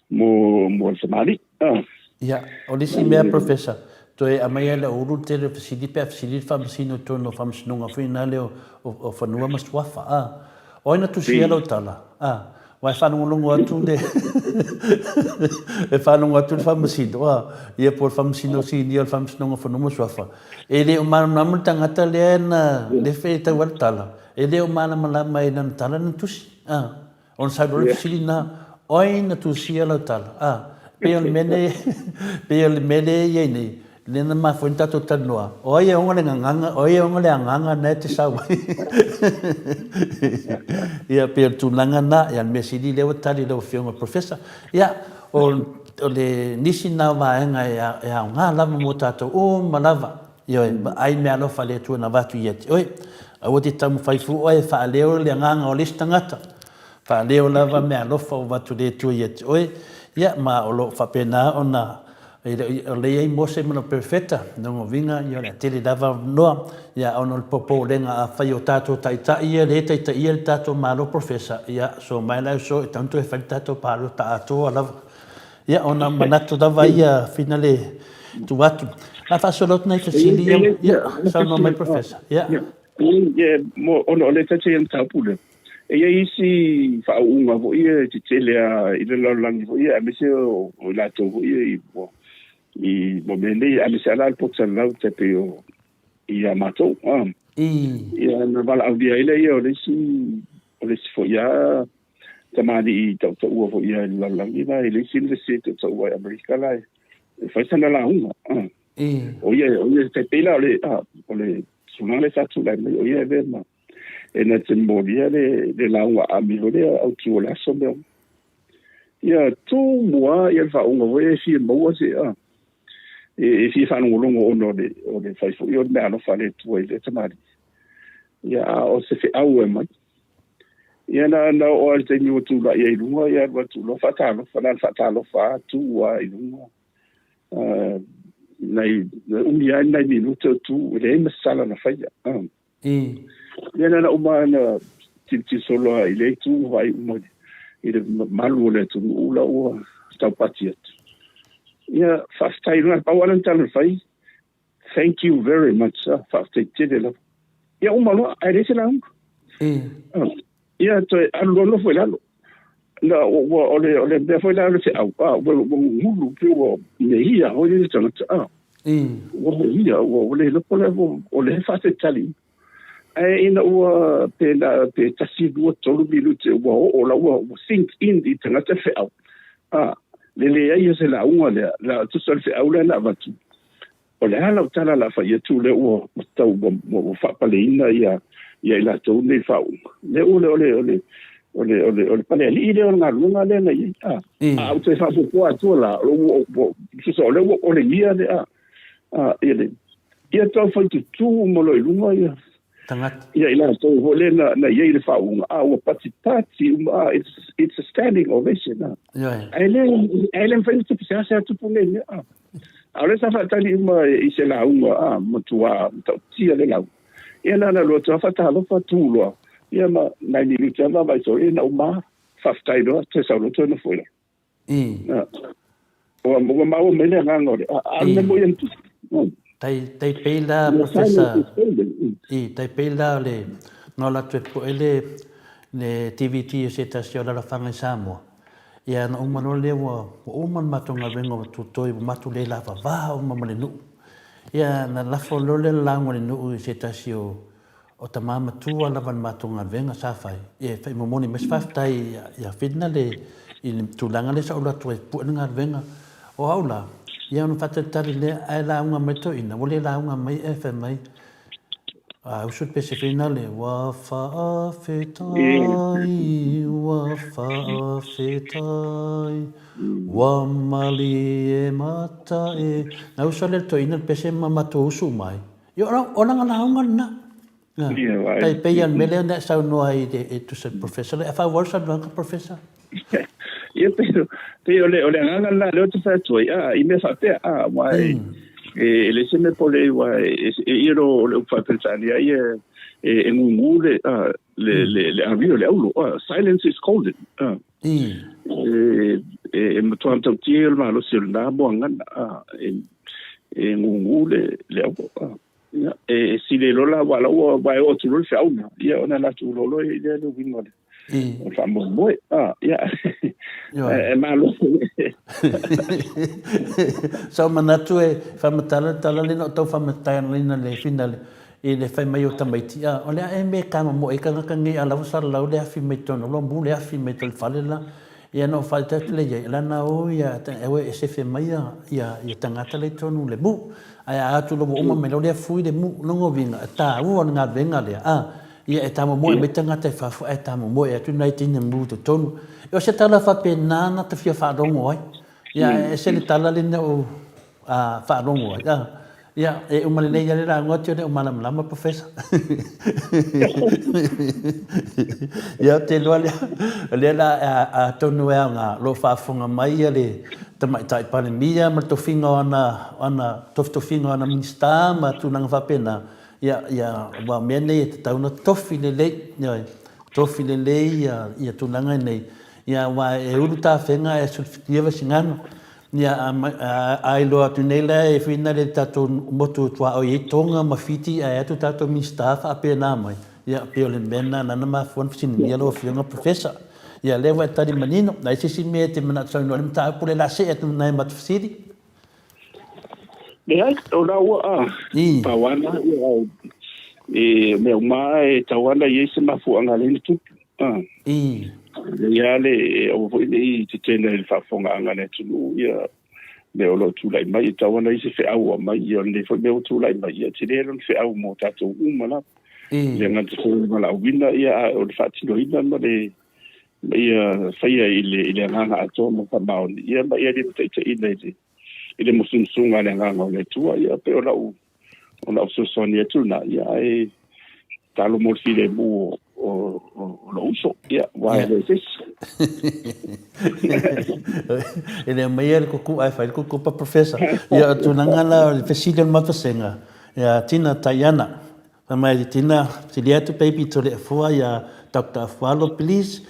mo, mo le tamalii. Ah. Ia, o le isi mea, Professor, toe aumai ai lau ulu le tele o fesili pe a fesili le Faamasino i totonu o Faamasinoga foi na lea o, o, o Fanua ma Suafa. Ah. O ai na tusia lau tala? Ah. Aua e faalogologo atu le e faalogo atu le Faamasino, ah, ia po o le Faamasino Sinia o le Faamasinoga o Fanua ma Suafa. E le o malamalama le tagata lea na lefe e tau ai le tala. E le o malamalama i lana tala na tusi. A. Ona sau loa le fesili lena, O ai na tusia lau tala? A. Pei o le mea nei, pei o le mea lea e i ai nei, lea na mafua ai ona tatou talanoa, o ai e ona le gagana, o ai e ona le agaga na e te sau ai. Ia, pei o le tulaga lena, ia, le mea sili lea ua tali lau Afioga i le Professor. Ia, o, o le nisi lena o vaega e aoga lava mo tatou uma lava. Ioe, vaai meaalofa a le Atua na avatu ia te oe. Aua te taumafai fu oe e faaleo le agaga o le isi tagata. Faaleo lava meaalofa ua avatu e le Atua ia te oe. Ia, ma o lo o faapena ona e le o lea i ai Mose ma lona perofeta, lona uiga, ia o le a tele lava avanoa, ia ona o le popolega afai o tatou taitai ia lea e taitaia le tatou Malo professor, ia so mai la e so e tatau ona toe fai le tatou palota atoa lava. Ia, ona manatu lava ia fina le tu atu. Na faasolo atu nai fesili ia, ia, saunoa mai Professor. Ia. Ia, mo, ona o le tata ia mataupu lea. E i ai isi faauuga foi ia tetele lava i le lalolagi foi ia, aemaise o i latou foi ia i, i mo mea nei, aemaise lava la le poto salalau tai pei o ia matou. Ah. Ia, na valaaulia ai lea o le isi, o le isi foi lava tamalii tautaua foi ia i le lalolagi la, i le isi University tautaua i Amerika la, e fai sana lauga. Ah. O ia, o ia, tai pei la o le, ah, o le tulaga lea sa tulai mai, o ia e avea ma e na te molia le, le lauga aami foi lea autu o le aso mea. Ia, tumua ia le faauuga foi e fia maua se, ah, e, e fia faalogologo ona o le, o le fai foi o le meaalofa a le Atua i le tamalii. Ia, a o se feau e mai. Ia, na, na oo lava i le taimi ua tulai ai i luga, ia alu atu loa faatalofa, na ona faatalofa lava, tu lava i luga. Uh, nai, umi lava nai minute o tu, e leai ma se tala na faia. Uh. Ia na na uma na tilotilo solo lava i lea itu ma vaai uma i le malu o le atunuu la ua taupati atu. Ia, faafetai na pau lava lea o le tala na fai, thank you very much, ah, faafetai tele lava. Ia uma loa, ae leai se lauga. Ia, toe alu loa nofo i lalo. Na, ua, o le, o le mea foi la o le feau, ah, ua, ua gugulu, pei ua mehia foi le tagata, ah. Ua mehia, ua, ua le iloa po o le a, o lea e faatalitali. Ae ina ua pe na, pe tasi, lua, tolu minute, ua oo la, ua, ua sink in i tagata le feau. Ah, le leai o se lauga lea, la, tusa o le feau lea na avatu. O le a lau tala o le a fai atu lea ua tau ua faapaleina ia ia i latou nei faauuga. Lea ua o le o le o le o le o le palealii lea o le galuega lea na i ai. A, a ou toe faaopoopo atua la, ua ua tusa o lea ua olegia le a a ia le ia tau fai tutū uma loa i luga ia tagata. Ia i latou foi lea na, na i ai le faauuga, a ua patipati uma, a, it's, it's a standing ovation, a. Ioe. Ae le, ae le mafai ona tupu, seasea tupu nei mea, a. A o lea sa faatali uma i se lauga, a, matua matautia le lauga. Ia na ona alu atu lava faatalofa, tu loa, ia ma nai minute lava vaavaai solo, ia na uma lava. Faafetai loa, toe sau loa toe nofo i lalo. A, ua, ua maua mai le agaga o le, a, a o le mea moni ia na tupu. Tai, tai pei la, Professor, i, tai pei la o le, na o latou e poe le, le DVD o se tasi o alalafaga i Samoa. Ia na uma loa lea ua, ua uma le matou galuega ua tutoi ua matou le lavava uma ma le nuu. Ia na lafo loa lea le lauga a le nuu i se tasi o, o tama matua lava i le matou galuega sa fai, ia e fai momoli mai se faafetai ia Fitna le, i le tulaga lea sa ou alu atu ai e pue le galuega. O au la, ia ona faatalitali lea, ae lauga mai le toeaina, ua le lauga mai ae fai mai, a usu le pese finale, ua faafetai, ua faafetai, ua malie mata e. Na usu lea le toeaina le pese ma matou usu uma ai. Ia, o lana lauga lena. Tai pei a le mea lea na e saunoa ai e tusa i le Professor lea. E faaauau le saunoaga, Professor? Ia, pei o le agaga lena lea ou te fai atu ai, a, i mea faapea, a, aua e, e leai se mea pole, aua e, e, o le upu faa-Peretania ia, e gugu le, a, le, le, le ario, le aulo, a, silence is golden, a. E, e matua matautia ia o le malosi o lena moagana, a, e, e gugu le, le aulo, a. Ia, e sili loa la, aua la ua, aua e oo atu loa le feauna, ia ona latou iloa loa lea le uiga o le, o le faamoemoe. A, ia, e malo. Sa ou manatu e faamatala le tala lea na ou tau faamatalaina i le finale, i le fai mai o tamaiti, a, o le a ea mea e kamamoe ai tagata nei a la ua salalau le afi mai totonu, ua mu le afi mai totonu i le fale la. Ia na ou faatali atu lea i ai, lana o ia e e sefe mai ia ia tagata la i totonu le mu. Ae a atu loa ua uma mai loa lea fui le mu, lona uiga e taua le galuega lea a, ia e tamomoe mai tagata i fafo ae tamomoe atu nai teine mu i totonu. O se tala faapena na ta fia faalogo ai. Ia ae ese le tala lea na ou a faalogo ai, a. Ia, e uma lelei lava le lauga atu e le o malamalama Professor. Ia, ou te iloa lea, o lea la atonu e aoga, o lo o faafofoga mai ia le Tamaitai Palemia ma le tofiga o ana, ana tofitofiga o ana Minisita ma tulaga faapena, ia, ia, aua o mea nei e tatau ona tofi lelei, ioe, tofi lelei ia, ia tulaga nei. Ia, aua e ulu tafega ae sulufitia Vaisigano. Ia, a iloa atu nei la e whina le tatou motu tuaoi ai Tonga ma Fiti ae atu tatou Minisita faapena mai, ia, pei o le mea lena na mafua ona fesiligia lau Afioga Professor. Ia, lea ua e tali manino. A i ai se isi mea e te manatu saunoa i le mataupu lea, o le a see atu i nai matou fesili. Leai, o la ua a, pau lava lena, ia, e mea uma lava e tatau lava ona i ai se mafuaaga e ala ai ona tupu. E i ai lava le, aua foi ne i tetele i le faafofogaaga a le atunuu ia mea o lo o tulai mai, e tatau lava ona i ai se feau a aumai, ia o lenei foi mea ua tulai mai, ia e tele lona feau mo tatou uma lava. E le gata foi i le valaauina, ia a o le faatinoina ma le ma ia faia i le, i le agaga atoa ma faamaoni, ia ma ia limataitaiina i le, i le musumusuga a le Agaga o le Atua. Ia, pei o lau, o lau fesoasoani atu lena, ia, ae talo mo le filemu o, o, o, o lou uso, ia, aua e le o se isi. E le aumaia le kuku ae fai le kuku pa Professor. Ia, o tulaga la o le fesili o le matasega, ia Tina Taiana, Fai mai le tina, Sili atu baby Toleafoa ia Doctor Afualo please,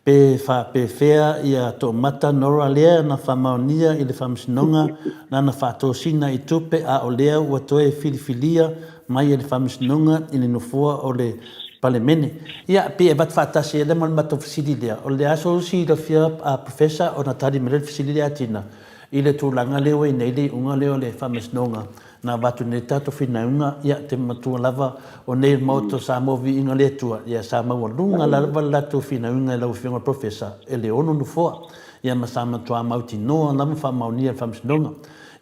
pe faapefea ia toomata Nora lea na faamaonia i le faamasinoga lana faatosina i tupe a o lea ua toe filifilia mai e le faamasinoga i le nofoa o le Palemene. Ia, pei e avatu faatasi ai lea ma le matou fesili lea, o le aso silafia a Professor ona tali mai lea le fesili lea a Tina i le tulaga lea ua i nei le iuga lea o le faamasinoga Na avatu nei tatou finauga, ia, te matua lava o nei Maota o Samoa Viiga le Atua, ia, sa maualuga lava le latou finauga i lau Afioga i le Professor e le ono nofoa, ia, ma sa matua mautinoa lava faamaonia e le Faamasinoga.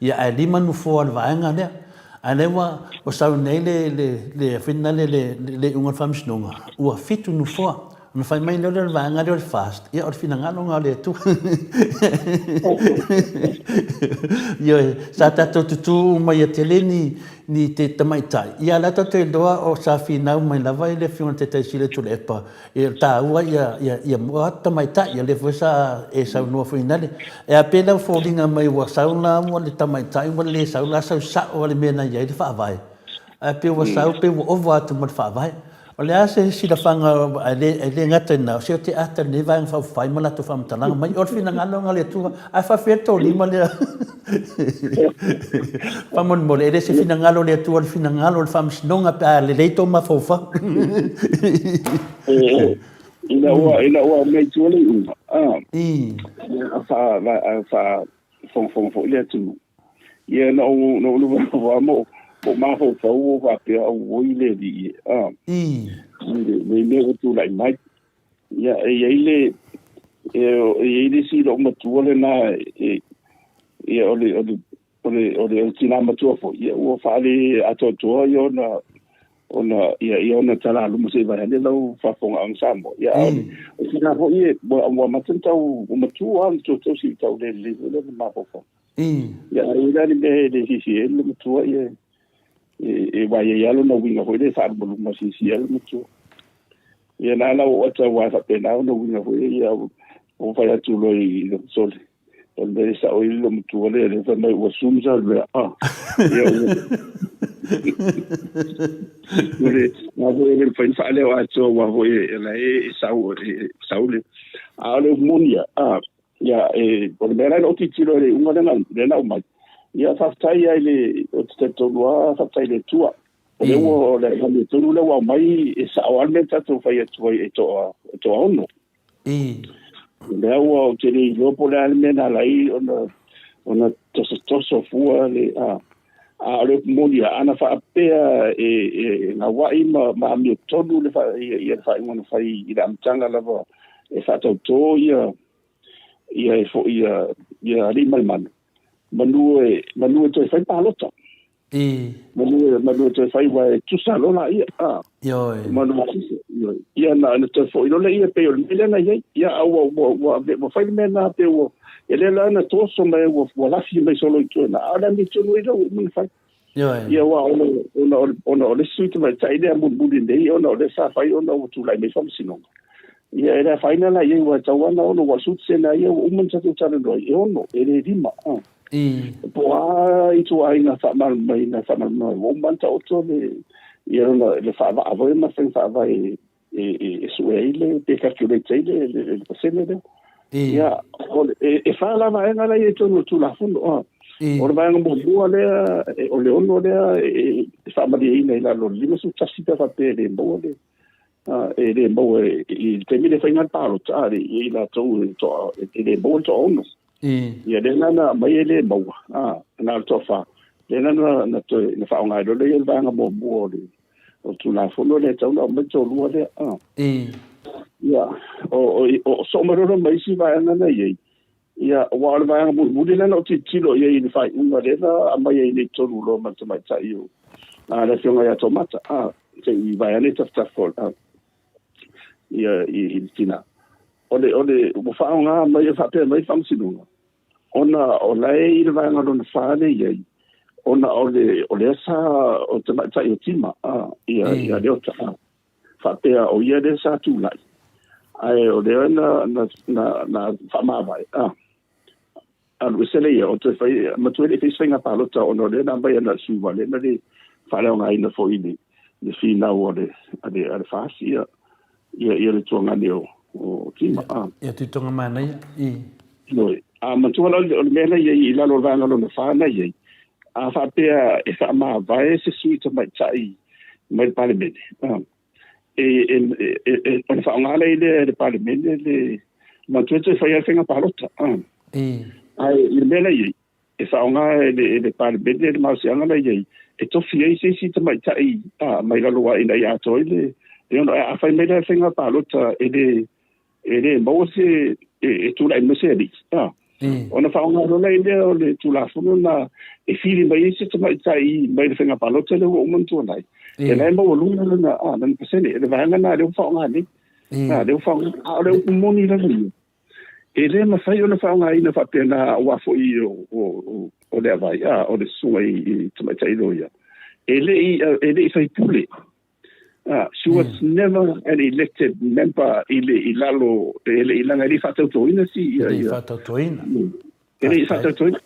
Ia, ae lima nofoa o le vaega lea. Ae lea ua, ua sau nei le, le, le, le, le, le, le iuga o le Faamasinoga, ua fitu nofoa. Ona fai mai lea o le vaega lea o le FAST, ia o le finagalo lena o le Atua. Ioe, sa tatou tutū uma ia tele ni, ni te tamaitai. Ia la tatou iloa o sa finau mai lava i le Afioga i le Taitai Sili o Tuilaepa, e taua ia, ia, ia mua atu tamaitai. Ia lea foi sa e saunoa foi nale. E a pei la ua foliga mai ua sau la ua le tamaitai ua le sau la sau sao le mea na i ai le Faavae. Ae pei ua sau pei ua ova atu ma le Faavae. O le a se silafaga ae le, e le gata i lena, o se o te ata i lenei Vaega Faaupufai ma latou faamatalaga mai, o le finagalo lena o le Atua, ae faafefea le tolima lea? Faamolemole, e le se finagalo o le Atua, o le finagalo o le Faamasinoga pe a lelei tō mafaufau. Ina ua, ina ua aumai tua le iuga, a, a faa, a faafogafoga foi le atunuu. Ia na ou na ou lava mo mo mafaufau o faapea auoi le alii e a le le mea ua tulai mai. Ia e i ai le e i ai le isi lou matua lena e ia o le o le o le o le tinā matua foi ia ua faale atoatoa ia ona ona ia ia ona tala luma se i vae ane lau faafofogaaga Samoa. Ia a o le o tinā foi e ua ua amata ona tau ua matua lava ona tausi i tau le lelei foi lea ma mafaufau. Ia a i ai la le mea e le fiafia ai le matua ia e aua e i ai lava lona uiga foi lea e faalumaluma fiafia ai le matua. Ia na ala ua ata aua e faapena ona uiga foi lea ia ua fai atu loa i lou sole. O le mea e sao ai le matua lea lea fai mai ua sum sa le mea. Ah. Ia ua le na foi le fai faaleo atoa ua foi e la e sau e sau le a o le moni ia ah Ia, e, o le mea la i lou tilotilo i le iuga lea na, lea na aumai, ia, faafetai lava i le, ou te talitonu lava, faafetai i le Atua. O lea ua, o le mea tonu lea ua aumai, e sao lava le mea na tatou fai atu ai e toa, e toaono. O lea ua, ou te le iloa po o le a le mea na ala ai ona, ona tosotoso fua le, a, a o le upu moni lava, ana faapea e, e, e gauai ma, ma amiotonu le, fa, ia, ia le faaiuga na fai i le amataga lava e faatautō ia ia e foi ia ia alii ma le manu manu e manu e toe fai palota. Manu e manu e toe fai wa e tusa lola ia a. Ioe. Manu e tusa. Ioe. Ia na na toe foi lola ia pei o le mea lea na i ai. Ia a ua ua ua ua fai le mea na pei ua e le la na toso mai ua ua lafi mai solo i tua na. A o le amiotonu i lau uma na fai. Ioe. Ia aua ona ona o ona o le isi sui tamaitai lea mulimuli nei ona o lea sa fai ona ua tulai mai faamasinoga. Ia e le afaina la i ai aua e tatau lava ona ono aua o le sui sene ia ua uma ona tatou talanoa ai e ono e le lima. Po o a ituaiga faamalamalamaina faamalamalama ua uma ona taoto le ia lona le faavaa foi ma faiga faavae e sue ai le pe calculate ai le pasene lea. Ia, e fa la vaega la i totonu o le Tulafono. O le vaega muamua lea, o le 6 lea e faamalieina i lalo o le 51 pe faapea e le maua le e le maua i le taimi le faiga palota a i latou e toa e le maua le toaono. Ia lea na aumai e le maua na o le toafa lea na toe na faaaoga ai loa lea le vaega muamua o le Tulafono lea e tatau ona aumai le toalua lea. Ia, o soo mai loa ma isi vaega na i ai. Ia, aua o le vaega mulimuli lea na ou tilotilo i ai i le faaiuga lea na aumai ai nei tolu loa ma le tamaitai o le afioga ia Tomata, se i vae ane tafatafa o ia i le tina. O le ua faaaoga mai e faapea mai Faamasinoga, ona o la e i le vaega lona 4 lea i ai, ona o lea sa o tamaitai o Tima, ia Leota, faapea o ia lea sa tulai, ae o lea na faamavae, alu ese le ia, o toe fai, matua le i fai se faiga palota, ona o lea na aumai ana le sui usufono na le faaleaogaina foi le finau a le FAST, ia le tuagane o Tima. Ia Tuitoga Manaia. A matua la o le mea la i ai i lalo o le vaega lona 4 na i ai, a faapea e faamavae se sui tamaitai mai le Palemene, ona faaaoga lea i le Palemene le matua toe fai ai le faiga palota. Ae i le mea la i ai, e faaaoga e le Palemene le malosiaga la i ai, e tofi ai se isi tamaitai mai lalo ae ina ia atoa ai le a fai mai la le faiga palota e le maua se e tulai mai se alii. Ona faaaoga loa lea o le Tulafono na e fili mai ai se tamaitai mai le faiga palota lea ua uma ona tuanai. E la e maualuga lana pasene, le vaega na lea ua faaaoga nei. Lea ua faaaoga, a o le upu moni lava ia, e le mafai ona faaaogaina faapena aua foi o le avai, o le susuga i tamaitai loia. E le i faipule. She was never an elected member i lalo, e le i laga, e le i faatautoina si ia. E le i faatautoina. E le i faatautoina,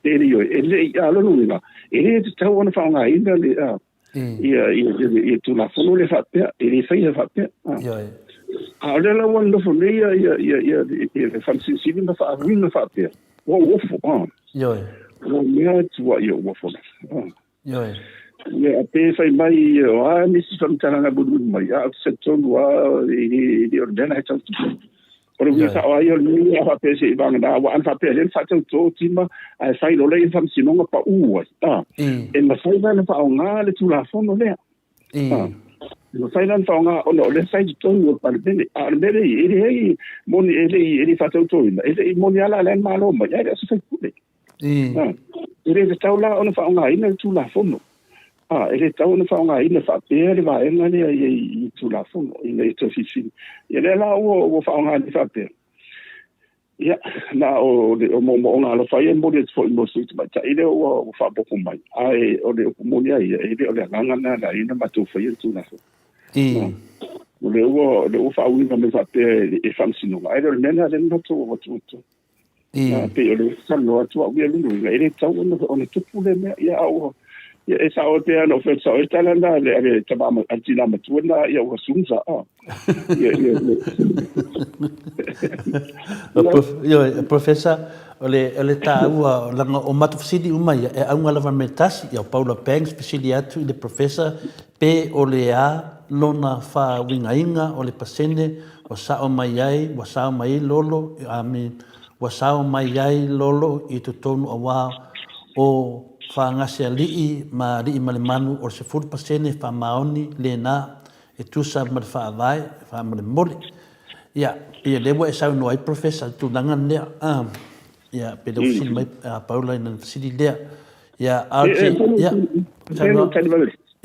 e le i, e le i, a lona uiga, e le tatau ona faaaogaina le, ia Tulafono le faapea, e le faia faapea. A o lea la ua nofo nei ia le Faamasino Sili ma faauiga faapea, ua uofo, ua mea tuai o uofo. Ia, pe fai mai o a nisi faamatalaga mulimuli mai, a o te talitonu lava e le o le mea na e tau tupu. O le uiga sao ai o le mea ia faapea se i vagana, aua ana faapea lea na faatauto Tima, ae fai loa lea i le Faamasinoga pau ai. E mafai la ona faaaoga le Tulafono lea. E mafai la ona faaaoga ona o lea sa i totonu o le Palemene. A o le mea lea e leai moni e le i faatautoina, e le i moni lava la lea na malo mai, ae le o se faipule. E le tatau la ona faaaogaina le Tulafono. E le tatau ona faaaogaina faapea le vaega lea i Tulafono ina ia toe filifili. Ia lea la ua faaaoga nei faapea. Ia, na o le moomooga alofa ia e momoli atu foi mo sui tamaitai lea ua faaopoopo mai. Ae o le upu moni lava ia, e le o le agaga lena na ala ai ona matou faia le Tulafono. O lea ua faauiga mai faapea e Faamasinoga, ae le o le mea lena lea na matou avatu atu. Pei o le talanoa atu au ia lona uiga, e le tatau ona tupu le mea. Ia, a ua, ia, e sao pea ona ou fai atu sao ai le tala lena a le tama a le tina matua lena, ia ua sunza. Ia, ia, ia. Professor, o le taua, leaga o matou fesili uma ia, e auga lava mea tasi. Ia, o Paula Banks fesili atu i le Professor, pe o le a lona faauigaina o le pasene ua sao mai ai, ua sao mai ai Lolo, I mean, ua sao mai ai Lolo i totonu aua o Fagasealii ma Aliimalemanu o le 10% faamaoni lena e tusa ma le faavae faamolemole. Ia, pei o lea ua e saunoa ai Professor i le tulaga lea. Ia, pei o lea ua fesili mai Paula i lana fesili lea. Ia, a o te, ia, saunoa.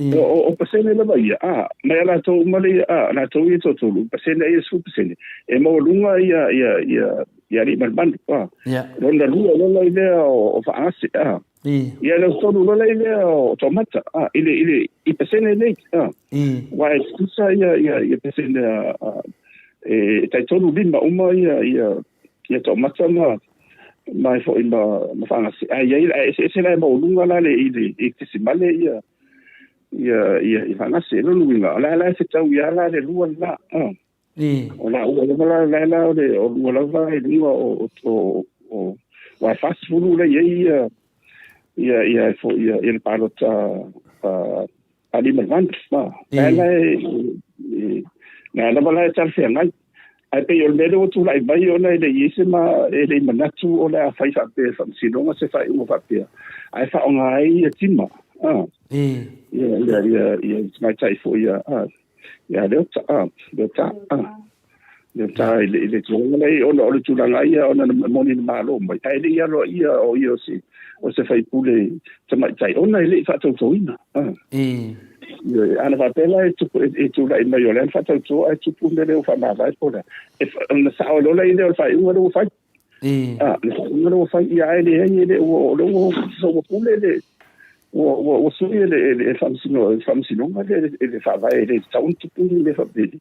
O pasene lava ia, mai a latou uma lea, latou ia toatolu, pasene ia 10%, e maualuga ia Aliimalemanu, lona lua lola i lea o Faagase, ia lona tolu lola i lea o Toamata, i pasene nei, aua e tutusa ia pasene e taitolu lima uma ia Toamata ma foi ma Faagase, ae i ai eseese la e maualuga la le i tesimale ia Faagase. Lona uiga, o la e fetau ia la le lua lena. O laua lava la la la o le o lua lava i luga o o o aua e 40 la i ai ia ia ia foi ia ia le palota a 58 ma la la e na lava la e talafeagai. Ae pei o le mea lea ua tulai mai ona e le i ai se ma e le i manatu o le a fai faapea e le Faamasinoga se faaiuga faapea, ae faaaoga ai ia tima ia ia ia ia tamaitai foi ia ia Leota Leota Leota i le tulaga lea ona o le tulaga ia ona na moni na malo mai ae le i aloaia o ia o se faipule tamaitai ona e le i faatautoina. Ana faapea la e tupu e tulai mai o lea na faatauto ae tupu le mea lea ua faamavae po o le a. E ona sao loa lea o le faaiuga lea ua fai. Le faaiuga lea ua fai, ia ae leai e le ua o lea ua ua pule le ua ua ua sui e le le faamasino faamasinoga le le faavae e le tatau ona tupu ni mea faapena.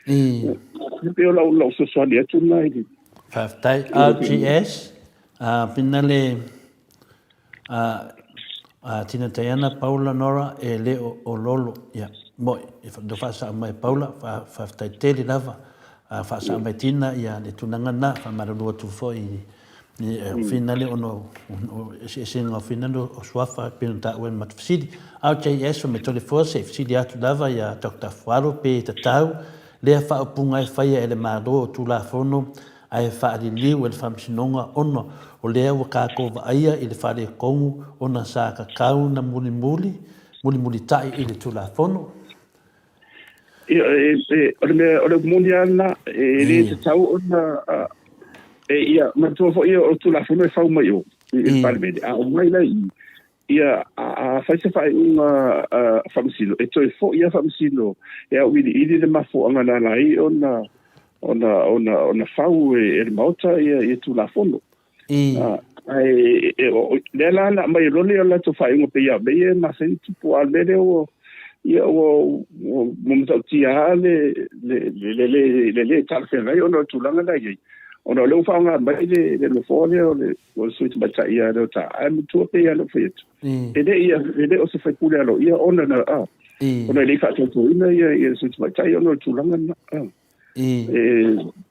E pei o lau lau fesoasoani atu lena i le Faafetai. RGS, pina le a Tina Taiana, Paula, Nora, e le o Lolo. Ia, mo'i, e faasao mai Paula, faafetai tele lava. Faasao mai Tina ia le tulaga lena, faamalulu atu foi i finale ona o eseesega o finale o suafa e pei ona taua e le matou fesili. RJS o Metolefoa, se i fesili atu lava ia Doctor Afualo pe tatau lea faaupuga e faia e le Malo o Tulafono ae faaliliu e le Faamasinoga ona o lea ua tatou vaaia i le faaletonu ona sa tatau na mulimuli, mulimulitai i le Tulafono. Ia, e, o le mea, o le moni lava lena, e le tatau ona, e, ia, manatua foi o le Tulafono e fau mai o i le Palemene, a omai la i i, ia, a fai se faaiuga faamasino, e toe foi lava faamasino e auiliili le mafuaaga na ala ai ona ona ona ona fau e le Maota ia ia Tulafono. Ae lea la na aumai loa le latou faaiuga pei a mea ia e masani ona tupu, a o le mea lea ua ia ua ua matautia lava le le le le le le talafeagai ona o le tulaga la e i ai. Ona o lea ua faaaoga mai le le nofoa lea o le o le sui tamaitai ia Leota, ae matua pei lava ona ou fai atu, e le i e le o se faipule aloaia ona na ona e le i faatautoina ia ia le sui tamaitai ona o le tulaga lena. E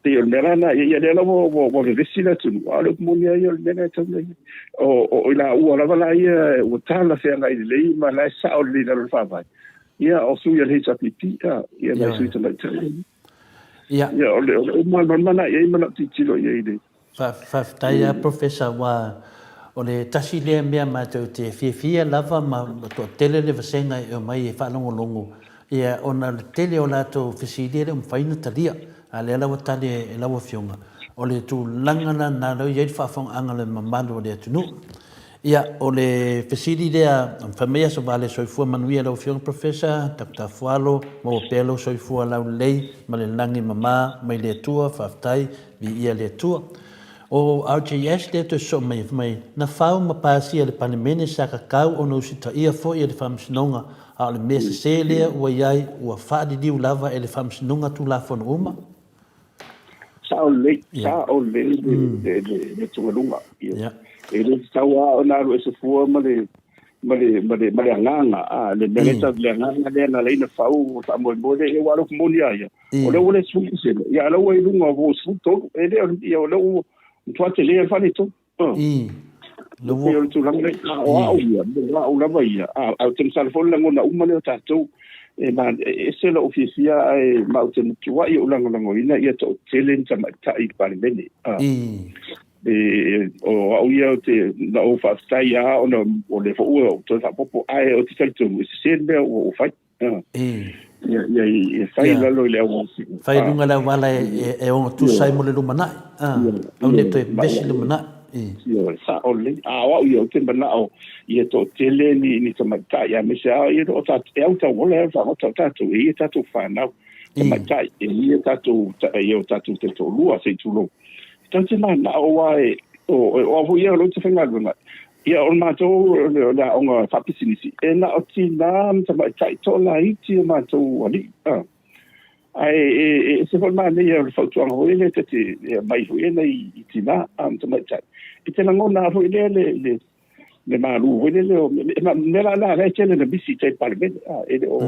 pei o le mea la lena, ia lea la ua vevesi le atunuu, a o le upu moni lava ia o le mea lena e tatau ona i ai. O i laua lava la ia ua talafeagai lelei ma la e sao lelei i lalo o le Faavae, ia o sui a le HRPP, ia nai sui tamaitai. Ia, o le uma lava i ai ma lau tilotilo i ai i le Faafetai lava Professor aua o le tasi lea mea matou te fiafia lava ma toatele le vasega e omai e faalogologo ia ona o le tele o latou fesili e le o mafai ona talia a lea la ua tali e lau afioga o le tulaga la lena lea ua i ai le faafofogaaga a le mamalu o le atunuu. Ia o le fesili lea fai mai Aso Vale soifua manuia lau afioga Professor Doctor Afualo maua pea lou soifua laulelei ma le lagi mama mai le Atua faafetai Viia le Atua. O RJS lea toe sosoo mai, fai mai, na fau ma pasia e le Palemene sa tatau ona usitaia foi e le Faamasinoga, a o le mea sese lea ua i ai, ua faaliliu lava e le Faamasinoga Tulafono uma. Sao lelei, sao lelei le atugaluga. E le tatau lava ona alu ese fua ma le ma le ma le ma le agaga a le mea lea le agaga lea na ala ai ona fau faamoemoe lea ia aua o le upu moni lava ia o lea ua le 10% ia a o lea ua i luga ua 13 e le o ia o lea ua matua tele le faaletonu. Pei o le tulaga lea a o au ia o au lava ia a ou te masalo foi o le lagona uma lea o tatou e ese lou fiafia ae ma ou te matuai ou lagolagoina ia toatele ni tamaitai i le Palemene. E, o au ia ou te, na ou faafetai lava ona o lea foi ua ou toe faaopoopo, ae ou te talitonu e sese le mea ua ou fai. Ia, ia, ia fai i lalo i le auala. Fai i luga i le auala e ogatusa ai mo le lumanai. Aua ne i toe vevesi le lumanai. Ioe, sao lelei. A o au ia, ou te manao ia toatele ni tamaitai, aemaise lava ia o tatou, e autauola e fagota o tatou, e i ai tatou fanau tamaitai, e i ai tatou, ia o tatou taitoalua, se i tulou. Tatou te manao aua e, o, o au foi ia o lea ou te faigaluega, ia o le matou o le aoga faapisinisi, e na o tinā ma tamaitai toalaiti o matou alii. A. Ae e, e ese foi le manaia o le fautuaga foi lea ta te aumai foi lea i tinā ma tamaitai. E te lagona lava foi lea le, le, le malu foi lele o mea la la e tele na misi i tai Palemene. A, e le o,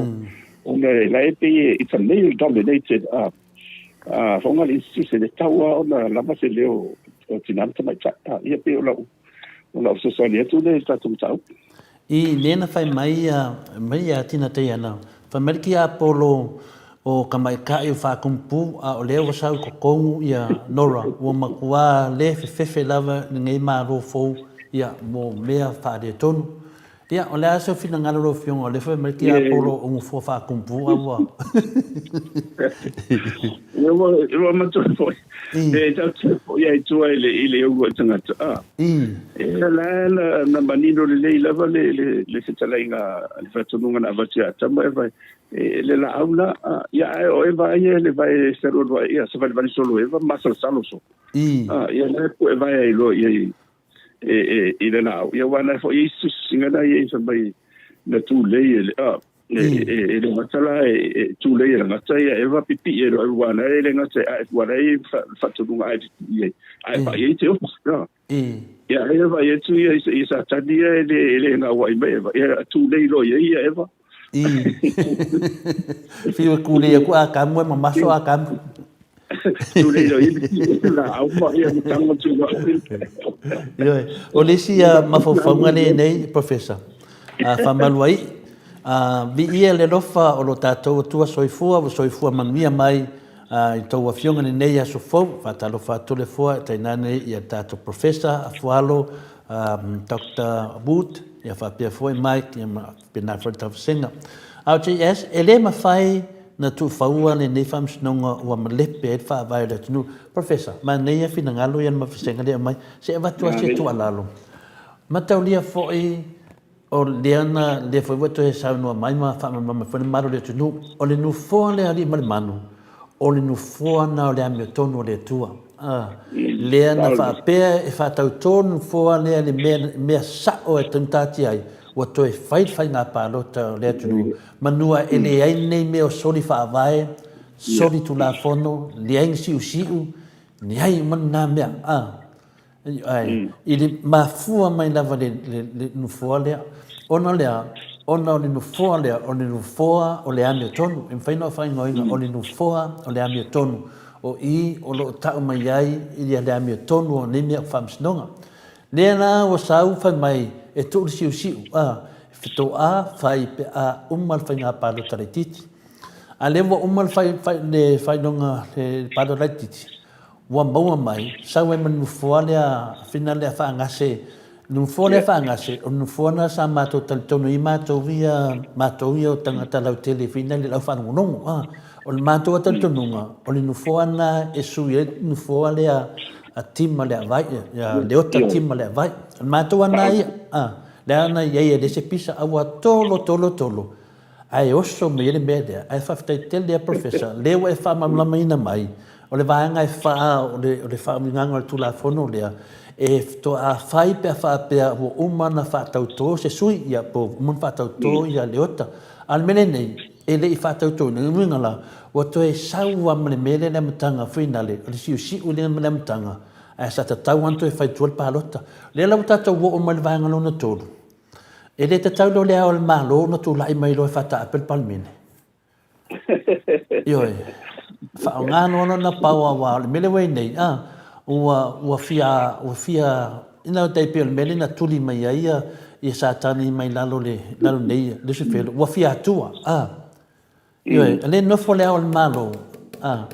ona la e pei e, it's a male dominated, a. Faaaoga le institution e tatau lava ona lava se leo o tina ma tamaitai. Ia pei o lau o lau fesoasoani atu lea i le tatou mataupu. I lea na fai mai mai ia Tina Teiana, fai mai le tiapolo o tamaitai o faatumupu a o lea ua sau i totonu ia Nora, ua matua le fefefe lava lenei Malo fou ia mo mea faaletonu. Ia, o le a seu finagalo lau Afioga, o lea foi mai tiapolo o nofoa faatumpu a ua. Ia ua matua foi. E tau te foi ai tua i le i le ulu ai tagata. Ah. E la na na manino lelei lava le le le fetalaiga le faatonuga na avatu ia Atama e vai e le laau la ia ae o Eva ia le vai salualuai ia savalivali solo Eva masalosalo so. Ia la e vai ai loa ia e, e, i le laau. Ia aua na foi i isi na ia i mai na tulei e le a e, e, e le gata la e, e tulei e le gata ia Eva pipi e lo ua na e le gata a ua na e faatonuga ai pipi ai ai fa i te ofu no. Ia Eva ia tu ia i sa tani ia e le e le ngā wai mai Eva ia tulei lo ia ia Eva. Fiu e kūlei aku a kamu e mamaso a kamu. Tulei lo ia la au ma ia tango tu wa. Ioe, o le isi mafaufauga lenei, Professor, faamalu ai, viia le alofa o lo tatou Atua soifua, ua soifua manuia mai i tou afioga i lenei aso fou. Faatalofa atu le foa tainane ia tatou Professor Afualo, Doctor Wood, ia faapea foi Mike, ia ma faapena foi le taufasega. RJS, e le mafai na tuufaua lenei faamasinoga ua malepe ai le faavae o le atunuu. Professor, manaia finagalo ia le mafesega lea e aumai, se i avatu lava se tuualalo. Mataulia foi o lea na, lea foi ua toe saunoa mai ma faamalamalama mai foi le mamalu o le atunuu, o le nofoa lea o Alii ma le Manu, o le nofoa na o le amiotonu o le Atua. A, lea na faapea e faatautō le nofoa lea i le mea, mea sao e tagitatia ai, ua toe fai le faiga palota o le atunuu, manua e leai lenei mea o soli faavae, soli tulafono, leai ni siusiu, leai uma lena mea. A, Ae, i le mafua mai lava le, le, le nofoa lea, ona o le a? Ona o le nofoa lea, o le nofoa o le amiotonu, e mafai ona ou faaigoaina, o le nofoa o le amiotonu, o i o lo o tau mai ai ia le amiotonu o nei mea o faamasinoga. Lea la ua sau fai mai e tuu le siusiu, a, fetoa fai pe a uma le faiga palota laitiiti. A lea ua uma le fai, fai, le faailoga, le palota laitiiti, Ua maua mai, sau ai ma le nofoa lea, fina lea faagase, le nofoa lea faagase, o le nofoa lena sa matou talitonu ai matou ia, matou ia o tagata lautele foi lea i lau faalogologo, a. O le matou lava talitonuga, o le nofoa lena e sui ai le nofoa lea a Tim Leavai, ia Leota Tim Leavai. O le matou lava lena ia, a, lea na i ai e leai se pisa, a ua tolo, tolo, tolo, Ae oso mai ai le mea lea. Ae faafetai tele lava Professor, lea ua e faamalamalamaina mai, o le vaega e fa o le, o le faauigaga o le Tulafono lea, e faatoa fai pe a faapea ua uma ona faatauto se sui, ia, po ua uma ona faatauto ia Leota. A o le mea lenei, e le i faatautoina, o lona uiga la, ua toe sau lava ma le mea lea i le amataga finale, o le siusiu lea ma le amataga, ae sa tatau lava ona toe fai i tua le palota. O lea la ua tatou oo mai i le vaega lona tolu, E le tatau loa le Ao o le Malo ona tulai mai loa e faataape le Palemene. Ioe. Faaaoga loa lona power aua o le mea lea ua i ai nei, a, ua, ua fia, ua fia, ina tai pei o le mea lea na tuli mai ai ia, ia Satani mai lalo le, lalo nei, Lusifelo, ua fia atua, a. Ioe, o lea e nofo le Ao o le Malo, a,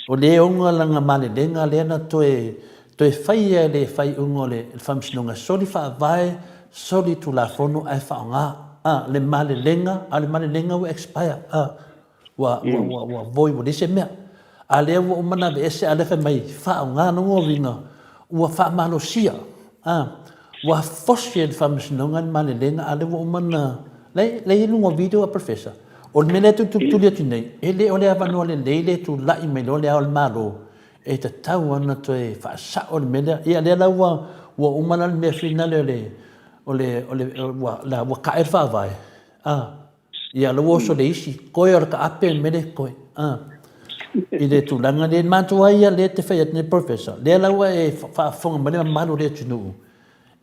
o lea e ona lana malelega lea na toe, toe faia e le faaiuga o le Faamasinoga, soli faavae, soli tulafono ae faaaoga, a, le malelega, a o le malelega ua expire, a, ua, ua, ua, ua void, ua leai se mea. A lea ua uma ona aveese, a lea fai mai, faaaoga, lona uiga, ua faamalosia, a, ua fosi e le Faamasinoga le malelega, a lea ua uma ona, la e, la e i ai luga o video a Professor. O le mea lea e tulituli atu nei, e le o le avanoa lelei le tulai mai loa le Ao o le Malo, e tatau lava ona toe faasao le mea lea. Ia lea la ua, ua uma la le mea finale o le, o le, o le, ua, la, ua kae le faavae, a, ia la ua oso le isi, koe o le taape le mea lea e koe, a. I le tulaga lea, matou ai ia lea e te fai atu nei Professor, lea la ua e faafofoga mai le mamalu o le atunuu,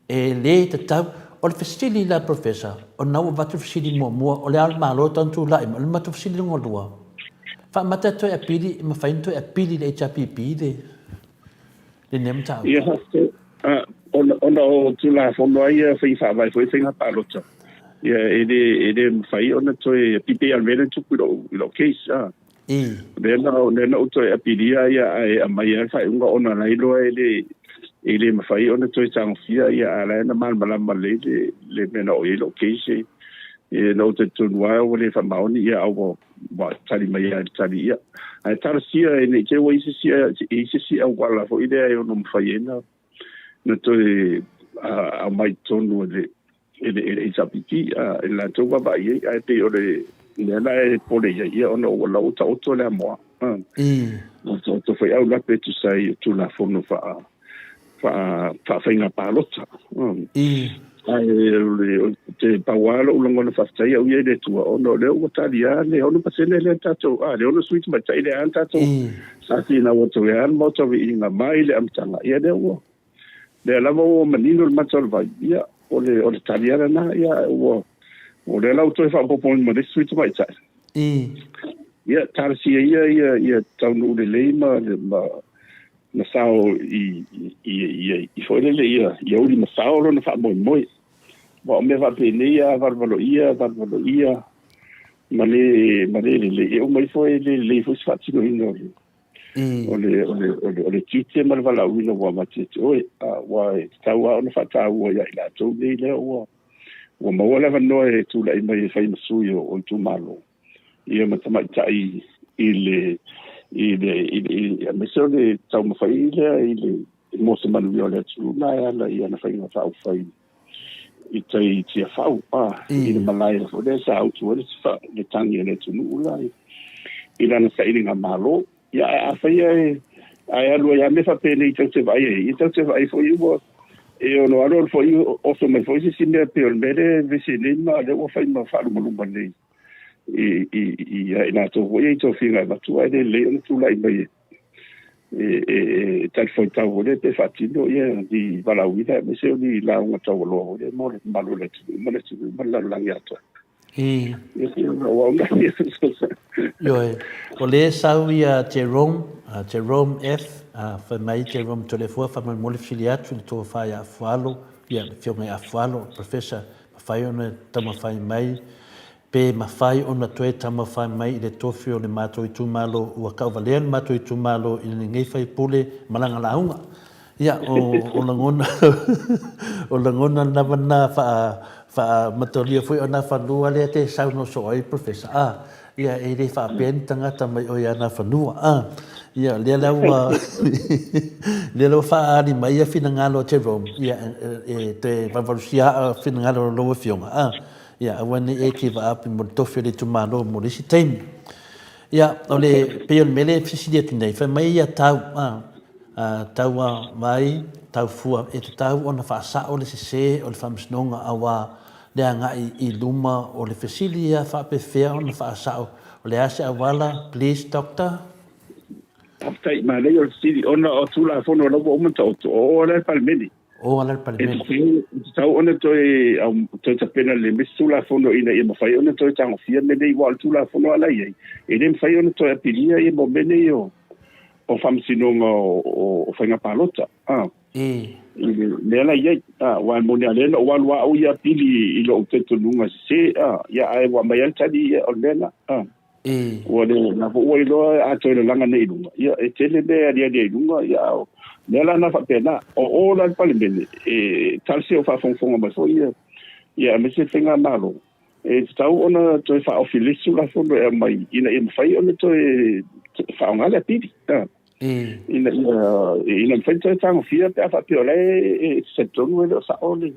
E le tatau. O le fesili la Professor, ona ua avatu le fesili muamua, o le a le Malo e tau tulai mai? O le matou fesili lona lua, Faamata toe apili, e mafai ona toe apili i le HRPP le lenei mataupu. Ia, faafetai. Ona o Tulafono lava ia faiga faavae foi faiga palota, ia e le mafai ona toe apili, pei lava o le mea lea na tupu i lou case. Lea na ou toe apilia ia ae aumai lava le faaiuga ona la e iloa e le mafai ona toe tagofia ia, a o la e na malamalama lelei le mea na oo i ai lou case. Na ou talitonu lava ua le faamaoni ia, a ua tali mai lava i le tali ia. Ae talosia ne i te i ua i ai se isi auala foi lea e ono mafai ai na toe aumai i totonu e le HRPP i le latou vaavaai i ai, ae pei o le mea la e popole i ai, ia ona ua la ua taoto le amoa. Ua taoto foi aulape e tusa ai o Tulafono faa-faiga palota. Ae o te pau lava lou lagona faafetai au ia i le Atua, ona o lea ua talia le 6% lea tatou, le 6 sui tamaitai lea lava tatou sa finau atu ai lava le Maota o Viiga mai le amataga, ia lea ua lea lava ua manino le mata o le vai, ia, o le, o le tali lava lena, ia, ua, o lea la ua toe faaopoopo mai ma le isi sui tamaitai. Ia, talosia ia, ia, ia taunuu lelei ma, ma, ma sao i, i, i, i foi lele ia, ia uli ma sao lona faamoemoe. Aua o mea faapenei a valovaloia, valovaloia, ma le, ma le lelei, e uma ifo e le lelei foi se faatinoina o le, O le, o le, o le, o le tiute ma le valaauina ua avatu ia te oe, aua e tatau lava ona faataua ia i latou nei lea ua maua le avanoa e tulai mai e fai ma sui o itumalo, ia ma tamaitai i le, i le, i le, aemaise o le taumafai lea i le, mo se manuia o le atunuu na e ala i ana faiga faaupufai i tai i Tiafau, i le malae foi lea sa utu ai le tagi a le atunuu la i lana sailiga malo. Ia, ae afai e ae alu ai lava mea faapenei tou te vaai ai, ia tou te vaai foi ua e ono alualu foi oso mai foi se isi mea pei o le mea lea e vevesi nei ma lea ua fai ma faalumaluma nei i i i ia i latou foi ia i tofiga e avatu ae le lelei ona tulai mai e talifuaitau foi lea pe faatino ia ni valaauina aemaise o ni lauga taualoa foi lea mo le mamalu o le atunuu ma le atunuu ma le lalolagi atoa. Ioe, o lea e sau ia Jerome, Jerome F, fai mai Jerome Toleafoa, faamolemole fesili atu i le tofa ia Afualo, ia le afioga ia Afualo, Professor, mafai ona taumafai mai, pe mafai ona toe taumafai mai i le tofi o le matou itumalo, ua tauvalea le matou itumalo i lenei faipule ma lana lauga. Ia, o lagona, o lagona lava na faa-matalia foi o Nafanua lea te saunoa soo ai Professor, a, ia, e le faapea ni tagata mai oe ia Nafanua, a. Ia, lea la ua, lea la ua faaali mai ia finagalo a Jerome, ia, e toe valuvalusia aa finagalo o lau Afioga, a, ia, aua ne i e give up mo le tofi o le itumalo mo le isi taimi. Ia, o le, pei o le mea lea e fesili atu nei, fai mai ia tau, a, Taua mai, tau fua, e tatau ona faasao le sese o le Faamasinoga aua le agai i luma o le fesili ia faapefea ona faasao, o le a se auala, please doctor? Faafetai, manaia o le fesili, ona o Tulafono la ua uma ona taoto, o o la le Palemene. O la le Palemene. E tatau ona toe tapena lelei mai se Tulafono ina ia mafai ona toe tagofia mea nei, aua o le Tulafono lava la e i ai, e le mafai ona toe apilia ia mau mea nei o faamasinoga o faiga palota. I le mea la e i ai. Aua e moni lava lea na ou alu lava au ia apili i lou talitonuga sese, ia ae ua aumai lava le tali, ia o le mea lena. Ua le, na foi ua iloa a toe lalaga nei i luga, ia e tele mea e aliali ai i luga, ia a o mea la na faapena. O o la i le Palemene, e talosia o faafogafoga mai foi ia, ia aemaise le faigamalo, e tatau ona toe faaofi le isi Tulafono e aumai ina ia mafai ona toe faaaoga le apili. Ina ia mafai ona toe tagofia pe a faapea o la e talitonu e le o sao le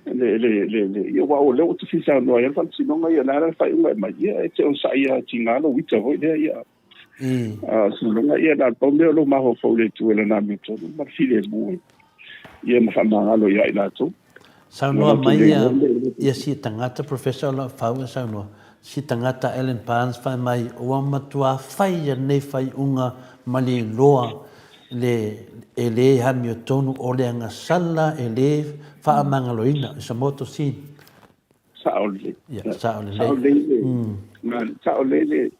le le le le ia aua o lea ua te fia saunoa ai le faamasinoga ia na le faaiuga e mai ia e te onosai lava tiga lou ita foi lea ia a sologa ia na pau mea o lou mafaufau i le Atua i lana amiotonu ma le filemu ia ma faamagalo ia i latou. Saunoa mai ia ia si tagata Professor o lau fau e saunoa si tagata Ellen Barnes fai mai ua matua fai ia nei faiuga ma le iloa le e le amiotonu o le agasala e le faamagaloina, it's a mortal sin. Sao lelei. Ia, sao lelei. Sao lelei le, sao lelei le.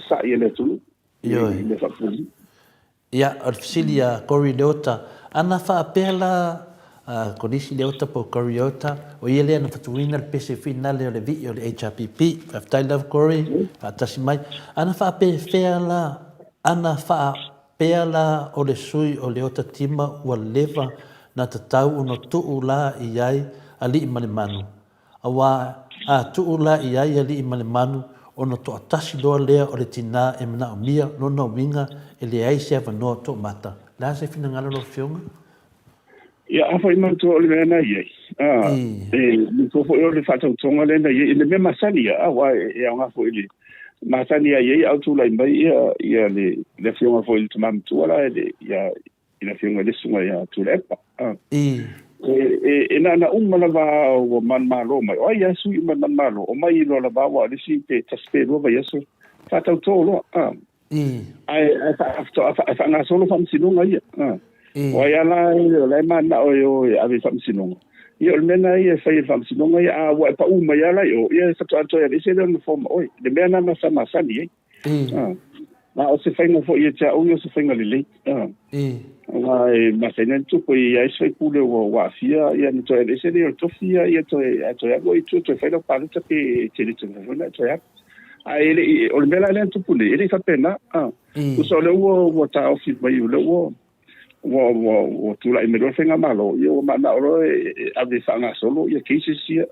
sa'i a le atunuu i mea faapopoliga. Ia, o le fesili a Cory Leota, ana faapea la a Kolisi Leota po o Cory Leota, o ia lea na fatuina le pese finale o le vii o le HRPP. Faafetai lava Cory, faatasi mai. Ana faapefea la, ana faapea la o le sui o Leota Tima ua leva na tatau ona tuu la i ai alii ma le manu, Aua a tuu la i ai alii ma le manu, ona toatasi loa lea o le tinā e manaomia lona uiga e leai se avanoa toamata. O le a se finagalo lau Afioga? Ia, afai manatua o le mea na i ai, a, e manatua foi o le faatautoga lea na i ai, i le mea masani ia, aua e aoga foi i le masani a i ai a o tulai mai ia, ia le, le Afioga foi i le Tama Matua la, le, ia, i le Afioga i le Susuga ia Tuilaepa. A. E, e na na uma lava ua manumalo mai. O ai lava e sui uma i manumalo, omai loa lava aua o le isi pe tasi pe lua vaiaso, faatautō loa. A. Ae, ae faagasolo faamasinoga ia. A. O ai lava la o la e mananao e o e ave i faamasinoga, ia o le mea lena ia e fai e le faamasinoga ia, a ua e pau mai lava la i o, ia faatoa toe aveese lea o le nofoa ma oe. Le mea lena sa masani ai. Ma o se faiga foi ia te au ia o se faiga lelei. Aua e masani ai ona tupu e i ai se faipule ua aafia ia ona toe aveese lea o le tofi ia, ia toe, ae toe alu ai i tua toe fai lau palota pe e te le toe mafai foi ona e toe alu. Ae e le i, o le mea la lea na tupu nei, e le i faapena. Tusa o lea ua taofi mai o lea ua ua ua tulai mai loa le faigamalo, ia ua mananao loa e ave e faagasolo ia cases ia,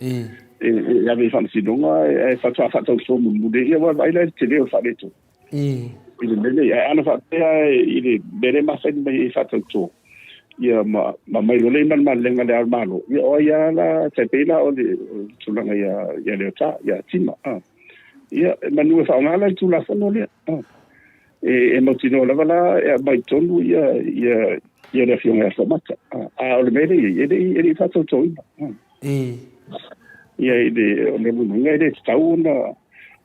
e ave i faamasinoga ae faatoa faatauto mulimuli. Ia ua vaai la i le tele o le faaletonu i le mea lenei. Ae ana faapea i le mea lea e masani mai ai e faatauto, ia ma ma mai loa lea i malemalega a le Ao o le Malo, ia o ai lava la, tai pei la o le tulaga ia Leota, ia Tima, ia manu e faaaoga la le Tulafono lea. E mautinoa lava la e aumai tonu ia ia ia le Afioga ia Fuamata. A o le mea lea e i ai, e le i faatautoina. Ia i le, o le lona uiga e le tatau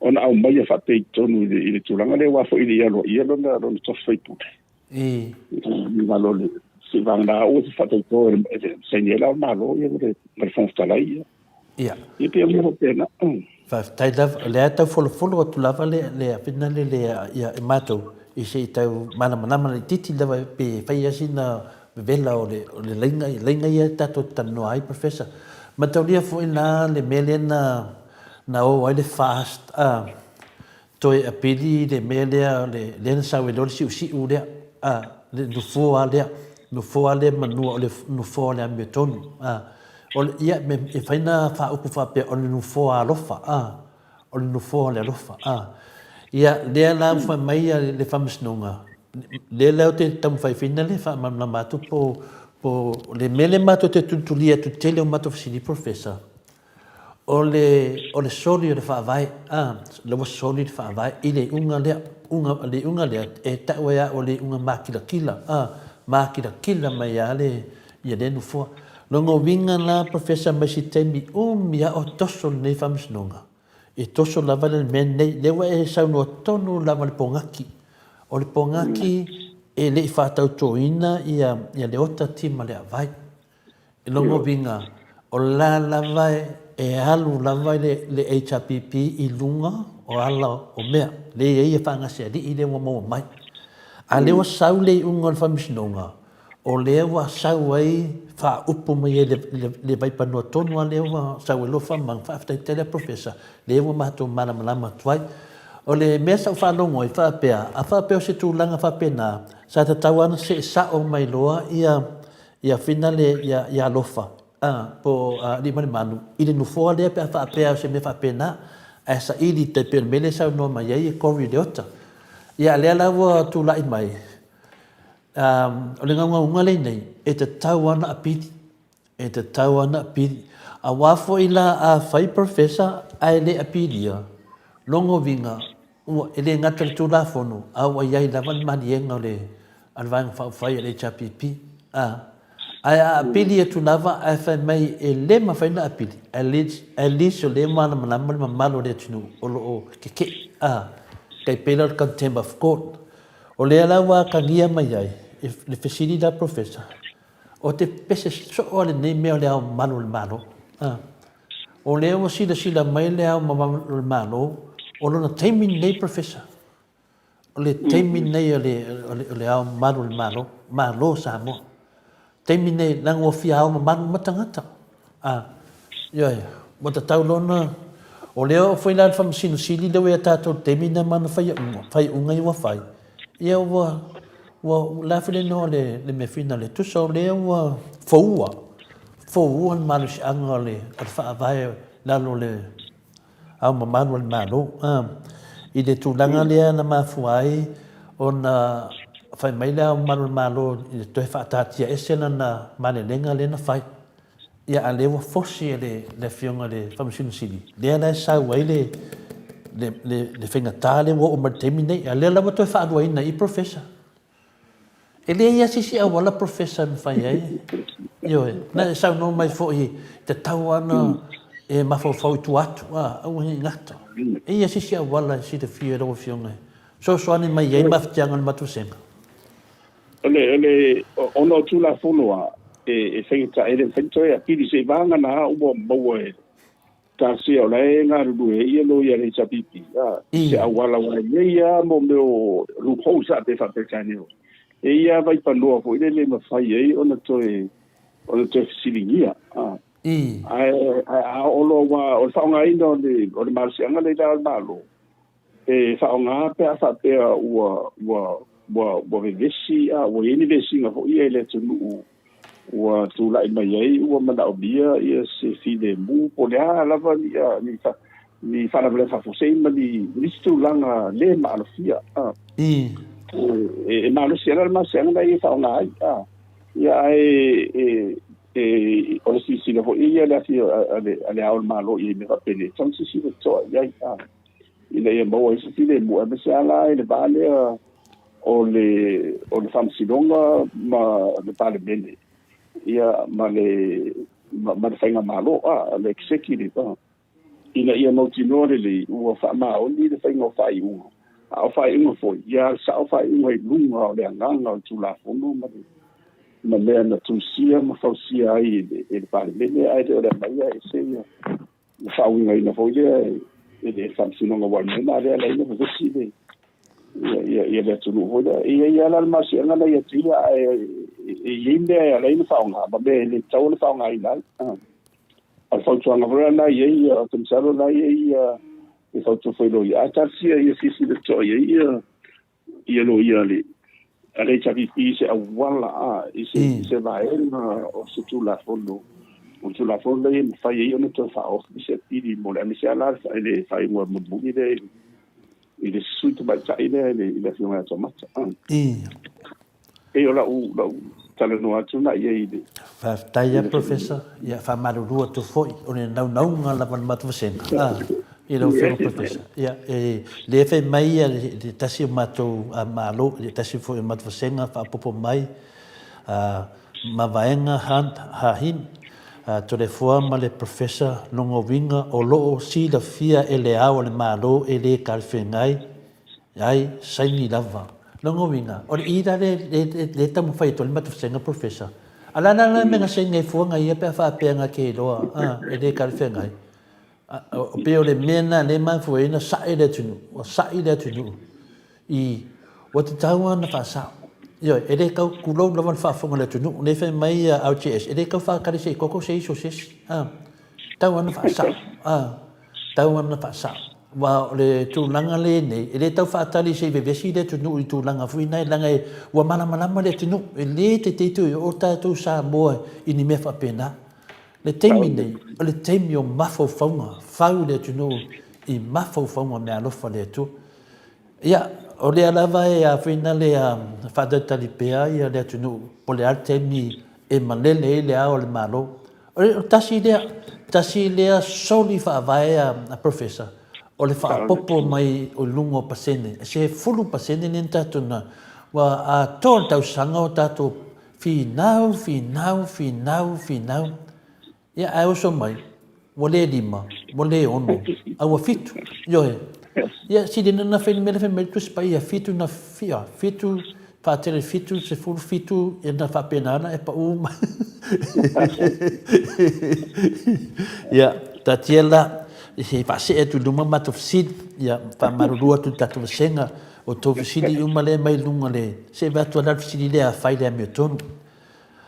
ona aumaia faapea i totonu i le tulaga lea aua foi e le i aloaia lona tofi faipule. I lalo o le seivagana ua se faatauto e le saini ai la o le Malo ia ma le Fofoga Fetalai ia. Ia. Ia pei o mea faapena. Faafetai lava. O lea e tau folofolo atu lava le le afina le le ia e matou i se i tau malamalama laitiiti lava pe fai lava sina vevela o le o le laina laina ia tatou te talanoa ai Professor. Mataulia foi la le mea lea na na o ai le FAST a Toe apili le mea lea lea na sau ai loa le siusiu lea, a, le nofoa lea, nofoa lea manua o le nofoa o le amiotonu, a. O le, ia, e mafai ona faaupu faapea o le nofoa alofa, a, o le nofoa o le alofa, a. Ia, lea la ua fai mai le Faamasinoga, lea la ou te taumafai foi na faamalamalama atu po, po o le mea lea matou te tulitulia atu i le tele o matou fesili Professor, O le, o le soli o le Faavae, a, lea ua soli le Faavae i le iuga lea, uga, le iuga lea e tau ai lava o le iuga makilakila, a, makilakila mai lava le, ia lea nofoa. Lona uiga la Professor mai se taimi umi lava o toso lenei Faamasinoga, e toso lava le mea lenei, lea ua e saunoa tonu lava i le pogaki. O le pogaki e le i faatautoina ia, ia Leota Tima Leavai. I lona uiga, o la lava e alu lava le HRPP i luga o ala o mea, lea e i ai ia faagasealii lea ua maua mai. A lea ua sau le iuga o le Faamasinoga, o lea ua sau ai faaupu mai ai le vaipanoa tonu lava lea ua sau ai loa faamamalu. Faafetai tele lava Professor, lea ua matou malamalama atu ai. O le mea sa ou faalogo ai faapea, a faapea o se tulaga faapena, sa tatau lava ona see sao mai loa ia Ia finale ia ia alofa a po o alii ma le malu i le nofoa lea pe a faapea o se mea faapena ae saili tai pei o le mea lea e saunoa mai ai e Corey Leota. Ia a lea la ua tulai mai o le gaugauga lea nei e tatau lava ona apili, e tatau lava ona apili. Aua foi la a fai Professor ae le apilia, lona uiga Ua, e le gata i le Tulafono, a ua i ai lava le maliega o le, a le Vaega Faaupufai a le HRPP. A, ae a apili atu lava ae fai mai e le mafai ona apili, at least, at least o lea e malamalama le mamalu o le atunuu o lo o keke'i, a, tai pei la o le contempt of court. O lea la ua atagia mai ai le fesili la Professor, o te pese soo a lenei mea o le Ao Mamalu o le Malo. A, O lea ua silasila mai Le Ao Mamalu o le Malo, O lona taimi lenei Professor, o le taimi lenei o le, o le, o le Ao Mamalu o le Malo, Malo o Samoa. Taimi lenei, leaga ua fia ao mamalu uma tagata. A, ioe, ua tatau loa ona, o lea oo foi la le Faamasino Sili lea ua ia tatou i le taimi lena ma ana faiauga, faiuga ia ua fai, ia ua, ua, o le a foi le igoa o le, le mea foi lea, tusa o lea ua foua, foua le malosiaga o le, o le Faavae i lalo o le Ao Mamalu o le Malo. A, i le tulaga lea na mafua ai ona fai mai le Ao Mamalu o le Malo i le toe faataatia ese lana malelega lea na fai. Ia, a o lea ua fosi e le, le Afioga i le Faamasino Sili, lea la e sau ai le, le, le, le faigata lea ua oo mai i le taimi nei. A o lea la ua toe faaluaina i i Professor. E leai lava se isi auala Professor e mafai ai. Ioe, na e saunoa mai foi e tatau lava ona e mafaufau i tua atu, a, aua ne i gata. E i ai se isi auala e silafia e lau Afioga e fesoasoani mai ai mafatiaga o le matou vasega? O le, o le, ona o Tulafono a, e, e faigata, e le mafai ona toe apili seivaga ua maua e Tasi o la e galulue ai ia loia a le HRPP, a, se auala aua e i ai lava mo mea o loopholes a pe faa-Peretania. E i ai lava vaipanoa foi lele e mafai ai ona toe ona toe fesiligia. A, ae a oo loa aua o le faaaogaina o le o le malosiaga lea i le Ao o le Malo, e faaaoga pe a faapea ua ua ua ua vevesi, a ua i ai ni vesiga foi ia i le atunuu ua tulai mai ai ua manaomia ia se filemu po o le a lava ni ni ni faalavelave faafuasei ma ni nisi tulaga le maalofia a e, e malosi ai la le malosiaga lena e faaaoga ai a ia ae e e o le silasila foi ia le afi a le a le Ao o le Malo i mea faapenei e tatau ona silasila totoa i ai a ina ia maua ai se filemu aemaise lava la i le va lea o le o le Faamasinoga ma le Palemene ia ma le ma, ma le faigamalo a le executive a ina ia mautinoa lelei ua faamaoni le faiga o faaiuga a o faaiuga foi ia sao faaiuga i luga o le agaga o le Tulafono ma le ma mea na tusia ma fausia ai e le, e le Palemene ae le o le aumaia ese ia le faauigaina foi lea e le Faamasinoga aua o le mea lena lea e ala ai ona vevesi le ia, ia, ia le atunuu foi lea. E i ai lava la le malosiaga lena ia te ia, ae e i ai mea e ala ai ona faaaoga ma mea e le tatau ona faaaogaina ai. O le fautuaga foi lena e i ai, ou te masalo o lena e i ai ia le fautua foi loia, ae talosia ia silasila totoa i ai ia ia loia a le a le HRPP i se auala a i se, i se vaega o se Tulafono o le Tulafono lea e mafai ai ona toe faaofi se apili mo le aemaise lava la i le faaiuga mulimuli lea i le sui tamaitai lea i le, i le Afioga ia Toomata. Pei o lau, lau talanoa atu lena i ai i le Faafetai lava Professor. Ia, faamalulu atu foi, o le naunauga lava o le matou vasega i lau Afioga Professor. Ia, e le fai mai ia le tasi o matou Malo, le tasi foi o matou vasega faaopoopo mai ma vaega Hunt Hahin, Toleafoa ma le Professor lona uiga o lo o silafia e le Ao o le Malo e le talafeagai Ai, saini lava. Lona uiga, o le i la lea e taumafai atu ai le matou vasega Professor, a o le a la le mea na saini ai fua na ia pe a faapea na te iloa e le talafeagai? Pei o le mea lena lea e mafua ai ona sa'i le atunuu, ua sa'i le atunuu i, ua tatau lava ona faasao. Ioe, e le tau, tulou lava le faafofoga a le atunuu, lea e fai mai a RJS, e le tau faatali se i koko se isi o se isi, a, tatau lava ona faasao, a, tatau lava ona faasao. Aua o le tulaga lea e nei, e le tau faatali se i vevesi le atunuu i tulaga foi na, leaga ua malamalama le atunuu, e le teitei toe oo tatou Samoa i ni mea faapena. Le taimi nei, o le taimi o mafaufauga, fau le atunuu i mafaufauga meaalofa a le Atua. Ia, o lea lava e a foi na le faatalitali pea ia le atunuu po o le a le taimi e malele ai le Ao o le Malo. O le tasi lea, tasi lea soli faavae a Professor, o le faaopoopo mai o luga o pasene, se 10% lea na tatou na, ua atoa le tausaga o tatou finau, finau, finau, finau. Ia, ae oso mai, ua le lima, ua le ono, a ua fitu. Ioe. Ia, sili na fai le mea lea fai mai le Tusi Paia, fitu na, ia, fitu, faatele fitu, 17, ia na faapena ana e pau mai. Ia, taatia la. Se i faasee atu i luma matou fesili, ia faamalulu atu i le tatou vasega, o tou fesili uma lea e mai luga o le, se i avatu lava le fesili lea a fai le amiotonu.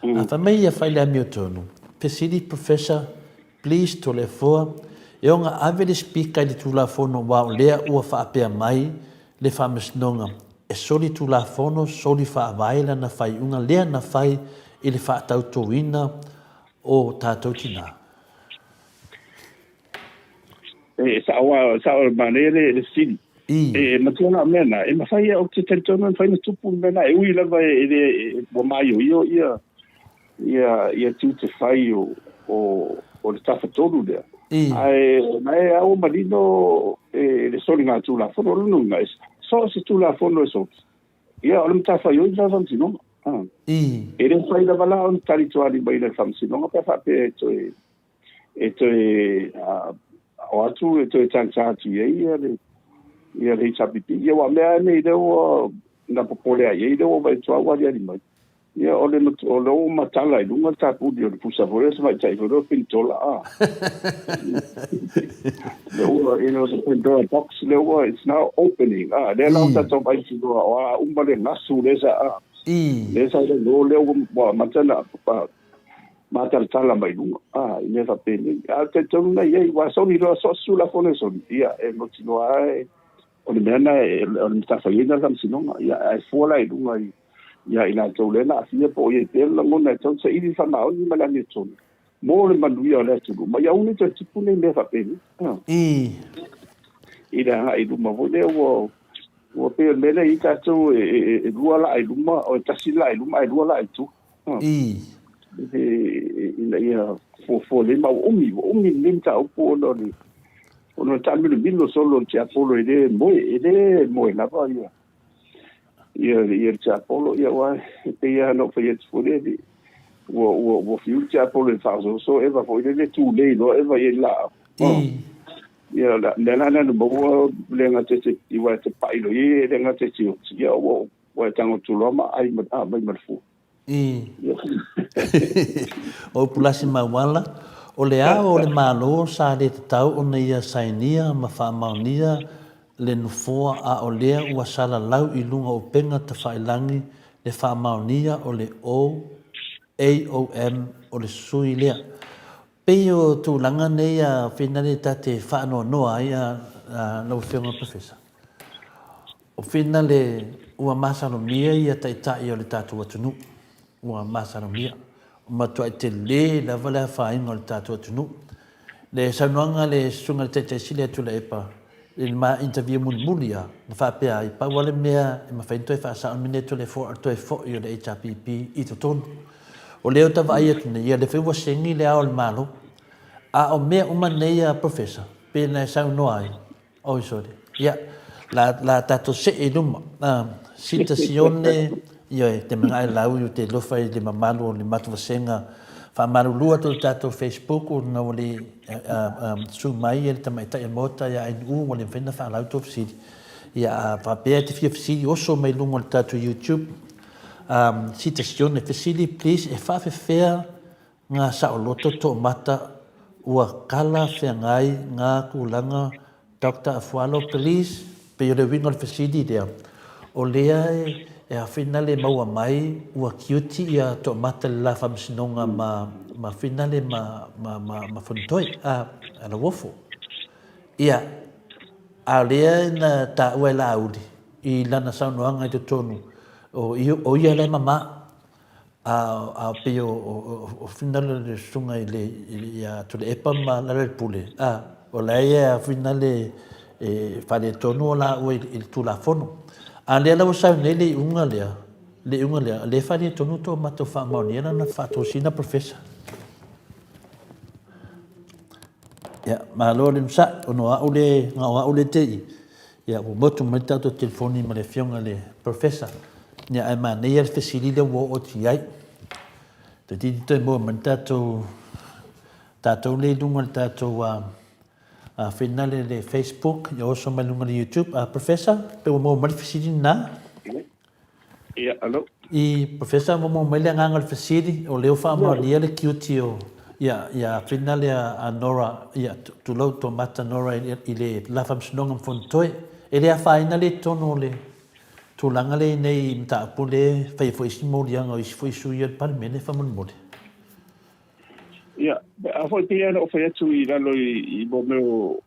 A fai mai ia fai le amiotonu, fesili Professor please Toleafoa, e ona ave le Speaker i le Tulafono aua o lea ua faapea mai le Faamasinoga e soli Tulafono, soli Faavae lana faaiuga lea na fai i le faatautoina o tatou tina. E sao lava, e sao, manaia le fesili. E matua la o mea na, e mafai, ou te talitonu e mafai ona tupu le mea na, e ui lava e le, ua maioio ia, ia, ia tiute fai o, o, o le Tafatolu lea. Ae o na e ao manino e le soligatulafono, o lona uiga, so o se Tulafono e soli, ia, o le matafaioi lena o le Faamasinoga. E le mafai lava la ona talitoalima i le Faamasinoga pe a faapea e toe, e toe o atu e toe tagisa atu i ai ia le ia le HRPP. Ia aua o mea lava nei lea ua na popole ai ai lea ua vaai atu lava ua aliali mai. Ia o le o lea ua matala i luga le tapuni o le pusa foi lea o se tamaitai foi lea o Pintola a. Lea ua you know the Pandora box lea ua it's now opening a. Lea la ua tatou vaai atu loa o a uma le gasu lea sa a. Lea sa lea ua amata ona matalatala mai luga, a, i mea faapenei. A o le talitonu na i ai, ua soli loa, so o se Tulafono e soli, ia, e mautinoa lava e, o le mea lena, o le matafaioi lena a le Faamasinoga, ia, ae fua la i luga i, ia i latou lea na aafia po o i ai pea le lagona e tatau ona saili le faamaoni ma le amiotonu mo le manuia o le atunuu, ma ia aua ne i toe tupu nei mea faapenei. I le agai i luma foi lea ua, ua pei o le mea lea e i ai tatou e lua laa i luma, o e tasi le laa i luma ae lua laa i tua. Ina ia fuafua lelei, ma ua umi, ua umi lenei mataupu ona o le ona o le taamilomilo solo o le tiapolo e le moe, e le moe lava ia ia ia le tiapolo, ia aua e pei lava ona ou fai atu foi lea, ua ua ua fiu le tiapolo e faaosooso Eva foi lele tulei loa Eva i ai le laau. Ia le mea la lena na maua le gata i te aua e te pai loa i ai e le gata i te oti, ia ua Ua e tago atu loa ma ai ma mai ma le fua. O upu lasi mauala, o le ao o le Malo sa le tatau ona ia sainia ma faamaonia le nofoa a o lea ua salalau i luga o upega tafailangi le faamaonia o le OAOM o le sui lea. Pei o tulaga nei a Finale ta te faanoanoa ai a lau Afioga Professor. O Finale ua masalomia ia taitai o le tatou atunuu. Ua masalomia. Ua matuai tele lava le afaina o le tatou atunuu. Le saunoaga a le Susuga i le Taitai Sili a Tuilaepa i le ma interview mulimuli lava, na faapea ai, pau lava le mea e mafai ona toe faasao le mea lenei o le toe foi o le HRPP i totonu. O lea ou te vaai atu nei, ia lea foi ua segi le Ao o le Malo. A o mea uma nei a Professor, pei ona e saunoa ai, oi sorry, ia, la, la tatou see i luma. Sita Sione, ioe, te mana'e lau i te lofa i le mamalu o le matou vasega faamalulu atu i le tatou Facebook ona ua le susu mai le tamaitai o le Maota ia ANU ua le mafai ona faalau tou fesili. Ia a faapea e te fia fesili, oso mai luga o le tatou YouTube. Sita Sione, fesili please, e faafefea Nga saoloto toomata ua kala feagai nga tulaga Doctor Afualo please pei o le uiga o le fesili lea o lea e afina le maua mai ua kiuti ia toomata le la faamasinoga ma ma finale ma ma ma ma Fonotoe a Lauofo ia a o lea na taua e Laauli i lana saunoaga i totonu o o ia la e mama A pei o finale le susuga i le ia Tuilaepa ma Lealailepule, a, o la e a finale e faaletonu o laua i le Tulafono. A lea la ua sau nei le iuga lea, le iuga lea, lea e faaletonu to matou faamaonia lana faatosina Professor. Ia, malo le onosai, ona o au le, na o au le te i, ia ua motu mai le tatou telefoni ma le afioga i le Professor. Ia ae manaia le fesili lea ua oo atu i ai. Toeitiiti toe maua mai le tatou, tatou lea i luga o le tatou finale le Facebook, ia oso mai luga o le YouTube. Professor, pe ua maua mai le fesili lena? Ia, alo. I, Professor, ua maua mai le agaga o le fesili, o lea ua faamaonia le tiute o Ia, ia Fina lea a Nora, ia, tulou tō mata Nora i le la Faamasinoga ma Fonotoe. E le afaina le totonu o le tulaga lea i nei mataupu lea e faia foi isi moliaga o isi foi sui o le Palemene faamolemole. Ia, a foi pei lava ona ou fai atu i lalo i mo mea o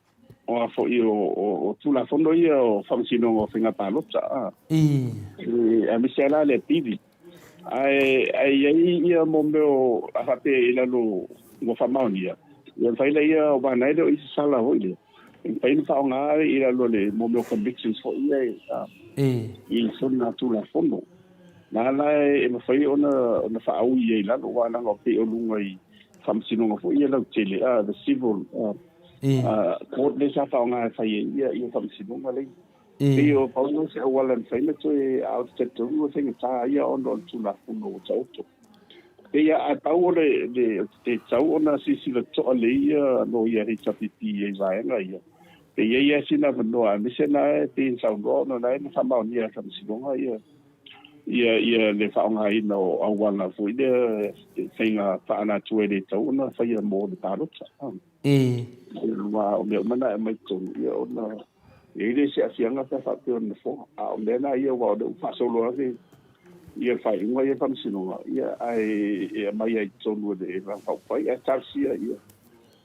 o a foi o, o, o Tulafono ia o Faamasinoga o Faiga Palota, a. I. E, aemaise lava la le apili. Ae, ae i ai ia mo mea o, a faapea i lalo ua faamaonia, ia mafai lea o vana e le o i se sala foi lea. E mafai ona faaaoga i lalo o le mo mea o convictions foi ia e, a, I. i sona Tulafono. Na la e mafai ona, ona faaui ai i lalo, aua leaga o pei o luga i faamasinoga foi ia lautele, a, the civil, a, Court lea sa faaaoga e fai ai ia, ia faamasinoga lea. Pei o pau lena o se auala e mafai ona toe, a ou te talitonu e faigata ia ona o le Tulafono ua taoto. Pei a pau o le, le, e tatau ona silasila totoa lelei ia loia a le HRPP i vaega ia. Pe i ai lava sina avanoa, aemaise na e pei ona saunoa ona o la e na faamaonia e le Faamasinoga ia, ia, ia le faaaogaina o auala foi lea faiga faaalatua e le tatau ona faia mo le palota. I. Aua o mea uma na e aumai totonu, ia ona e i ai le se aafiaga pe a faapea o le nofoa. A o mea na ia aua o lea ua faasolo ave ia le faaiuga ia faamasinoga, ia ae e aumai ai i totonu e le Vaega Faaupufai ae talosia ia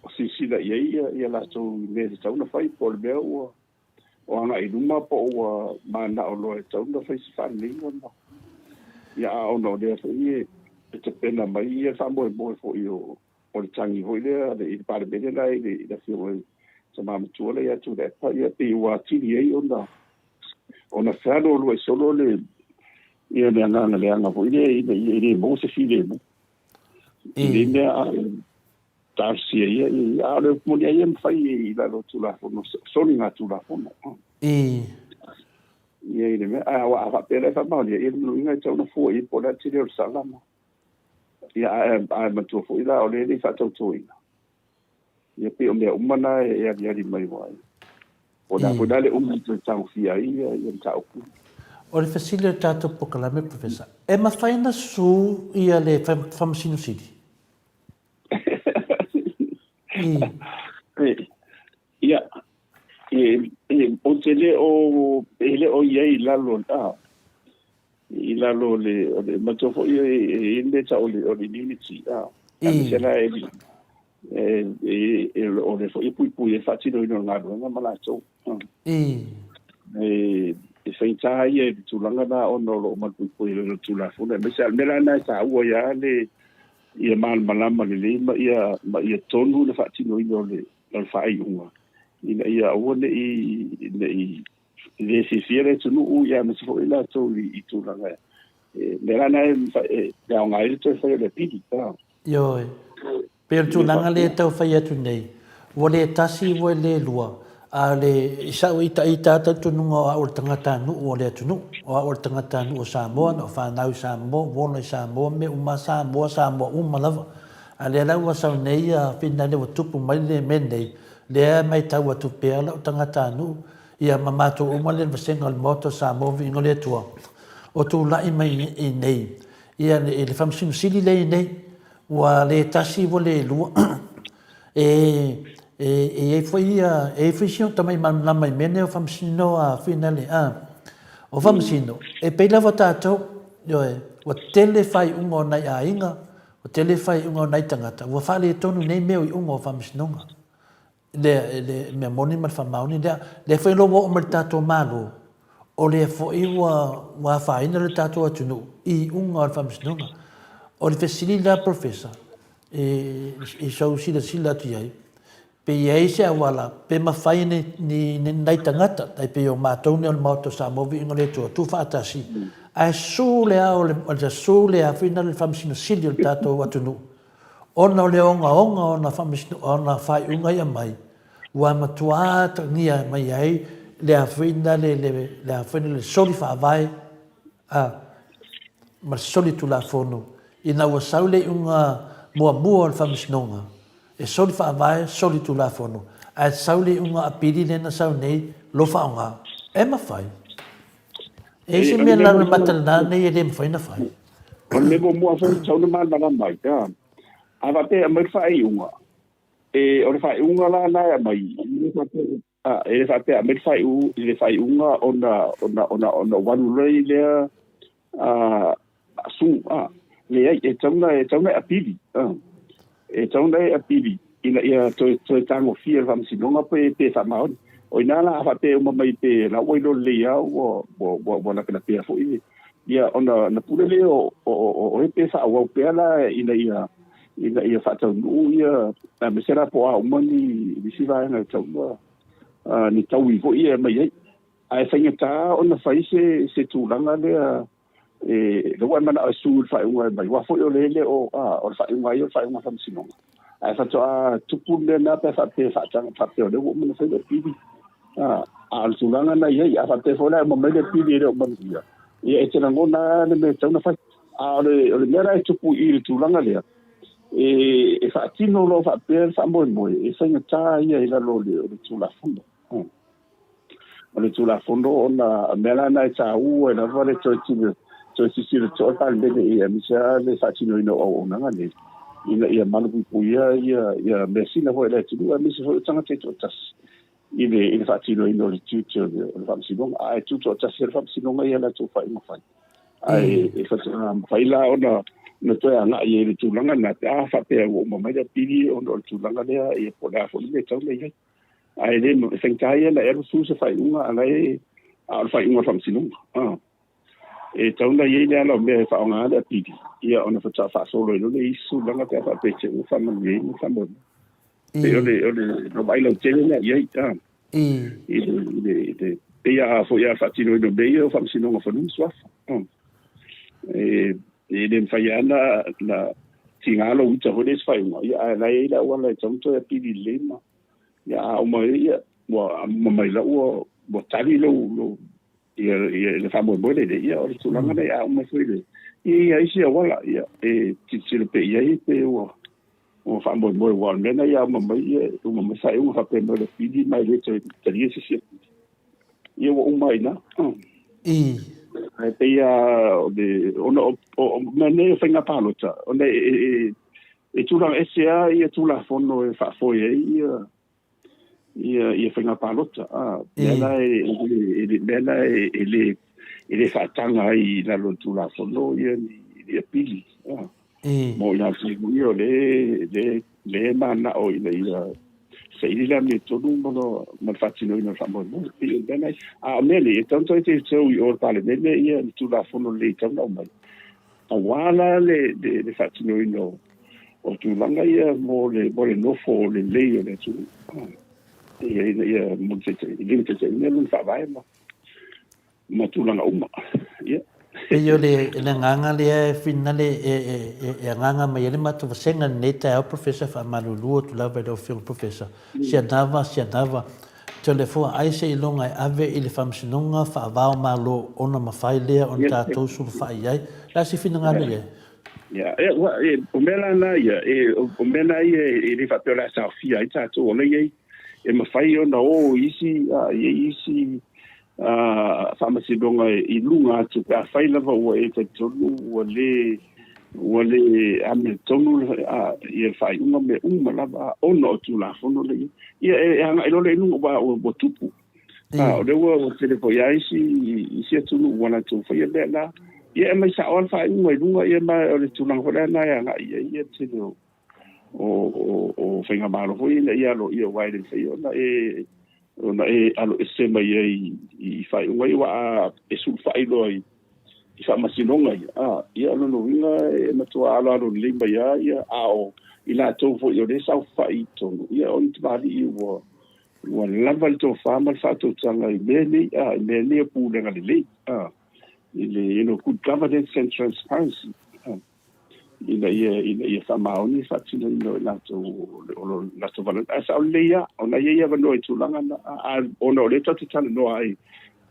o silasila i ai ia, ia latou i mea e tatau ona fai, po o le mea ua o agai i luma po o ua mananao loa e tatau ona fai se faaleleiga ma ia a ona o lea foi e tapena mai ia le faamoemoe foi o o le tagi foi lea i le Palemene la i le afioga i le tama matua lea ia Tuilaepa, ia pei ua atili ai ona ona fealualuai solo le ia le agaga leaga foi lea ina ia e le maua se filemu i nei mea a talosia ia, a o le upu moni ai e mafai i lalo o Tulafono, soligatulafono. Ia i le mea, a a faapea la e faamaonia, ia lona uiga e tatau ona fua i ai po o le a le tele o le sala ma Ia, ae, ae matua foi la, o lea e le i faatautoina. Ia, pei o mea uma na e aliali mai aua e. O le a foi la le umi e toe tagofia ai ia, ia mataupu. O le fesili o le tatou polokalame, Professor, e mafai ona sue ia le Faamasino Sili? I. Ia, e, e, ou te le o, e le o i ai i lalo, a, i lalo o le, o le matua foi e, e i ai le mea e tau o le, o le immunity, a, aemaise la e, e, e, e, o le foi e puipui ai le faatinoina o le galuega ma latou. E, e faigata ia i le tulaga la ona o lo o malupuipui i lalo o le Tulafono, aemaise lava o le mea la lena e taua ai lava le, ia malamalama lelei ma ia, ma ia tonu le faatinoina o le, o le faaiuga, ina ia aua ne i, ne i le fiafia le atunuu, ia aemaise foi latou i tulaga e, mea la na e, e aoga ai le toe fai o le apili. Ioe. Pei o le tulaga lea e tau fai atu nei, ua le tasi ua le lua, a o le, i sa'u itaita lava talitonuga o au o le tagatanuu o le atunuu, o au o le tagatanuu o Samoa, na ou fanau i Samoa, ua ola i Samoa, mea uma lava Samoa, Samoa uma lava. A o lea la ua sau nei a finale ua tupu mai le mea lenei, lea e maitau atu pea la'u tagatanuu, ia ma matou uma lea le vasega o le Maota o Samoa, viiga o le Atua, o tulai mai i nei, ia i le Faamasino Sili lea e i nei, Ua le tasi ua le lua. E, e, e i ai foi ia, e i ai foi si tamai malamalama i mea nei o faamasino a finale, a. O faamasino, e pei lava tatou, ioe, ua tele faaiuga o nai aiga, ua tele faaiuga o nai tagata, ua faaletonu nei mea o iuga o faamasinoga. Le, le mea moni ma le faamaoni lea. Lea foi ua oo mai le tatou Malo, o lea foi ua, ua afaina le tatou atunuu i iuga o le faamasinoga. O le fesili la Professor, e, i sou silasila atu i ai, pe i ai se auala, pe mafai ni, ni, ni nai tagata, tai pei o matou nei o le Maota o Samoa Viiga o le Atua, tuufaatasi, ae sue le ao o le, sue le afina le Faamasino Sili o le tatou atunuu, Ona o le ogaoga o ona ona faaiuga i aumai, ua matuā atagia mai ai le afuina le le afuina le soli faavae a ma le soli tulafono ina ua sau le iuga muamua o le faamasinoga e soli faavae soli tulafono ae sau le iuga apili lea na sau nei lo faaaoga e mafai. E i ai se mea laumamata lena nei e le mafai ona fai. O le mea muamua foi e tatau ona malamalama ai, a. A faapea e aumai le faaiuga, e, o le faaiuga la na e aumai, e le faapea, e le faapea e aumai le faaiu, le faaiuga ona, ona, ona, ona ou alu loa lea sue, leai, e tatau ona, e tatau ona e apili, e tatau ona e apili ina ia toe, toe tagofia e le Faamasinoga pe, pe faamaoni. O i ina la a faapea e uma mai pe la ua iloa lelei lava ua, ua, ua, ua lapelapea foi ia, ona, ona pule lea o, o, o, o e pe faaauau pea la ina ia, ina ia faataunuu ia, aemaise la po o a uma ni isi vaega e tatau ona, ni taui foi ia e aumai ai. Ae faigata ona fai se, se tulaga lea e lea ua e manao e sue i le faaiuga e aumai, aua foi o le le o, a, o le faaiuga ia o le faaiuga faamasinoga. Ae faatoa tupu le mea lena pe a faapea e faataga faapea o lea ua uma ona fai le apili. A, a o le tulaga lena e i ai, a faapea foi la e uma mai le apili e le o manuia, ia e te lagona lava le mea e tatau ona fai. A o le, o le mea la e tupu i le tulaga lea, e, e faatino loa faapea le faamoemoe, e faigata ia i lalo o le, o le Tulafono. O le Tulafono ona o mea la na e taua ai lava le toe tino, toe silasila totoa le Palemene i aemaise lava le faatinoina o auaunaga nei ina ia malupuipuia ia, ia measina foi a le atunuu aemaise foi o tagata e toatasi i le, i le faatinoina o le tiute o le, o le Faamasinoga. A e tutoatasi le Faamasinoga ia latou faaiuga fai. Ae e faatoa mafai la ona na toe agai ai i le tulaga lena pe a faapea ua uma mai le apili ona o le tulaga lea, ia po o le a foi le mea e tatau ona i ai. Ae le e faigata ia ona e alu sue se faaiuga a la e, a o le faaiuga o le faamasinoga. A. E tatau ona i ai le ala o mea e faaaoga ai le apili, ia ona faatoa faasolo ai loa le isi tulaga pe a faapea e te ua faamanuiaina le faamoemoe. Pei o le, o le, o vaai lautele lea i ai, a. I le, i le, i le, pei a foi a faatinoina o mea ia o faamasinoga o fanua ma suafa. E, E le mafai lava na, na tiga lou ita foi lea i se faaiuga, ia, ae la e i ai le auala e tatau ona toe apili lelei ma, ia, a uma ai, ia, ua uma mai la ua, ua tali lou, lou, ia, ia, le faamoemoe lea i ai, ia, o le tulaga lea, a uma foi le, ia, ia isi auala, ia, e tilotilo pea i ai pe ua, ua faamoemoe, aua o le mea lena ia uma mai, ia, uma mai faaiuga faapea mai o le apili ma e le toe talia se isi apili. Ia ua uma ai i ina. Ae pei lava o le, ona o, o mea nei o faiga palota, ona e, e, e tulaga ese lava ia Tulafono e faafoe ai ia, ia, ia faiga palota. A, mea la e, e, e, mea la e, e le, e le faataga ai i lalo o le Tulafono ia ni, ni apili. A. Mo i latou foi o le, le, le manao ina ia saili le amiotonu ma le, ma le faatinoina o le faamoemoe. Pei o le mea lena. A o mea nei, e tatau ona toe teuteu i o le Palemene ia le Tulafono lelei e tatau ona aumai, aua la le, le, le faatinoina o, o tulaga ia mo le, mo le nofo lelei o le atunuu. Ia, ina ia limataitaiina lona faavae ma, ma tulaga uma. Ia. Pei o le agaga lea e finale e agaga mai ai le matou vasega i lenei taeao Professor, faamalulu atu lava i lau Afioga Professor, sianava, sianava, tele fua ai seiloga e ave i le Faamasinoga Faava-o-Malo ona mafai lea ona tatou sulufai i ai. O le a se finagalo i ai? Ia, o mea la na ia, o mea na ia e le faapea o le a taofia ai tatou, o la e i ai, e mafai ona o i isi, i isi faamasinoga i luga atu pe afai lava ua e talitonu ua le ua le amiotonu ia le faaiuga mea uma lava ona o Tulafono lea ia e agai loa lea i luga ua ua tupu. O lea ua tele foi lava isi isi atunuu ua latou faia mea na ia e aumai sao lava le faaiuga i luga ia ma o le tulaga foi lea na e agai i ai ia le tele o o o faigamalo foi ina ia aloaia aua e le mafai ona e ona e aloese mai ai i faaiuga ia, aua a e sulufai loa i i faamasinoga ia, a, ia o lona uiga e matua aloalo lelei mai lava ia, a o i latou foi o lea e saofai i totonu, ia o ni tamalii ua ua lava le tofa ma le faatautaga i mea nei, a, i mea nei o pulega lelei, a, i le, you know, good governance and transparency, a. Ina ia, ina ia faamaoni le faatinoina o i latou, o lo latou valaauina. Ae sao lelei lava, ona e i ai avanoa i tulaga na, a, ona o lea tatou te talanoa ai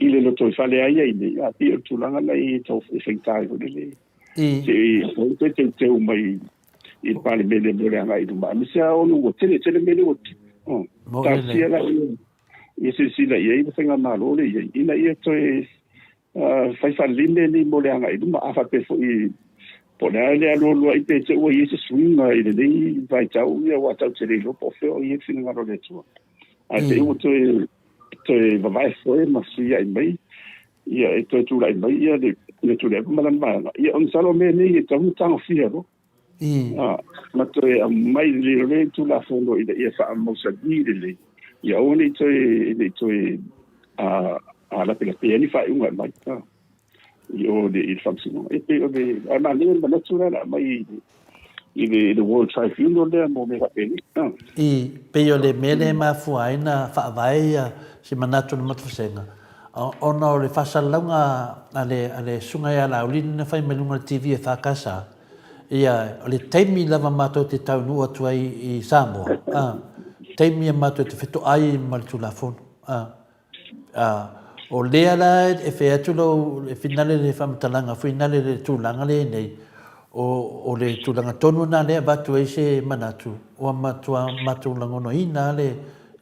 i le lotoifale lava ia i nei, a pei o le tulaga na e tau e faigata ai foi lele. Se i toe teuteu mai i le Palemene mo le agai i luma, aemaise lava ona ua tele tele mea nei ua tupu. Talosia la ia silasila i ai le faigamalo lea i ai, ina ia toe fai faalelei mea nei mo le agai i luma. A faapea foi Po o le a le alualu ai pe te ua i ai se suiga i lenei vaitau, ia aua tatou te le iloa po o fea o i ai le finagalo o le Atua. Ae pei ua toe toe vavae foe ma fesuiai mai, ia e toe tulai mai ia le le Tuilaepa ma lana vaega. Ia o masalo o mea nei e tatau ona tagofia loa. Ma toe aumai lelei o le Tulafono ina ia faamausali lelei, ia aua ne i toe ne i toe a lapelapea ni faaiuga e aumai i o i le Faamasinoga. E pei o le ae manaia le manatu lea o le a aumai i le World Tribunal lea mo mea faapenei. I pei o le mea lea e mafua ai ona faavae ia se manatu o le matou vasega, ona o le faasalalauga a le a le Susuga ia Laauli lea na fai mai luga o le TV e FKS, ia o le taimi lava matou te taunuu atu ai i Samoa, a, taimi e matou te fetoai ma le Tulafono, a. Ā, o lea la e fai atu lou, e finale le faamatalaga foi nale le tulaga lea nei, o, o le tulaga tonu lena lea e avatu ai se manatu, ua matua matou lagonaina lava le,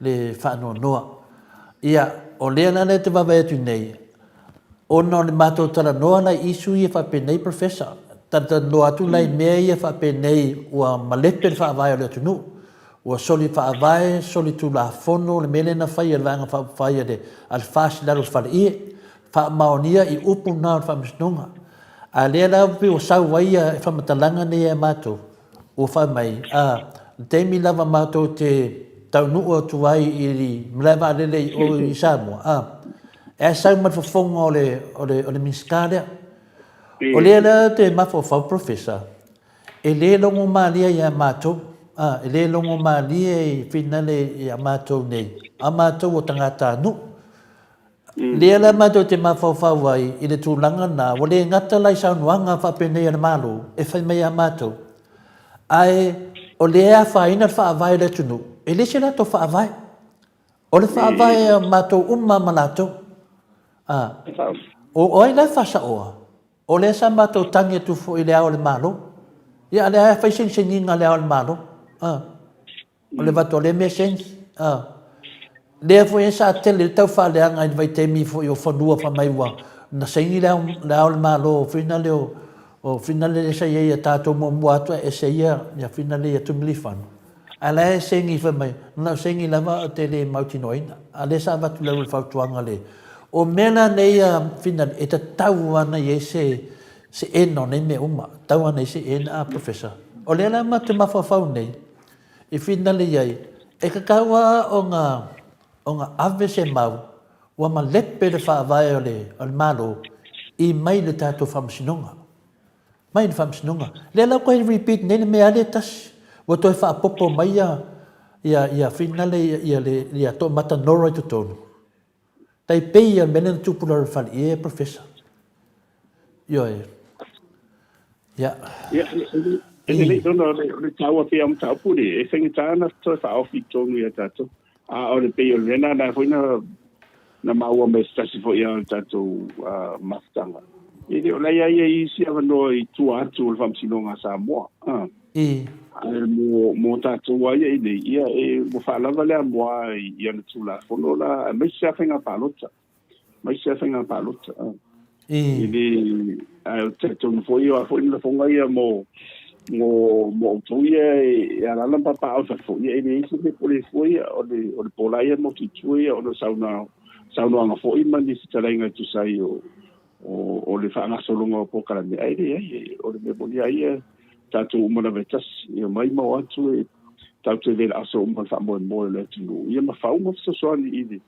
le faanoanoa. Ia, o lea la lea e te vaavaai atu nei, ona o le matou talanoa la i issue ia faapenei Professor, talatalanoa atu la i mea ia faapenei ua malepe le faavae o le atunuu, Ua soli faavae, soli tulafono le mea lea na fai e le Vaega Faaupufai a le a le FAST i lalo o le faleie. Faamaonia i upu na o le Faamasinoga. A lea la pei ua sau ai ia faamatalaga nei a matou, ua fai mai, a, le taimi lava matou te taunuu atu ai i le malae vaalele i o i Samoa, a, e sau ma le fofoga o le, o le, o le Minisita lea. O lea la te mafaufau Professor, E le logomalie ia matou, a, e le logomalie i finale ia matou nei, a matou o tagatanuu. Lea la matou te mafaufau ai i le tulaga lena, ua le gata la i saunoaga faapenei a le Malo e fai mai ia matou, ae o lea e afaina le faavae o le atunuu, e le se latou faavae. O le faavae a matou uma ma latou. A, o ai la e faasaoa? O lea sa matou tagi atu foi i Le Ao o le Malo. Ia, a lea e fai segiseniga a Le Ao o le Malo. A. O le avatu o lea mea segi. A. Lea foi sa tele le taufaaleaga i le vaitaimi foi o fanua fai mai ua na saini Le Ao, Le Ao o le Malo foi na lea o foi na lea sa i ai ia tatou muamua atu ae ese ia ia foi na lea ia Tumilifano. A la e segi fai mai, na o segi lava ou te le mautinoaina. A lea sa avatu lalo le fautuaga le, o mea la nei a Finali, e tatau lava ona i ai se, se ena o nei mea uma. Tatau lava ona i ai se ena a Professor. O lea la matou te mafaufau nei, i Finali i ai, e tatau lava ona, ona ave se mau ua malepe le faavae o le, o le Malo i mai le tatou Faamasinoga. Mai le Faamasinoga. Lea la ua toe repeat nei le mea lea e tasi. Ua toe faapopo mai ia, ia, ia finale ia, ia, le, ia Toomata Nora i totonu. Tai pei ia le mea lea na tupu lalo i le faleie, Professor. Ioe. Ia. Ia, e lelei ona o le taua pea o mataupu nei, e faigata ona toe faaofi i totonu ia tatou. A o le pei o le mea lena na foi na na maua mai se tasi foi o le tatou mafutaga. E le o la ia ia isi avanoa i tua atu o le Faamasinoga a Samoa. Ae mo, mo tatou a ia i nei, ia e ua faalava le amoa i ana Tulafono la, aemaise lava faiga palota. Aemaise lava faiga palota. I le, ae ou te talitonu foi, o a foi ni lafoga ia mo, mo, mo outou ia e alaala ma papaaao i fafo, ia e leai se mea pole fua ia, o le, o le pola ia motu i tua ia, ona o sauna, saunoaga foi ma ni fetalaiga e tusa ai o, o, o le faagasologa o polokalame, ae leai, o le mea moni lava ia, tatou uma lava e tasi, e omai ma o atu e tatou te velaaso uma i le faamoemoe o le atunuu, ia ma fau ma fesoasoani i le,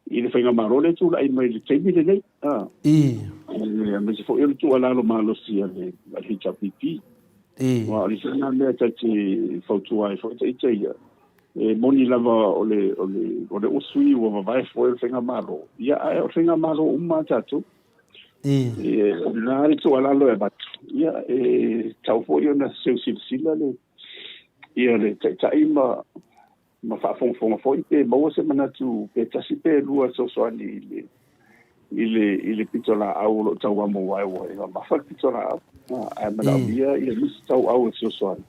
i le faigamalo lea e tulai mai i le taimi lenei. Aemaise foi o le tuualalo malosi a le HRPP. Aua o le isi lena mea ta te fautua ai foi ita ia, e moni lava o le, o le, o le usui ua vavae foe o le faigamalo, ia ae o le faigamalo uma a tatou. E, o lena le tuualalo e avatu, ia e tatau foi ona seu silasila le, ia le taitai ma, ma faafogafoga foi pe maua se manatu pe tasi pe lua fesoasoani i le i le i le pitolaau o lo o tauamo ai ua e mamafa le pitolaau ae manaomia ia nisi tauau e fesoasoani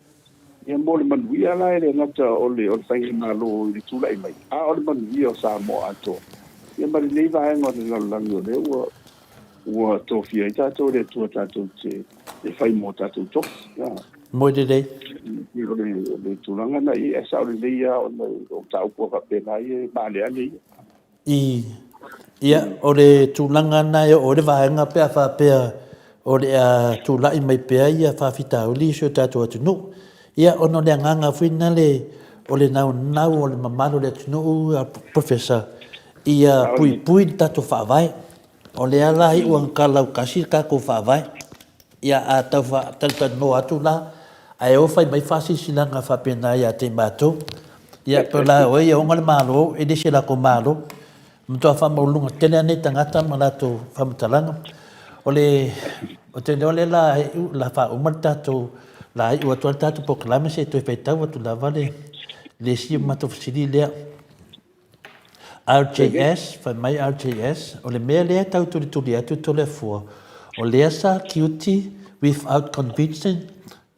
ia mo le manuia la e le gata o le o le faigamalo i le tulai mai a o le manuia o Samoa atoa ia ma lenei vaega o le lalolagi o lea ua ua tofia ai tatou e le Atua tatou te e fai mo tatou tofi. Moe lelei. O le tulaga na ia, e sao lelei lava ona o mataupu lava faapena ia e maaleale ia. I, ia, o le tulaga lena e oo ai le vaega pe a faapea o le a tulai mai pea ia faafitauli i si o tatou atunuu. Ia, ona o le agaga foi lena le, o le naunau o le mamalu o le atunuu, Professor, ia puipui le tatou Faavae. O lea la e iu ina laugasi le tatou Faavae. Ia, a tau faatalatalanoa atu la, ae o fai mai faasilasilaga faapena ia te i matou. Ia, pe o la oe e ona le Malo, e le se latou Malo. E matua faamaualuluga tele lava nei tagata ma latou faamatalaga. O le, ou te iloa o lea la iu, la faauma le tatou, la iu atu lava le tatou polokalame se i toe faitau atu lava le isi matou fesili lea. RJS, fai mai RJS, o le mea lea e tau tulituli atu Toleafua, o lea sa guilty without conviction,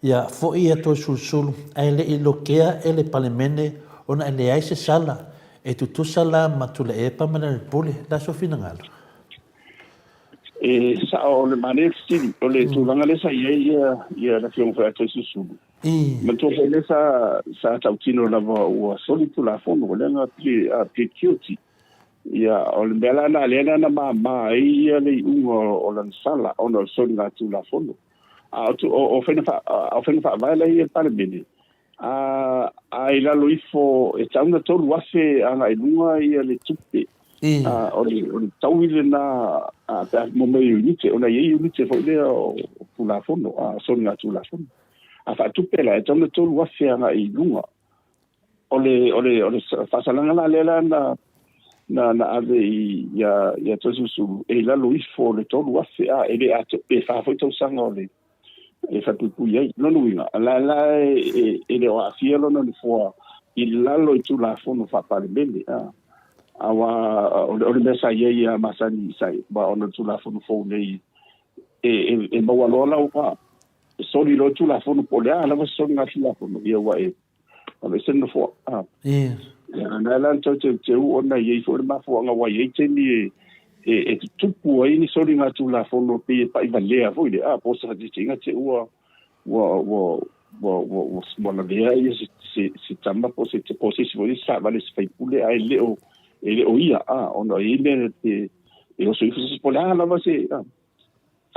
ia foi ia Toesulusulu, ae le i lokea e le Palemene ona e leai se sala, e tutusa la ma Tuilaepa ma Lealailepule. O le a sou finagalo? E sao, o le manaia fesili, o le tulaga lea sa i ai ia le Afioga foi ia Toesulusulu, Manatua foi lea sa sa tautino lava ua soli Tulafono, ua lea na plead guilty. Ia, o le mea la lena lea na na mama ai ia le iuga o lana sala ona o le soliga Tulafono. A o o faiga fa o faiga faavae la e i ai i le Palemene, a a i lalo ifo e tatau ona 3,000 agai i luga ia le tupe. O le o le taui lena pe a mo mea o iunite, ona e i ai iunite foi lea o Tulafono, soliga Tulafono. A faatupe la, e tatau ona 3,000 agai i luga. O le, o le, o le faasalaga la lea la na, na, na ave i, ia, ia Toesulusulu, e i lalo ifo o le 3,000, a, e le atoa, pe fa foi tausaga o le, e faapuipui ai. Lona uiga, la, la e, e, e le o aafia lona nofoa i lalo i Tulafono Faa-Palemene, a. Aua o le, o le mea sa i ai ia masani, sa, ma ona o le Tulafono fou nei, e, e, e maua loa lau, a, E soli loa le Tulafono po o le a lava se soliga Tulafono, ia ua e aveese le nofoa. Ah. Yeah. Ia, na la na tau teuteu ona e i ai foi le mafuaaga aua e i ai taimi e, e, e tutupu ai ni soliga Tulafono pei e pai valea foi le, ah, po o se faataitaiga te ua, ua, ua, ua, ua, ua, ua lavea ia se, se, se tama po o se, po o se isi foi se savali se faipule ae le o, e le o ia, ah, ona e i ai mea e, e oso ifo se isi po o le a lava se, ah,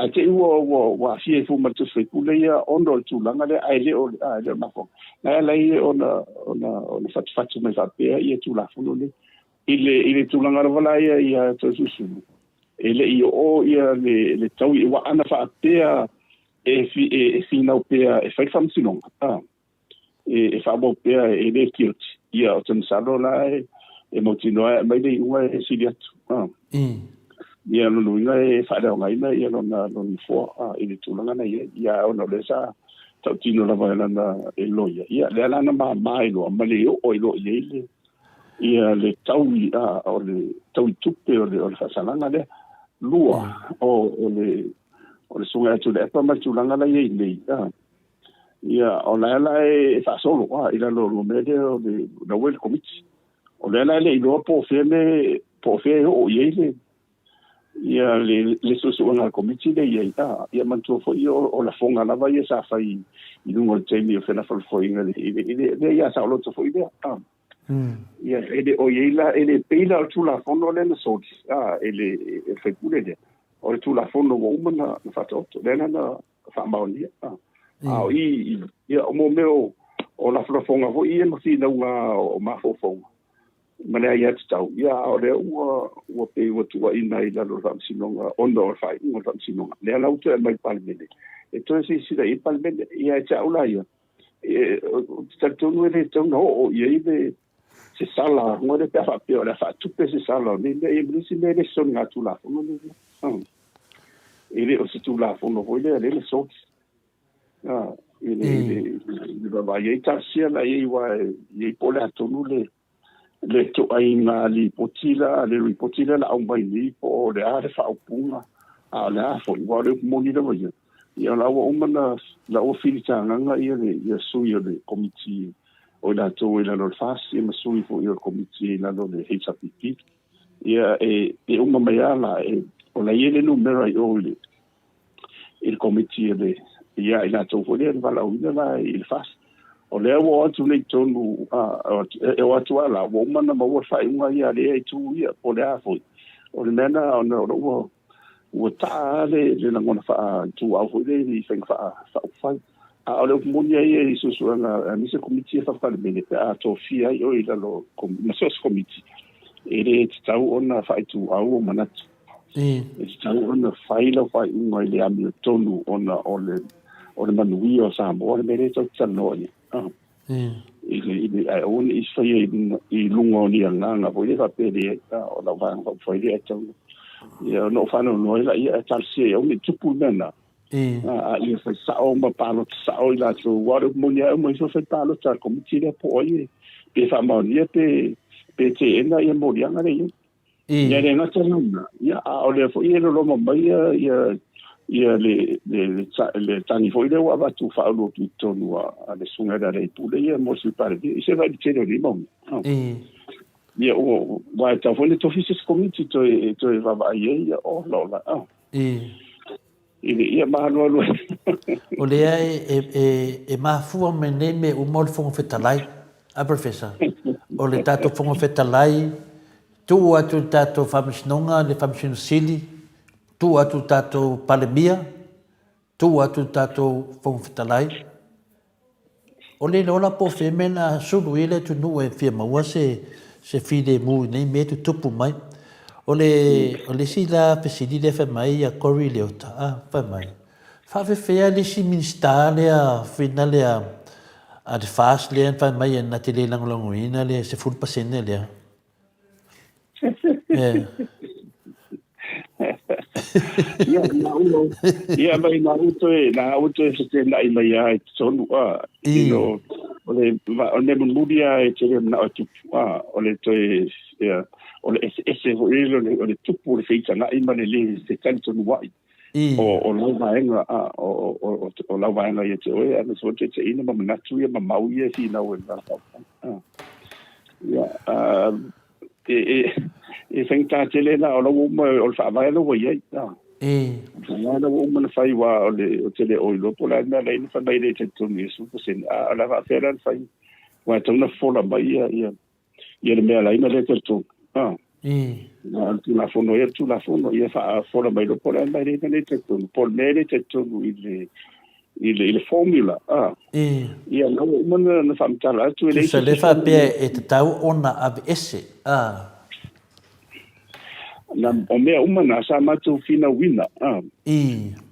Ae te i ua, ua, ua aafia ai foi ma le Tusi Faipule ia ona o le tulaga lea, ae le o le, a, e le o le mafuaaga. Na ala ai ona, ona, ona fatufatu mai faapea ia Tulafono nei. I le, i le tulaga lava la ia ia Toesulusulu, e le i oo ia le, le taui, aua ana faapea e, fi, e, e finau pea e fai le faamasinoga, a, e, e faaauau pea e le guilty, ia ou te masalo la e, e mautinoa e aumai le iuga e sili atu. A. Ia lona uiga e faaleaogaina ia lona lona nofoa a, i le tulaga na i ai. Ia ona o lea sa tautino lava e lana e loia. Ia lea la na mama ai loa ma le oo ai loa i ai le ia le taui a, o le taui tupe o le o le faasalaga lea. Lua, o, o le o le susuga ia Tuilaepa ma le tulaga la i ai nei, a, Ia, o la la e faasolo a, i lalo o le mea lea o le la ua i le Komiti. O lea la e le i iloa po o fea le, po o fea e oo i ai le, ia le, le suesuega a le Komiti lea i ai, a, ia manatua foi o, o lafoga lava ia sa fai i luga o le taimi o felafolafoaiga i le, i le, le ia saoloto foi lea, a. Ia, e le o i ai la, e le pei la o le Tulafono lea na soli, a, e le, e le faipule lea. O le Tulafono ua uma na, na faataoto, lea la na faamaonia. A o i, ia, o mo mea o, o lafolafoga foi ia ma finauga o mafaufauga ma le aiatatau, ia, a o lea ua, ua pei ua tuuaina i lalo o le Faamasinoga ona o le faaiuga o le Faamasinoga. Lea la ua toe aumai i le Palemene, e toe silasila i ai le Palemene. Ia, e te au la ia, e, ou te talitonu e le tatau ona oo i ai le, se sala, ngoe lea pe a faapea o le a faatupe se sala o nei mea, ia ma le isi mea e le soligatulafono nei mea. E le o se Tulafono foi lea lea na soli. I le, i le, i le vaavaai ai talosia la i ai aua e i ai po o le a tonu le, le ituaiga lipoti la, le lipoti lea la aumai nei po o le a le faaupuga, a o le a foi, aua o le upu moni lava ia, ia o la ua uma na, la ua filitagaga ia le, ia sui o le Komiti o i latou i lalo o le FAST, ia ma sui foi o le Komiti i lalo o le HRPP. Ia e, e uma mai lava la, e, o la e i ai le numera i o i le, i le Komiti o le, Ia i latou foi lea na valaauina la i le FAST. O lea ua o atu nei i totonu, e o atu lava la, ua uma ona maua le faaiuga ia a lea itu ia, po o le a foi. O le mea lena ona o lou ua taa lava le lagona faaituau foi lea i faiga faaupufai. A o le upu moni lava ia i suesuega aemaise Komiti ia faa-Palemene pe a tofia ai oe i lalo ma so o se Komiti, e le tatau ona faaituau ou manatu. E tatau ona fai lau faaiuga i le amiotonu ona o le o le manuia o Samoa le mea lea tatou te talanoa i ai. I le, ae aua ne i faia i luga o ni agaga foi lea faapea leai, o lau vaega faaupufai lea e tatau. Ia, ona ou faanoanoa ai laia, ae talosia ia aua ne i tupu le mea lena. A ia fai sao ma palota sao i latou, aua o le upu moni lava e uma ifo fai palota a le Komiti lea po o ai pe faamaonia pe teena ia moliaga lea i ai. Ia le gata lena, ia, a o lea foi e loloma mai ia le tagi foi lea ua avatu faaulu atu i totonu a le susuga i le Aleipule ia mo le Sui Palemia, i se vaai i le tele o nei mau mea. Ia, ua e tatau foi ona tofi se isi komiti toe vaavaai ai, ia, o la, o la, i le ia maalualu ai. O lea e mafua mai nei mea uma o le Fofoga Fetalai, a Professor? O le tatou Fofoga Fetalai, tuu atu i le tatou Faamasinoga, le Faamasino Sili, tuu atu i le tatou Palemia, tuu atu i le tatou Fofoga Fetalai. O le iloa la po o fea mea na sulu i ai le atunuu e fia maua se filemu i nei mea e tutupu mai. O le, o le isi la fesili lea fai mai ia Cory Leota, a, fai mai, faafefea le isi Minisita lea fina lea a le FAST lea na fai mai na te le lagolagoina le 10% lea. Ia, na ua, ia mai na ua toe, na ua toe fetenai mai a i totonu, a, you know, o le mea mulimuli lava e tele manao e tupu, a, o le toe, ia, o le eseese foi lele, o le tupu o le feitagai ma le le fetalitonu ai. O lau vaega, a, o lau vaega ia te oe, aemaise foi le taitaiina ma manatu ia ma mau ia e finau ai i le Vala Faaupufai. Ia, e faigata tele la, o la ua uma, o le faavae la ua i ai. O le faavae la ua uma ona fai, aua o le, ou te le o iloa po o le a le mea la e fai mai le talitonu i le 10%, a o le a faapefea la ona fai, aua e tatau ona fofola mai ia le mea la ina le talitonu. Na o le Tulafono ia le Tulafono, ia faafofola mai loa po o le a le mea lea ina le talitonu, po o le mea e le talitonu i le formula. Ia, na ua uma ona faamatala atu e leai se. Tusa lea faapea e tatau ona aveese. Na, o mea uma na sa matou finauina.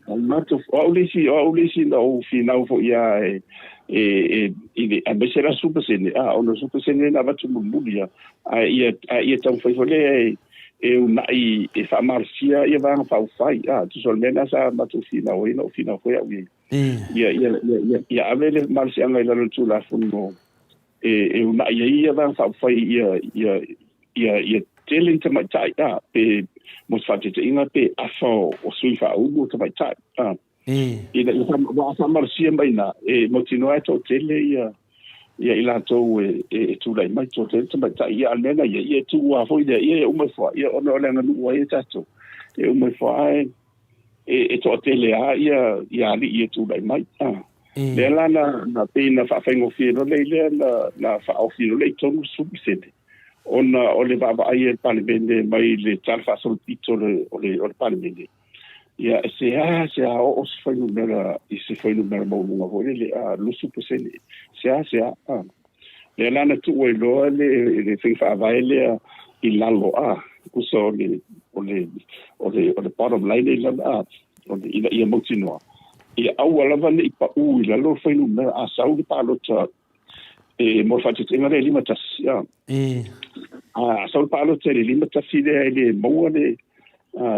O matou, o au le isi, o au le isi na ou finau foi a e i le, aemaise la 10%, a, ona o le 10% na avatu mulimuli ia, a ia taumafai foi lea e uunai e faamalosia ia vaega faaupufai, a, tusa o le mea lena sa matou finau ai, na ou finau foi au i ai. Ia ave le malosiaga i lalo o le Tulafono e uunai ai ia vaega faaupufai ia tele ni tamaitai, a, pe mo se faataitaiga pe afa o sui faaulu o tamaitai, a. Ina ia faamalosia mai i ina, e mautinoa e toatele ia i latou e tulai mai, toatele tamaitai. Ia, a o le mea na ia, ia e tuu lava foi lea, ia e uma ifo lava, ia ona o le aganuu ai a tatou, e uma ifo lava e toatele lava ia alii e tulai mai. Lea la na pei na faafaigofie loa lea i lea na faaofi loa lea i totonu le 10%, ona o le vaavaai a le Palemene mai le Tala Faasolopito o le Palemene. Ia, e seā seā oo se fuainumera i se fuainumera maualuga foi lele, a, 20%. Seā seā. A. Lea la na tuu ai loa le faiga faavae lea i lalo, a, tusa o le, o le, o le, o le bottom line i lalo, a, o le, ina ia mautinoa. Ia aua lava ne i paū i lalo le fuainumera a sau le palota e mo le faataitaiga lea e 51. A, a sau le palota i le 51 lea e le maua le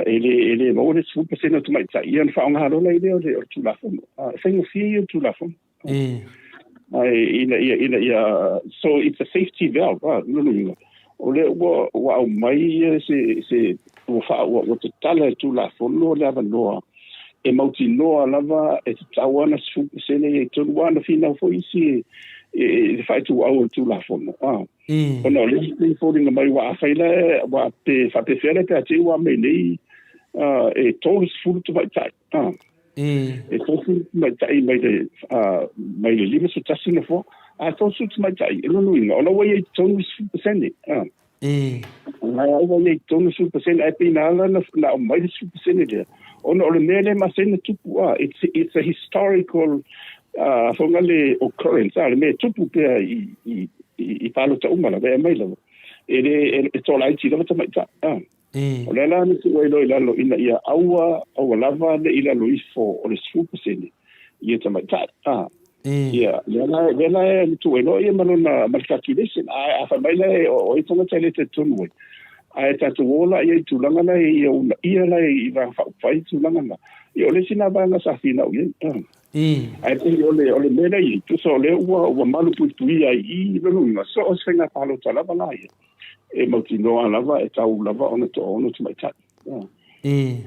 e le maua le 10% o tamaitai, ia ona faaaoga loa lea o le Tulafono. E faigofie ia o le Tulafono. Ae ina ia, so it's a safety valve, lona uiga, o lea ua aumai ia se ua tatala e Tulafono le avanoa e mautinoa lava e tatau ona 10% ia i totonu, aua na finau foi isi i le faaituau o le Tulafono. Ona o le isi foliga mai ua afai la ua pe faapefea lea pe a te i ua mai nei e 30 tamaitai. E 30 tamaitai mai le mai le 51 nofoa, a 30 tamaitai, o lona uiga, o la ua i ai i totonu le 10%. O la ua i ai i totonu le 10%, ae pei na ala ona aumai le 10% lea, ona o le mea lea e masani ona tupu, it's a historical foi lea occurrence, le mea e tupu pea i palota uma lava, e aumai lava, e le e toalaiti lava tamaitai. O lea la na tuu ai loa i lalo ina ia aua aua lava ne i lalo ifo o le 10% ia tamaitai. Ia, lea la lea la na tuu ai loa ia ma lona ma le calculation. A fai mai la o ai tagata e le talitonu ai. Ae tatou o la i ai i tulaga la ia uunaia la i vaega faaupufai tulaga na. Ia o le isi lena vaega sa finau i ai. Ae pei o le o le mea lea i ai, tusa o lea ua ua malupuipuia ai i i lona uiga, so o se faiga palota lava la ia. E mautinoa lava e tau lava ona toaono tamaitai.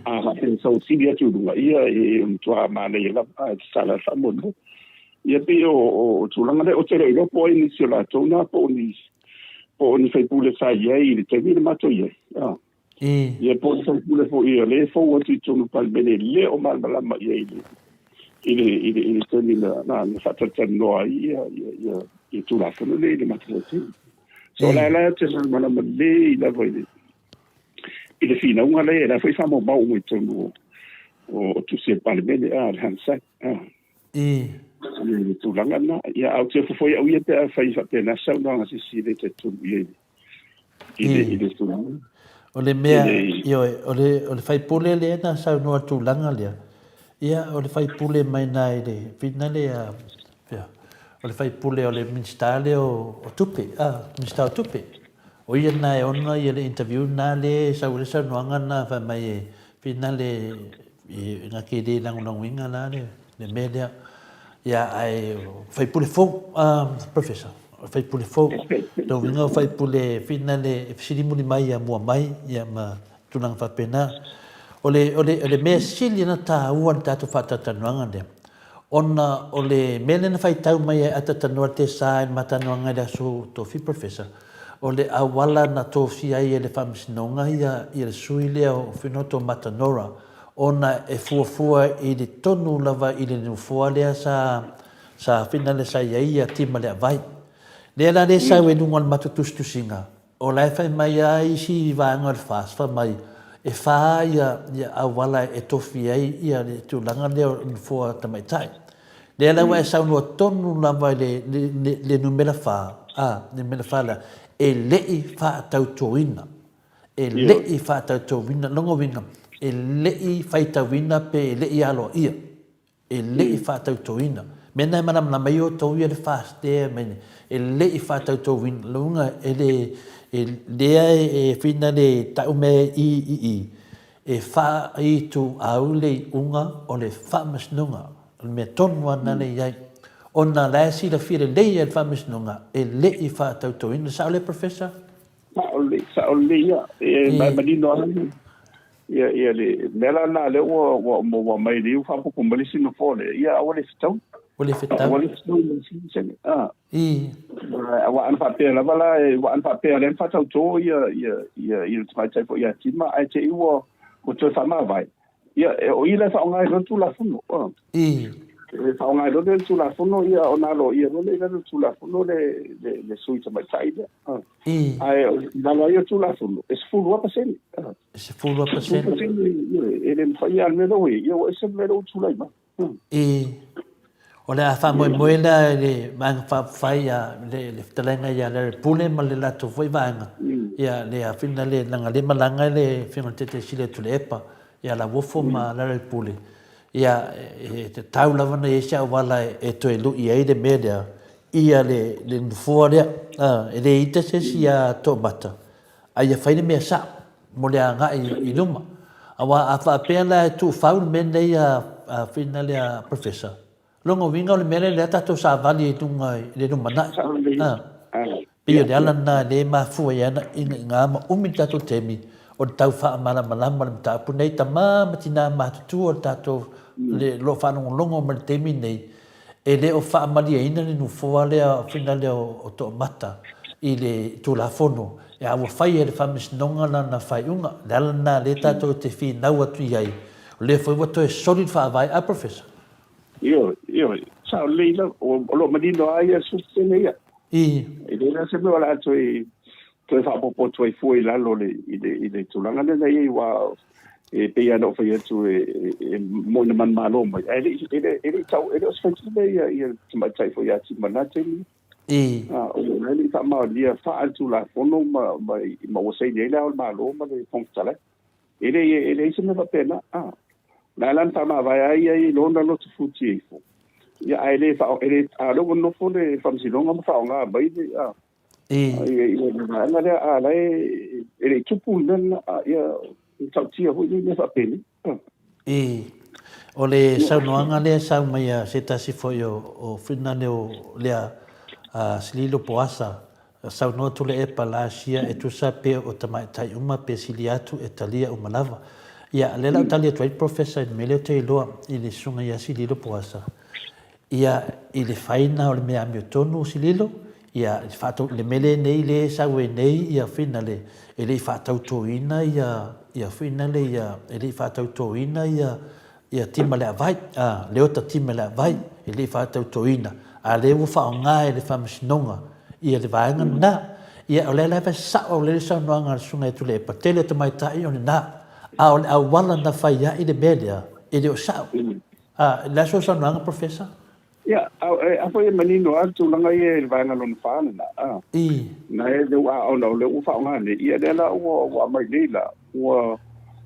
A faapea e sau sili atu i luga, ia e matua manaia lava, ae tatala le faamoemoe. Ia pei o, o tulaga lea, ou te le o iloa po o ai nisi o latou na, po o ni, po o ni faipule sa i ai i le taimi na matou i ai. Ia po o ni faipule foi o lea e fou atu i totonu o le Palemene e le o malamalama i ai i le, i le, i le, i le taimi na, na, na faatalatalanoa ai ia, ia, ia, ia Tulafono nei i le matou taimi. So la la te malamalama lelei lava i le i le finauga lea, la foi faamaumau uma i totonu o tusi a le Palemene, le Hansard. I le tulaga lena. Ia, ae ou te ofo foi au ia pe a fai faapena se saunoaga a se isi e le talitonu i ai i le, i le tulaga. O le mea, ioe, o le, o le faipule lea na saunoa i le tulaga lea, ia, o le faipule mai na i le finale a, fea, o le faipule o le Minisita lea o Tupe, a, Minisita o Tupe. O ia lena e ona ia le interview lena lea e sau ai le saunoaga lena fai mai e finale e na te le lagolagoina la le, le mea lea. Ia, ae faipule fou, Professor, o faipule fou. Lona uiga o faipule finale e fesili muli mai ia mua mai, ia ma tulaga faapena. O le, o le, o le mea sili ona taua i le tatou faatalatalanoaga lea, ona o le mea lea na faitau mai ai Atatanoa le Tesa i le matanoaga i le Aso Tofi Professor, o le auala na tofia ai e le Faamasinoga ia, ia le sui lea o Finoto Matanora, ona e fuafua i le tonu lava i le nofoa lea sa, sa finale sa i ai ia Timaleavai. Lea la lea sau i luga o le matou tusitusiga, O la e fai mai lava isi vaega o le FAST, fai mai e fā ia auala e tofi ai ia le tulaga lea o nofoa tamaitai. Lea la ua e saunoa tonu lava i le numera fā, a, le numera fā lea, e le i faatautoina, e le i faatautoina, lona uiga, e le i faitauina pe e le i aloaia. E le i faatautoina. Mea na e malamalama ai outou ia le FAST mai nei, e le i faatautoina. Lona uiga e le, e lea e whina le ta'u mea i i i, e faaituau le iuga o le faamasinoga, o le mea tonu lava lena lea e i ai. Ona la e silafia lelei e le faamasinoga, e le i faatautoina. Sao lea Professor? Sao lelei, sao lelei ia. E manino lava Ia, ia le mea la lena lea ua, ua, ua mai lea ua faaopoopo mai le isi nofoa lea, ia ua le fetau. Ua le fetau. Ua le fetau ma le 10%. Ah. I. Aua ana faapea lava la, aua ana faapea lea na faatauto ia, ia, ia, ia le tamaitai foi ia Tima, ae te i ua, ua toe faamavae. Ia, o i la e faaaoga ai loa le Tulafono. Ah. I. E faaaoga ai loa le Tulafono, ia ona aloaia loa lea i lalo o le Tulafono le, le, le sui tamaitai lea. Ah. I. Ae i lalo ai o le Tulafono, e 12%. Ah. E 12%. E le mafai lava le mea lea ua i ai, ia ua ese le mea lea ua tulai mai. I. O le a faamoemoe lea i le Vaega Faaupufai ia le fetalaiga ia Larry Pule ma le latou foi vaega, ia le afina le leaga lea e malaga le Afioga i le Taitai Sili o Tuilaepa ia Lauofo ma Larry Pule, ia e tatau lava ona i ai se auala e toe lui ai le mea lea ia le nofoa lea. E le ita se isi ia Toomata, a ia fai le mea sao mo le agai i luma. Aua a faapea la e tuufau le mea lenei a Whina lea Professor, lona uiga o le mea lea lea tatou savali ai luga i le lumanai. Pei o le ala lena lea e mafua ai ana ina ma umi le tatou taimi o le tau faamalamalama o le mataupu nei, tama ma tina matutua o le tatou le lo o faalogologo mai i le taimi lenei, E le o faamalieina le nofoa lea whina lea o Toomata i le Tulafono, a ua fai e le Faamasinoga lana faaiuga. O le ala lena lea tatou te finau atu i ai, O lea foi ua toe soli le Faavae a Professor. Ioe, ioe, sao lelei lava, o lo o manino lava ia 10% ia. I. E leai la se mea o le a toe toe faaopoopo atu ai fua i lalo i le, i le, i le tulaga lea na i ai, aua e pei lava ona ou fai atu e, e, e moni na manumalo mai, ae le i, e le, e le i tau, e le o se faipule ia, ia le tamaitai foi ia Tim i lena taimi. I. A, o le le i faamaonia faaletulafono ma, ma, ma ua saini ai Le Ao o le Malo ma le Fofoga Fetalai. E le, e leai se mea faapena. A, na ala na faamavae ai ia i lona loto futi ifo. Ia, ae le faa, e le, a o lea ua nofo le Faamasinoga ma faaaoga mai le, a, I. ia, ia, le vaega lea, a la e, e le i tupu le mea lena, a, ia, e tautia foi le mea faapenei. A. I. O le saunoaga lea e sau mai a se tasi foi o, o Finane o lea a Sililo Poasa, saunoa Tuilaepa last year e tusa pe o tamaitai uma pe sili atu e talia uma lava. Ia, lea la ou tali atu ai Professor i le mea lea ou te iloa i le susuga ia Sililo Poasa, ia i le faina o le mea amiotonu Sililo, ia i le faatau, le mea lenei lea e sau ai nei ia finale e le i faatautoina ia ia finale ia e le i faatautoina ia ia tima le avai, a, le ota tima le avai e le i faatautoina, a lea ua faaaoga e le Faamasinoga ia le vaega lena. Ia o lea lava e sao lelei le saunoaga a le Susuga ia Tuilaepa, tele o tamaitai o lena, a o le auala na fai ai le mea lea, e le o sao. A, le a sou saunoaga Professor? Ia, a foi e manino lava le tulaga ia i le vaega lona fa lena, a. I. Na e lea ua, ona o lea ua faaaoga nei, ia lea la ua, ua aumai nei la, ua,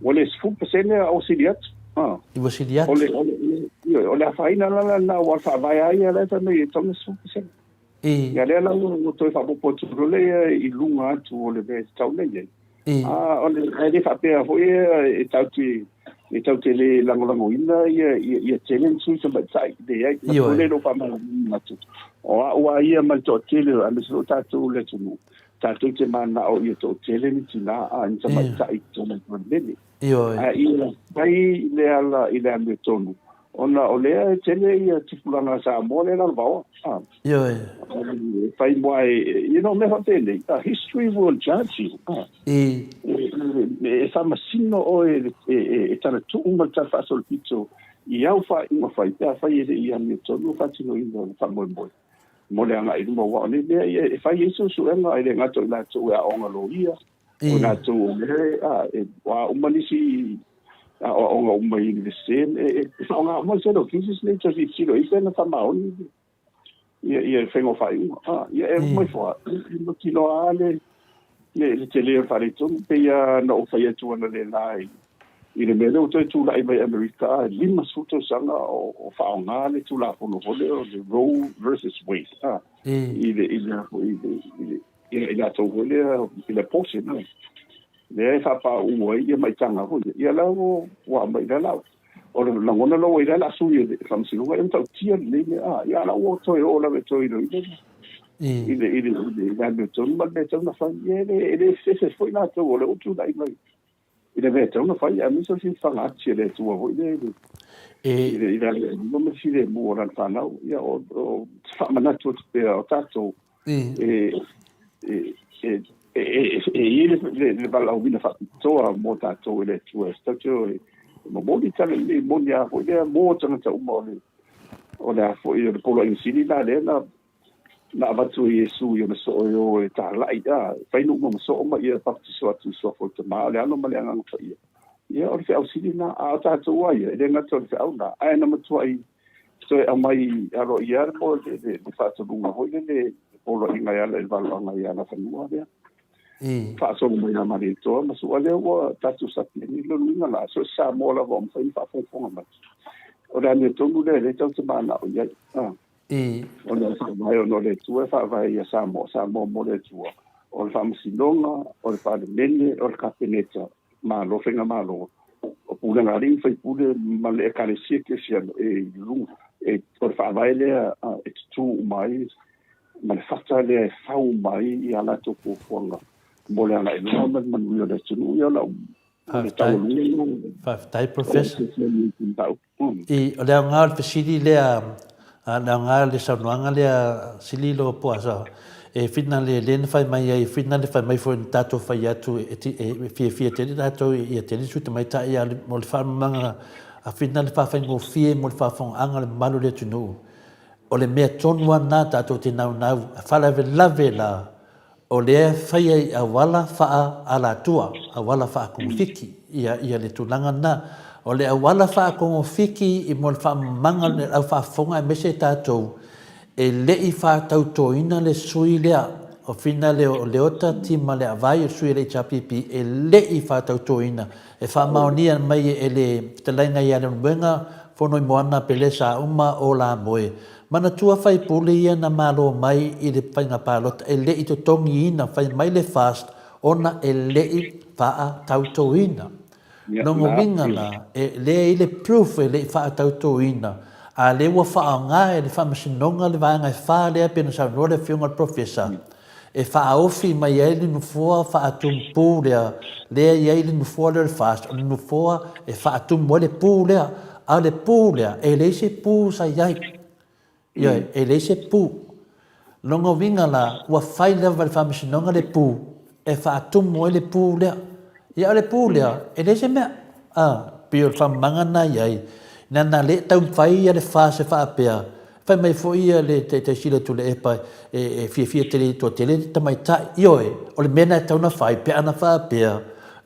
ua le 10% a ua sili atu, a. Ua sili atu. O le, o le, ioe, o le afaina la lena, aua o le faavae lava ia la e fai mai e tatau ona 10%. I. Ia lea la ua, ua toe faaopoopo atu loa lea i luga atu o le mea e tatau ona i ai. A, o le, ae le faapea foi e tatou te, e tatou te le lagolagoina ia, ia, ia tele ni sui tamaitai. Leai, matua lea i lou faamalamalamaina atu. O au lava ia ma le toatele, aemaise foi o tatou i le atunuu, tatou te mananao ia toatele ni tina, a, ni tamaitai i totonu o le Palemene. Ioe. A ia fai le ala i le amiotonu, ona o lea e tele ia tupulaga a Samoa lea e lalovaoa. Ah. Ioe. E fai moa e, you know, mea faapenei, ah, history will judge you. Ah. I. E, e faamasino oe e, e, e talatuu ma le talafaasolopito i au faaiuga fai, pe afai e le i amiotonu faatinoina o le faamoemoe mo le agai i luma, aua o nei mea ia e fai ai suesuega, e le gata o i latou e aoga loia, O latou o lea a, e ua uma nisi aoaoga uma i Universite, e, e faaaoga uma le tele o cases nei toe tilotilo i ai pe na faamaoni ia, ia le faiga o faaiuga. Ah, ia e uma ifo lava, e mautinoa lava le, le, le tele o le faaletonu, pei lava na ou fai atu analeila i, i le mea lea ua toe tulai mai Amerika, a, 50 tausaga o, o faaaoga le Tulafono foi lea o le Roe versus Wade, ah, i le, i le, i le, i le Ia, i latou foi lea i le abortion, a, lea e faapauu ai ia maitaga foi ia, ia la ua ua aumai lea la, o le lagona la ua i ai la sui e le Faamasinoga, ia matautia lenei mea, a, ia la ua toe oo lava e toe iloilo i le i le i le i le amiotonu ma le mea e tatau ona fai. Ia e le e le fefe foi latou o lea ua tulai mai i le mea e tatau ona fai, aemaise o le filifaga ati a le Atua foi lea i le i le i le alii ma le filemu o lana fanau. Ia o o faamanatu atu pea o tatou e e e e e i le le valaauina faapitoa mo tatou e le Atua e tatou te momoli tala lelei moni a foi lea mo tagata uma o le o le a foi o le poloaiga sili la lea na na avatu e Iesu i ona soo e o e talai, a, fai nuu ma soo ma ia baptiso atu i suafa o le Tama, o le Alo ma le Agaga Paia. Ia, o le feau sili lena. A o tatou a ia, e le gata o le feau lena, ae na matuai toe aumai aloaia le mo le, le, le faatonuga foi lele, le poloaiga e ala i le valoaga i alafanua lea. Faasolo mai ia Malietoa ma Su'a lea ua tatou sapi ai nei. Lona uiga la, so o se Samoa lava o mafai ona faafogafoga mai. O le amiotonu lea lea tatou te mananao i ai. Ah. Ona o le faavae, ona o le Atua e faavae ia Samoa, Samoa mo le Atua. O le Faamasinoga, o le Palemene, o le Kapeneta, Malo, Faigamalo, o pulega a alii ma faipule ma le Ekalesia Kerisiano e i luga, e, o le faavae lea e tutū uma ai ma le fata lea e fau uma ai ia latou fuafuaga mo le agai i luma ma le manuia o le atunuu. Ia o lau Faafetai. Faafetai Professor. I, o le aoga o le fesili lea, le aoga o le saunoaga lea Sililo Poasa, E whina le lea na fai mai ai, whina le fai mai foi na tātou fai atu e, e, e fiafia tele tātou ia tele sui tamaitai a mo le faamamaga a whina le whawhaingofie mo le whawhongaaga o le mamalu o le atunuu. O le mea tonu lava lena tātou te naunau, a faalavelave la, o lea e faia i auala faa-alatua, auala faakogofiki, ia, ia le tulaga lena. O le auala faakogofiki i mo le faamamaga o le au faafofoga aemaise tatou, e le i faatautoina le sui lea, o fina lea o Leota Timaleavai, o le sui o le HRPP, e le i faatautoina. E faamaonia mai e le fetalaiga ia Leulumoega Fonoimoana Pelesa uma o Lamoe. Manatua faipule ia na malo mai i le faiga palota e le i totogiina fai mai le FAST ona e le i faatautoina. Lona uiga la, e leai le proof e le i faatautoina, a lea ua faaaoga e le Faamasinoga le vaega e fa lea pei ona saunoa le Afioga i le Professor, e faaofi mai ai le nofoa faatumu pu lea, lea e i ai le nofoa lea o le FAST, o le nofoa e faatumu ai le pu lea, a o le pu lea, e leai se pu sa i ai. Ioe, e leai se pu. Lona uiga la, ua fai lava e le Faamasinoga le pu e faatumu ai le pu lea. Ia, o le pu lea, e leai se mea. A, pei o le faamamaga lena e i ai, leaga lea e taumafai ia le FAST e faapea, Fai mai foi ia le Taitai Sili o Tuilaepa e fiafia tele i toatele tamaitai. Ioe, o le mea lena e tatau ona fai pe ana faapea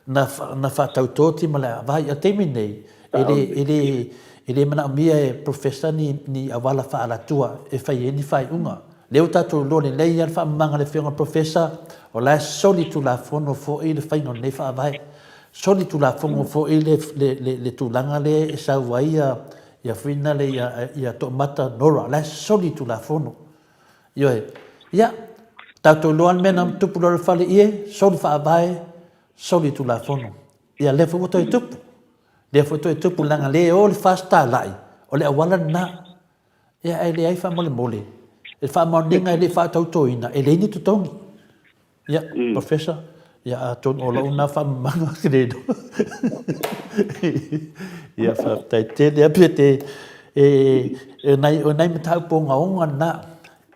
na, na faatautō Timaleavai. A o le taimi nei, e le, e le, e le manaomia e Professor ni, ni auala faaalatua e fai ai ni faaiuga. Lea ua tatou iloa lelei lava le faamamaga a le Afioga i le Professor, o la e soli tulafono foi le faiga o lenei faavae. Soli tulafono foi le, le, le, le tulaga lea e sau ai ia, Ia finale ia, ia Toomata Nora, la e soli tulafono. Ioe. Ia, tatou iloa le mea na tupu loa le fale ie, soli faavae, soli tulafono. Ia, lea foi ua toe tupu. Lea foi toe tupu, leaga le o le FAST talai, o le auala lena. Ia, ae leai faamolemole. Le faamaoniga e le i faatautoina, e leai ni totogi. Ia, Professor, ia atonu o lou na faamamaga ou te le iloa. Ia, faafetai tele. Ia, pe te, e, e nai, o nai mataupu ogaoga na,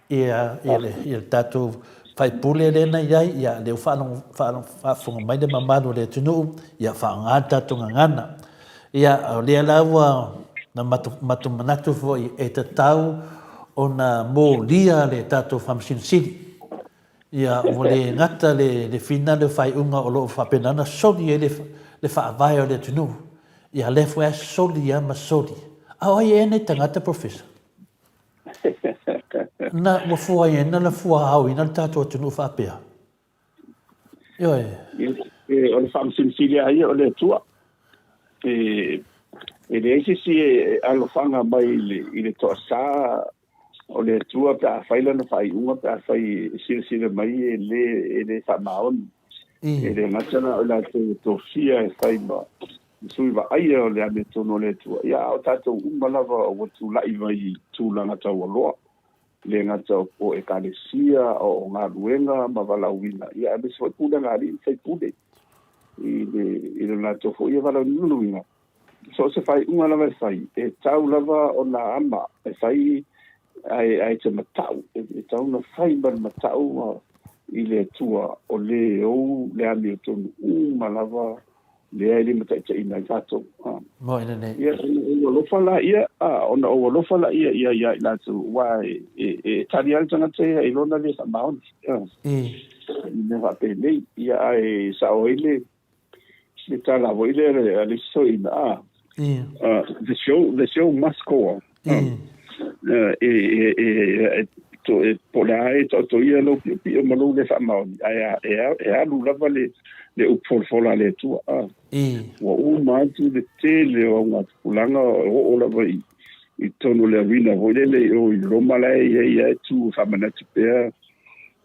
ia, ia, le, ia le tatou faipule lea na i ai, ia, lea ua faalogo, faafofoga mai le mamalu o le atunuu, ia faaaoga le tatou gagana. Ia, o lea la ua na matou manatu foi e tatau ona molia le tatou Faamasino Sili. Ia, ua le gata le fina le faaiuga o lo o faapena ona soli ai le faavae o le atunuu. Ia, lea foi lava e soli lava ma soli. A o ai ea nei tagata, Professor? Na, ua fuaina na fuaaoina le tatou atunuu faapea. Ioe. O le Faamasino Sili lava ia o le Atua. E leai se isi e alofaga mai i le toasa o le Atua pe a fai lana faaiuga, pe a fai e silasila mai e le, e le faamaoni. E le gata la o i latou e tofia e fai ma sui vaaia o le amiotonu o le Atua, ia a o tatou uma lava ua tulai mai i tulaga taualoa, le gata o ekalesia, o galuega ma valaauina, ia aemaise foi pulega a alii ma faipule i le, i le latou foi ia valaauina. So o se faaiuga lava e fai, e tau lava ona ama e fai ae, ae te matau, e tau ona fai ma le matau i le Atua o le ou le amiotonu uma lava lea e limataitaiina ai tatou. Moe lelei. Ia, ona ou alofa laia, ona ou alofa laia ia ia i latou, aua e, e, e tali lava le tagata ia i lona le faamaoni. I mea faapenei. Ia, ae sao ai le, le tala foi lea a le isi toeaina, a, the show, the show must go on. E, e, e, e, to, e, po o le a e taotoia lou piopio ma lou le faamaoni, ae e, e alu lava le, le upu folafola a le Atua. A. Ua uma atu le tele o augatupulaga o oo lava i, i totonu o le arena foi lele i o i Roma la e i ai lava e tu e faamanatu pea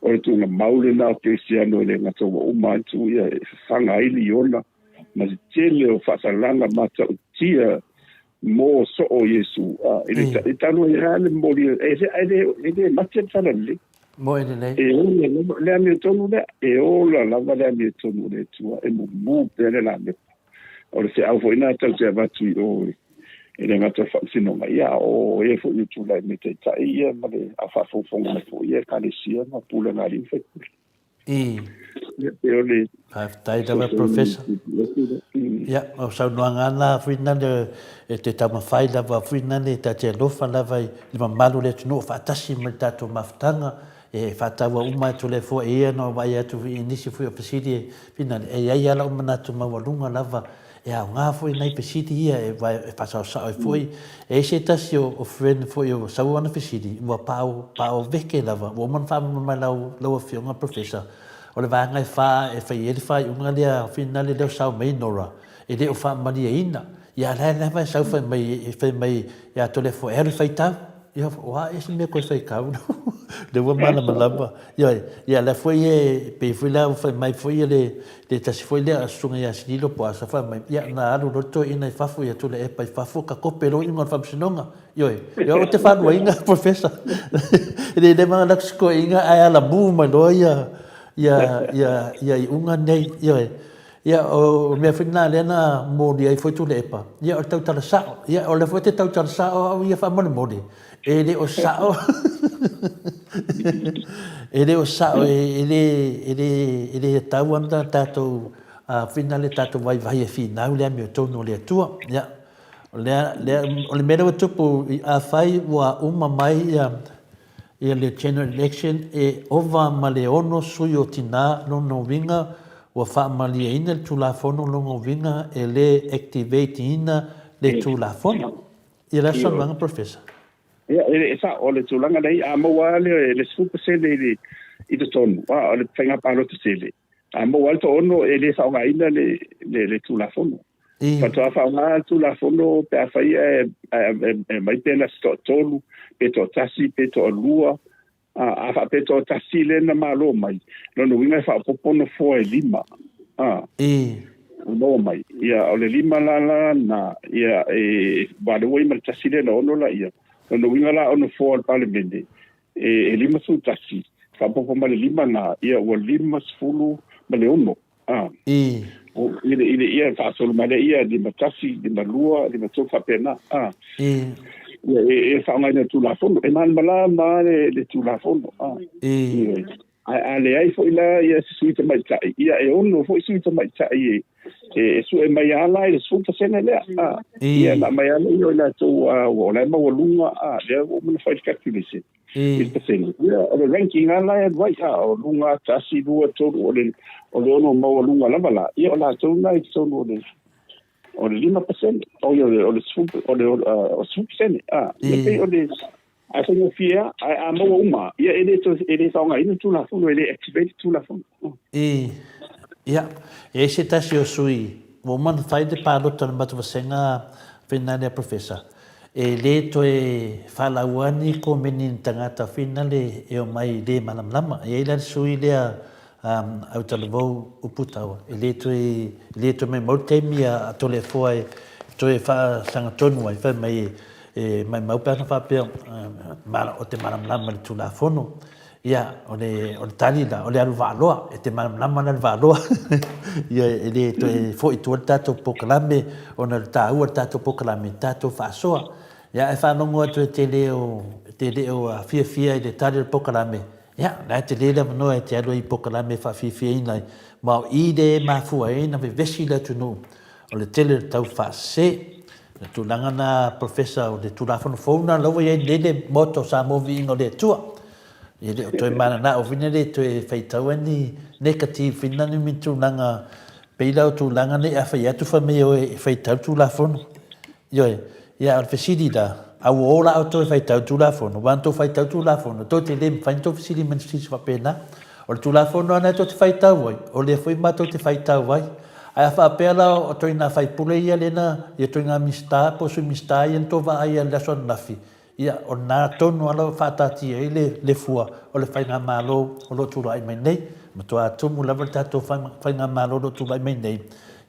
o le tuugamau lena o Kerisiano e le gata ua uma atu ia e fafaga ai liona ma le tele o faasalaga matautia mo soo Iesu. A, i le, e talu ai lava le momoli, e, e, le, e le mate le talalelei. Moe lelei. E ola lava le amiotonu lea, e ola lava le amiotonu o le Atua, e mumu pea le lamepa. O le feau foi lena tatou te avatu i o i. E le gata o le faamasinoga, ia a o e foi o tulai mai taitai ia ma le a faafogafoga mai foi ia ekalesia ma pulega a alii ma faipule. I. Ia pe o le Faafetai lava Professor. Ia, o saunoaga lava na foi nale e te taumafai lava foi nale ta te alofa lava i le mamalu o le atunuu faatasi ma le tatou mafutaga e faataua uma atu lea foi e ia na vaai atu i nisi foi o fesili e finale e i ai lava lau manatu maualuga lava E aoga foi nai fesili ia e faasaosao ai foi. E i ai se tasi o friend foi o sau ana fesili, ua pao, pao veke lava, ua uma ona faamalamalama mai lau, lau Afioga Professor, o le vaega e fa e fai ai le faaiuga lea finale lea o sao mai Nora, e le o faamalieina. Ia a o la e lava e sau fai mai, fai mai ia Toleafoa e alu e faitau. Ia, o a ea se mea koe faitau lea ua malamalama. Ioe, ia lea foi e pei foi la ua fai mai foi le le tasi foi lea susuga ia Sililo po o Asa fai mai, ia na alu loa le toeaina i fafo ia Tuilaepa i fafo ka kope loa iuga o le faamasinoga. Ioe, ia o te faaluaina Professor. E le leva ona alu atu si toeaina ae alamu mai loa ia ia ia ia iuga nei. Ioe. Ia, o le mea foi lena lea na momoli ai foi Tuilaepa, ia o le tautala sao. Ia, o lea foi e te tautala sao au ia faamolemole, e le o sao, e le o sao, e le, e le, e le tatau ona tatou finale le tatou vaivai e finau le amiotonu o le Atua. Ia, o lea, lea, o le mea lea ua tupu, afai ua uma mai ia, Ia le General Election e ova ma le ono sui o tina lona uiga ua faamalieina le Tulafono lona uiga e le activate ina le Tulafono. Ia le saunoaga Professor. Ia e sao o le tulaga lea a maua lava le 10% i le i totonu a o le faiga palota tele a maua lava le toaono e le faaaogaina le le Tulafono. Faatoa faaaoga le Tulafono pe afai e aumai pe na se toatolu, pe toatasi, pe toalua. A faapea toatasi lea na malo mai, lona uiga e faaopoopo nofoa e lima. Maua mai. Ia, o le lima la la na, ia, e, aua o lea ua i ai ma le tasi lea na ono laia. Lona uiga la o nofoa o le Palemene, e 51, faaopoopo ma le lima na, ia ua 56. A. I. O, i le, i le, ia, faasolo mai lea, ia, 51, 52, 53, faapena. A. I. Ia, e, e faaaogaina le Tulafono. E malamalama le, le Tulafono. A. I. Ioe. Ae a leai foi la ia se sui tamaitai, ia e ono foi sui tamaitai e, e, e sue mai lava la i le 10% lea. A. I. Ia, na aumai lava lea i latou, a, ua o la e maualuga, a, lea ua uma ona fai le calculation. I pasene. Ia, o le ranking lava la e alu ai, a, o luga, tasi, lua, tolu, o le, o le ono maualuga lava la, ia o latou na i totonu o le, o le 5%, oi, o le, o le sefulu, o le, o le 10%, a, ia pei o le, ae faigofie lava, ae a maua uma, ia e le toe, e le faaaogaina le Tulafono, e le activate le Tulafono. I, ia, e i ai se tasi o sui, ua uma ona fai le palota o le matou vasega Finale a Professor, E le toe faalaua ni komeni ni tagata finale e omai le malamalama. E i ai la le sui lea autalavou Uputaua, e le toe, e le toe maimau le taimi a Toleafoa e toe faasagatonu ai, fai mai e maimau pe ana faapea o te malamalama i le Tulafono. Ia, o le, o le tali la, o le alu vaaloa, e te malamalama le alu vaaloa. Ia, e le toe foi i tua le tatou polokalame, ona o le taua o le tatou polokalame, tatou faasoa. Ia, ae faalogo atu e te le o, e te le o fiafia i le tali o le polokalame, ia, o la e tele le avanoa e te alu ai i polokalame e faafiafiaina ai. Ma o i lea e mafua ai ona vevesi le atunuu, o le tele o le tau faasese. O le tulaga lena, Professor, o le Tulafono fou lena o la ua i ai nei le Maota o Samoa Viiga o le Atua. E le o toe mananao foi lea e toe faitau ai ni negative foi na ni tulaga pei la o tulaga nei a fai atu fai mai oe e faitau le Tulafono. Ioe. Ia a o le fesili la, a ua o la outou e faitau le Tulafono, aua na outou faitau le Tulafono, tou te le mafai ona outou fesili mai i se fesili faapena. O le Tulafono lava lena tou te faitau ai, o lea foi matou te faitau ai. Ae a faapea la o ituaiga faipule ia lea na, ia ituaiga Minisita po o Sui Minisita ia na outou vaai ai i le aso ananafi, Ia, o lena tonu lava o faataatia ai le fua o le Faigamalo o lo o tulai mai nei. Matua tumu lava le tatou Faigamalo o lo o tulai mai nei.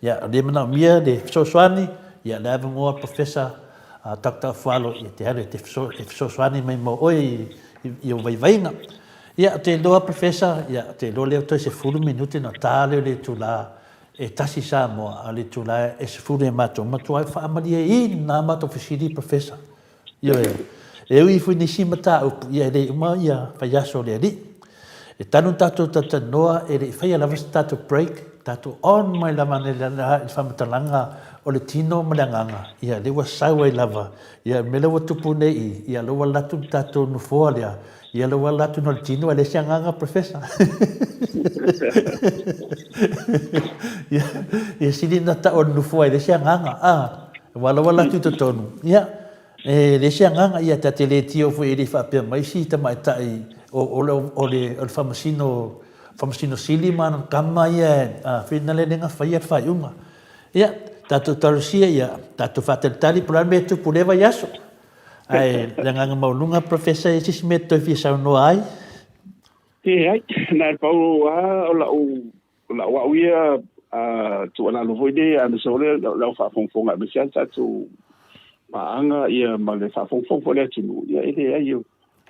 Ia, o lea e manaomia le fesoasoani, ia, le avanoa Professor Doctor Afualo e te alu e te fesoasoani mai mo oe i ou vaivaiga. Ia, ou te iloa Professor, ia, ou te iloa lea toe 10 minute ona ta lea o le itula. E tasi Samoa, a o le itula e 10 e matou matua ai faamalieina a matou fesili Professor. Ioe. E ui foi nisi mataupu, ia e le uma ia faiaso o le alii. E tanu tatou talatalanoa e le i faia lava se tatou break, tatou on mai lava i le faamatalaga o le tino ma le agaga, ia lea ua sau ai lava, ia le mea lea ua tupu nei i, ia lea ua alu atu le tatou nofoa lea, ia lea ua alu atu na o le tino ae leai se agaga Professor. Ia, ia sili ona tau o le nofoa e leai se agaga, a, aua lea ua alu atu i totonu, ia, E leai se agaga, ia ta te le tio foi e le i faapea mai si tamaitai o le Faamasino, Faamasino Sili ma ana tama ia a whina le lenga faia le faaiuga. Ia, tatou talosia ia, tatou faatalitali po o le a le mea e tupu i lea vaiaso. Ae le agaga maualuga Professor, e i ai se isi mea e te toe fia saunoa ai? Leai, na o le pau lava o lau O lau au ia tuualalo foi lea, aemaise foi le au faafogafoga, aemaise lava le tatou paaga ia ma le faafogafoga foi a le atunuu, ia e leai,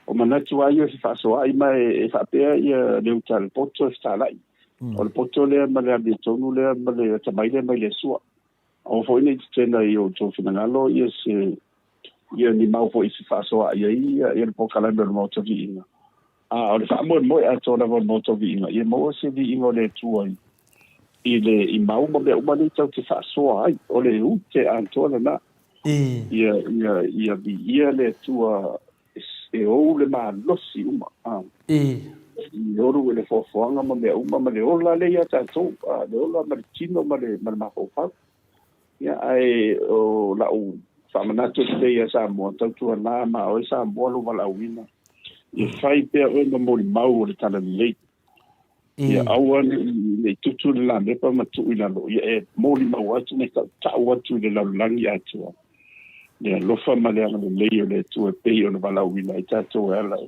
o manatu lava ia e fefaasoaai ma e faapea ia le uta a le poto e fetalai. O le poto lea ma le amiotonu lea ma le atamai lea mai le Atua. Aua foi ne i tetena i o outou finagalo ia se ia ni mau foi e fefaasoaai ai ia le polokalame o le Maota Viiga. A o le faamoemoe atoa lava o le Maota Viiga, ia maua se viiga o le Atua i, i le i mau ma mea uma nei tatou te faasoa ai. O le ute atoa lena. Ia, ia, ia viia le Atua e ou le malosi uma. A. I olu i le foafoaga ma mea uma ma le ola lea ia tatou, a, le ola ma le tino ma le, ma le mafaufau. Ia, ae o lau faamanatu atu lea ia Samoa, tautuana ma oe Samoa lou valaauina. Ia fai pea oe ma molimau o le Talalelei. Ia aua ne i tutu le lamepa ma tuu i lalo, ia e molimau atu ma e tautau atu i le lalolagi atoa le alofa ma le agalelei o le Atua e pei ona valaauina ai tatou e ala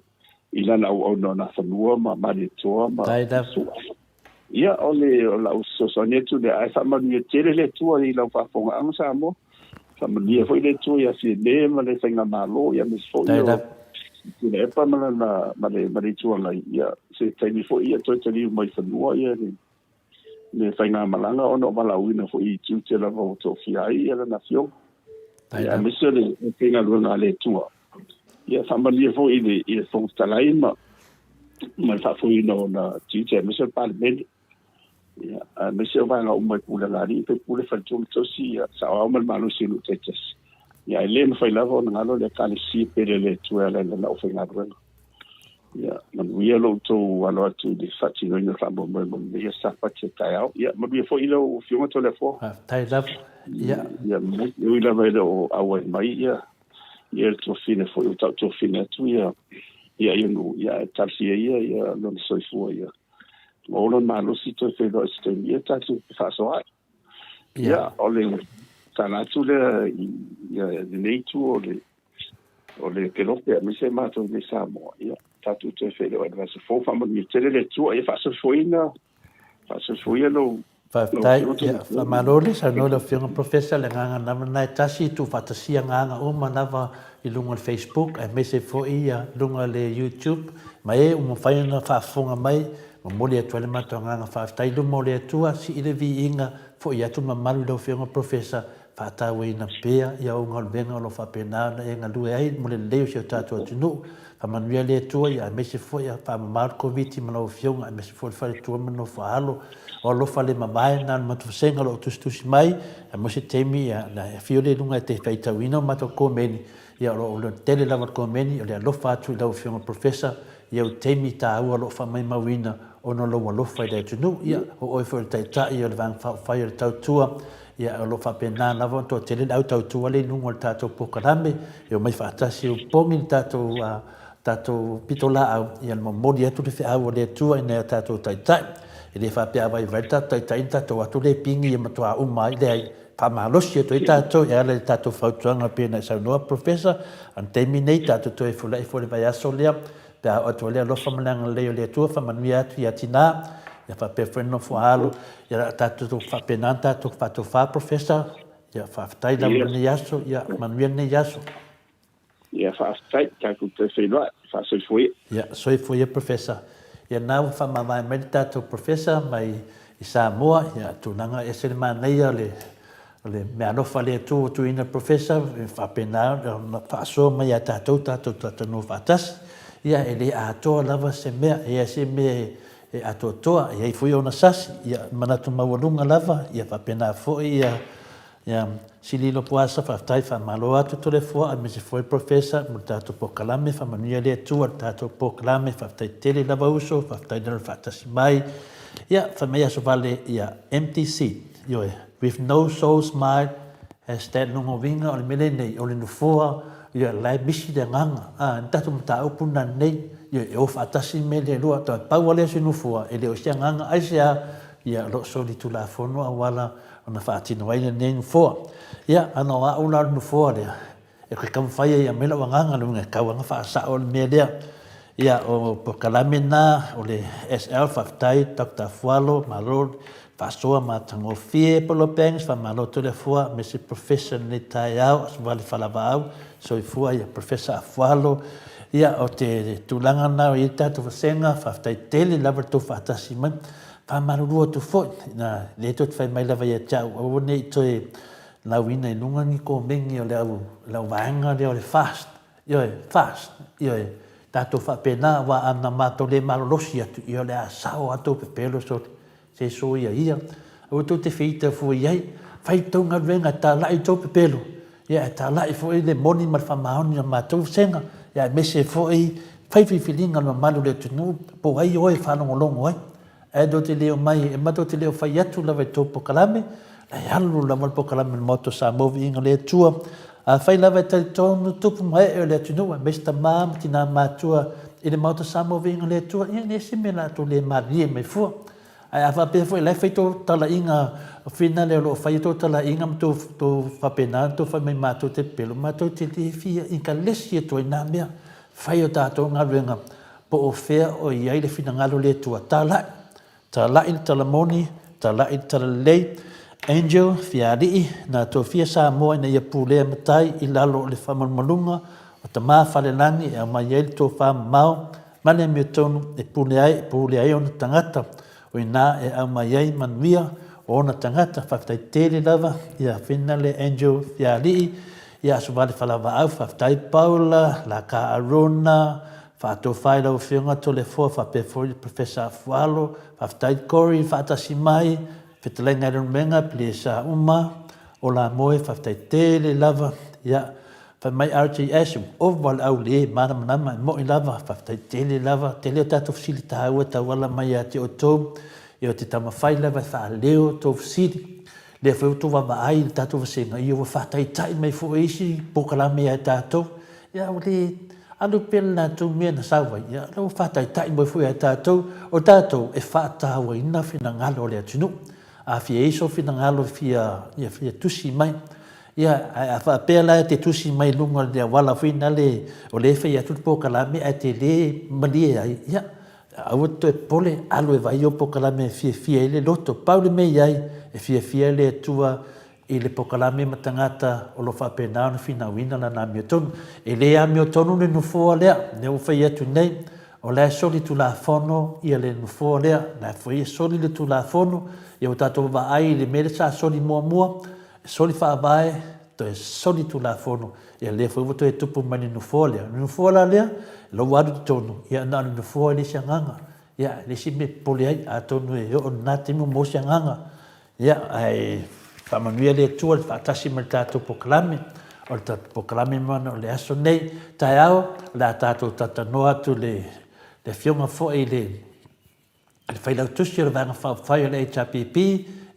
i lana auauna o Nafanua ma Malietoa ma Sua. Ia, o le o lau fesoasoani atu lea, ae faamanuia tele le Atua i lau faafofogaaga Samoa. Faamanuia foi le Atua ia Fiame ma le Faigamalo, ia aemaise foi o Tuilaepa ma lana ma le ma le Itu Agai. Ia, se taimi foi ia toe taliu mai fanua ia le le faigamalaga ona o valaauina foi i tiute lava ua tofia ai ia lana afioga. Ia, aemaise o le faigaluega a le Atua. Ia faamanuia foi i le, i le Fofoga Fetalai ma, ma le faafoeina o ona tiute aemaise o le Palemene. Ia, aemaise o vaega uma i pulega a alii, faipule, faletua ma tosi, ia, saoao ma le malosi o nuu taitasi. Ia, e le mafai lava ona galo le Ekalesia pele a le Atua e ala i lana aufaigaluega. Ia, manuia lo outou alo atu i le faatinoina o le faamoemoe mo lenei aso Sapati a taeao. Ia, manuia foi lau Afioga Toleafoa. Faafetai lava. Ia. Ia, e ui lava e le o auai mai ia ia le tuafine foi ua tau tuafine atu ia ia ia nuu ia ae talosia ia ia lona soifua ia ma ola le malosi toe feiloai se taimi ia tatou fefaasoaai. Ia o le tala atu lea i ia lenei itu o le o le Kelope aemaise matou i Samoa ia tatou toe feiloai i le vaiaso fou faamanuia tele le Atua ia faasoifuaina faasoifuaina lou Faafetai. Ia, faamalo le saunoa lau Afioga Professor, le agaga lava lena e tasi, tuufaatasia agaga uma lava i luga o le Facebook aemaise foi ia luga o le YouTube ma e ua mafai ona faafofoga mai, momoli atu ai le matou agaga faafetai i luma o le Atua, sii le viiga, foi atu le mamalu i lau Afioga Professor, faatauaina pea ia ou galuega o lo o faapena ona e galue ai mo le lelei o si o tatou atunuu. Faamanuia le Atua ia aemaise foi ia faamama le Komiti ma lau Afioga aemaise foi le faletua ma le nofo a alo. O alofa le mamae na o le matou vasega o lo o tusitusi mai ae se taimi ia na e afio lea i luga e te faitauina o matou komeni ia o lo o tele lava le komeni o le alofa atu i lau Afioga Professor i au taimi taua o lo o faamaimauina ona o lou alofa i le atunuu. Ia o oe foi o le Taitai o le Vaega Faaupufai o le Tautua Ia, o lo o faapena lava ona toatele le au tautua lea i luga o le tatou polokalame, e omai faatasi e opogi le tatou, tatou pitolaau, ia le momoli atu le feau a le Atua i nai a tatou taitai. E le faapea a vaivai le tatou taitai ona tatou o atu lea e pigi ia matua uma ai, leai, faamalosi atu ai tatou e ala i le tatou fautuaga pei ona e saunoa Professor, a o le taimi nei tatou toe fulai foi i le vaiaso lea, Pe a oo atu ai le alofa ma le agalelei o le Atua, faamanuia atu ia tinā, ia faapea foi le nofo a alo, ia la tatou faapena ona tatou faatofa Professor, ia faafetai lava i lenei aso, ia manuia lenei aso. Ia faafetai, tatou toe feiloai, faasoifua ia. Ia soifua ia Professor. Ia na ua faamavae mai le tatou Professor mai i Samoa, ia, tulaga e ese le manaia o le, o le meaalofa a le Atua ua tuuina i le Professor, e faapena ona faasoa mai ia tatou, tatou talatalanoa faatasi. Ia, e le atoa lava se mea, e i ai se mea e atoatoa, e i ai foi ona sasi, ia, manatu maualuga lava, ia faapena foi ia, Ia, Sililo Puasa, faafetai, faamalo atu Toleafoa aemaise foi Professor mo le tatou polokalame, faamanuia le Atua i le tatou polokalame, faafetai tele lava uso, faafetai lava le faatasi mai. Ia, fai mai aso vale, ia, empty seat, ioe, with no soul smile, hashtag lona uiga o le mea lenei, o le nofoa, ia, la e misi le agaga, a, ni tatou mataupu lena nei, ioe, e o faatasi mea ia e lua, toe pau lava lea o se nofoa, e le o se agaga, aisea? Ia, o lo o solitulafono auala ona faatino ai lenei nofoa. Ia, ana o a'u la o le nofoa lea, e toe taumafai ai e aumai la'u agaga, lona uiga e tau lava ona faasa'o le mea lea. Ia, o polokalame na o le SL, faafetai Doctor Afualo, malo le faasoa matagofie. Paulo Banks, faamalo Toleafoa, aemaise Professor i lenei taeao, Aso Vale Falavaau, soifua ia Professor Afualo. Ia, o te tulaga na o i ai le tatou vasega, faafetai tele lava le tou faatasi mai. Faamalulu atu foi, na lea tou te fai mai lava ia te au, aua ne i toe lauina i luga ni komeni o le au, le au vaega lea o le fast, ioe, fast, ioe, tatou faapena, aua a na matou le malolosi atu, ia o le a sao lava tou pepelo sole, se soia ia, aua tou te feita fua i ai, fai tou galuega, talai tou pepelo, ia e talai foi le moni ma le faamaoni o le matou vasega, ia aemaise foi fai filifiliga a le mamalu o le atunuu, po o ai oe e faalogologo ai. Ae tou te le omai, e matou te le o fai atu lava i tou polokalame, la e alu lava le polokalame a le Maota o Samoa Viiga o le Atua. Afai lava e talitonu tupu ma ee o le atunuu, aemaise tama ma tina matua i le Maota o Samoa Viiga o le Atua, ia e leai se mea la outou le malilie mai fua. Ae a faapea foi o la e fai tou talaiga finale o lo o fai tou talaiga ma tou tou faapena ona tou fai mai matou te pepelo, matou te le fia inkalesi atu ai na mea. Fai o tatou galuega po o fea o i ai le finagalo o le Atua. Talai, talai le tala moni, talai le tala lelei. Angel, Fiaalii, na tofia Samoa ina ia pulea matai i lalo o le faamalumaluga o Tama Falelagi e aumai ai le tofa mamao ma le amiotonu e pule ai, e pule ai ona tagata, o ina e aumai ai manuia o ona tagata. Faafetai tele lava ia Finale Angel Fiaalii, ia Asovale Falavaau, faafetai Paula, Laka Arona, faatofai lau Afioga Toleafoa faapea foi le Professor Afualo, faafetai Corey faatasi mai, Fetalaiga Leulumoega, Piliesa uma, Ola Moe, faafetai tele lava, ia Fai mai RJS, ua ova le au le malamalama, e mo'i lava, faafetai tele lava, tele o tatou fesili taua e tauala mai ia te outou, ia o te taumafai lava e faaleo tou fesili. Lea foi ua tou vaavaai i le tatou vasega, ia ua faataitai mai foi isi polokalame ia tatou, ia ua le alu pea le latou mea na sau ai, ia ua faataitai mai foi ia tatou, o tatou e faatauaina finagalo o le atunuu. A fia i ai sou finagalo e fia, ia fia tusi mai, Ia, ae a faapea la e te tusi mai i luga o le auala foi nale o lea e fai atu le polokalame ae te le malie ai, ia, aua te toe popole, alu e vaai ou polokalame e fiafia ai le loto. Pau le mea i ai, e fiafia le Atua i le polokalame ma tagata o lo o faapena ona finauina lana amiotonu. E le amiotonu le nofoa lea, lea ua fai atu nei, o la e soli tulafono ia le nofoa lea, o la foi e soli le tulafono, ia ua tatou vaai i le mea lea sa soli muamua, E soli faavae, toe soli tulafono, ia lea foi ua toe tupu mai le nofoa lea. O le nofoa la lea, o la ua alu i totonu, ia na o le nofoa e leai se agaga. Ia, e leai se mea e popole ai, atonu e oo i lena taimi ua maua se agaga. Ia, ae faamanuia le Atua i le faatasi ma le tatou polokalame. O le tatou polokalame mana o le aso nei, taeao, o le a tatou talatalanoa atu i le Afioga foi i le le Failautusi o le Vaega Faaupufai o le HRPP,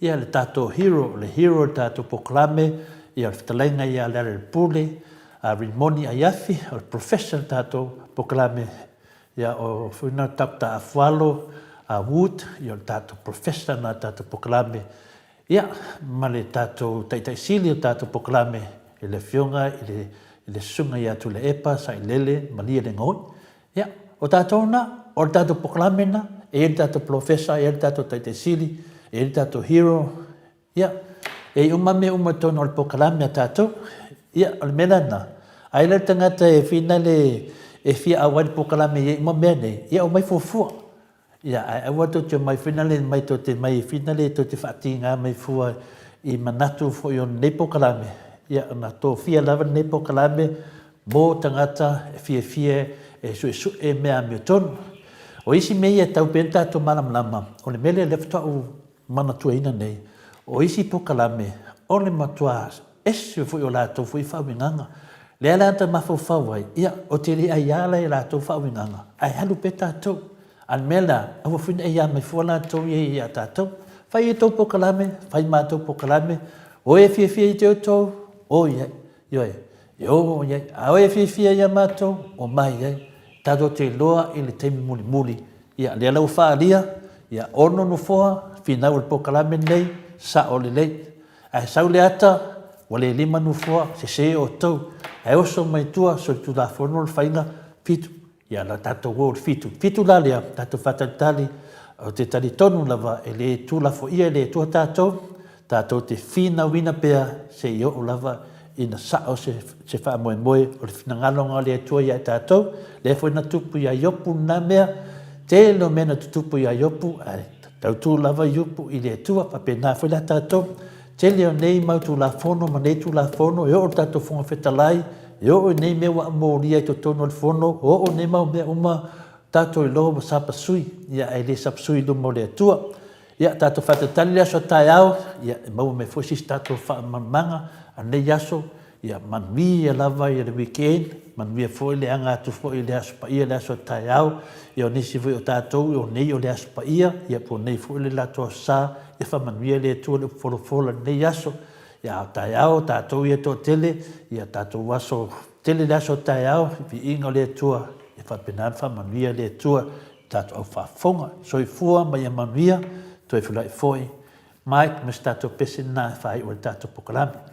ia le tatou hero, le hero o le tatou polokalame, ia o le fetalaiga ia Lealailepule Rimoni Aiafi, o le Professor o le tatou polokalame, ia o foi na Doctor Afualo Wood, ia o le tatou Professor na o le tatou polokalame, ia ma le tatou Taitai Sili o le tatou polokalame i le Afioga i le Susuga ia Tuilaepa Sailele Malielegaoi. Ia, o tatou na, o le tatou polokalame na, e i ai le tatou polofesa, e i ai le tatou Taitai Sili, e i ai le tatou hero, ia, e i ai uma mea uma i totonu o le polokalame a tatou. Ia, o le mea la lena, ai la le tagata e finale e fia auai i le polokalame e i ai uma mea nei, ia omai fuafua. Ia, ae aua tou te omai foi nale mai tou te mai finale tou te faatigā mai fua i manatu foi o lenei polokalame, ia na tofia lava lenei polokalame mo tagata e fiafia e suesue mea amiotonu. O isi mea ia e tau pea ona tatou malamalama, o le mea lea lea faatoa ou manatuaina nei, o isi polokalame o le matua ese foi o latou foi faauigaga. Lea la na mafaufau ai, ia, ou te le aiā la i latou faauigaga, ae alu pea tatou. A o le mea lea, aua foi ne i aiā mai fua latou ia ia tatou. Fai e tou polokalame, fai matou polokalame, o e fiafia i te outou, o i ai. Ioe, e o i ai. A o e fiafia ia matou, o mai i ai. Tatou te iloa i le taimi mulimuli, ia, lea la ua faaalia, ia, ono nofoa, finau o le polokalame lenei, sao lelei. Ae sau le ata, ua le lima nofoa, sese outou. Ae oso mai tua, solitulafono le faiga, fitu. Ia, la tatou o i le fitu. Fitu la lea, tatou faatalitali, ou te talitonu lava e le tuulafoia e le Atua tatou, tatou te finauina pea se i oo lava ina sao se, se faamoemoe o le finagalo o le Atua ia i tatou. Lea foi na tupu ia Iopu lena mea, tele o mea na tutupu ia Iopu, ae tautu lava Iopu i le Atua, faapena foi la tatou. Tele o nei mau Tulafono ma nei Tulafono e oo i le tatou Fofoga Fetalai, e oo i nei mea ua molia i totonu o le Fono, oo nei mau mea uma tatou iloa ua sapasui, ia ae le sapasui i luma o le Atua. Ia tatou faatalitali le aso a taeao, ia e maua mai foi se isi tatou faamalamalamaga a lenei aso, ia manuia lava ia le weekend, manuia foi le aga atu foi i le Aso Paia, le aso a taeao, ia o nisi foi o tatou o nei o le Aso Paia, ia po o nei foi le latou Aso Sa, ia faamanuia le Atua i le upu folafola i lenei aso. Ia a o taeao tatou ia e toatele, ia tatou aso tele le aso a taeao, i viiga o le Atua, ia faapena ona faamanuia le Atua i tatou au faafofoga. Soifua ma ia manuia, toe feiloai foi Mike ma se tatou pese lena e faaiu ai le tatou polokalame.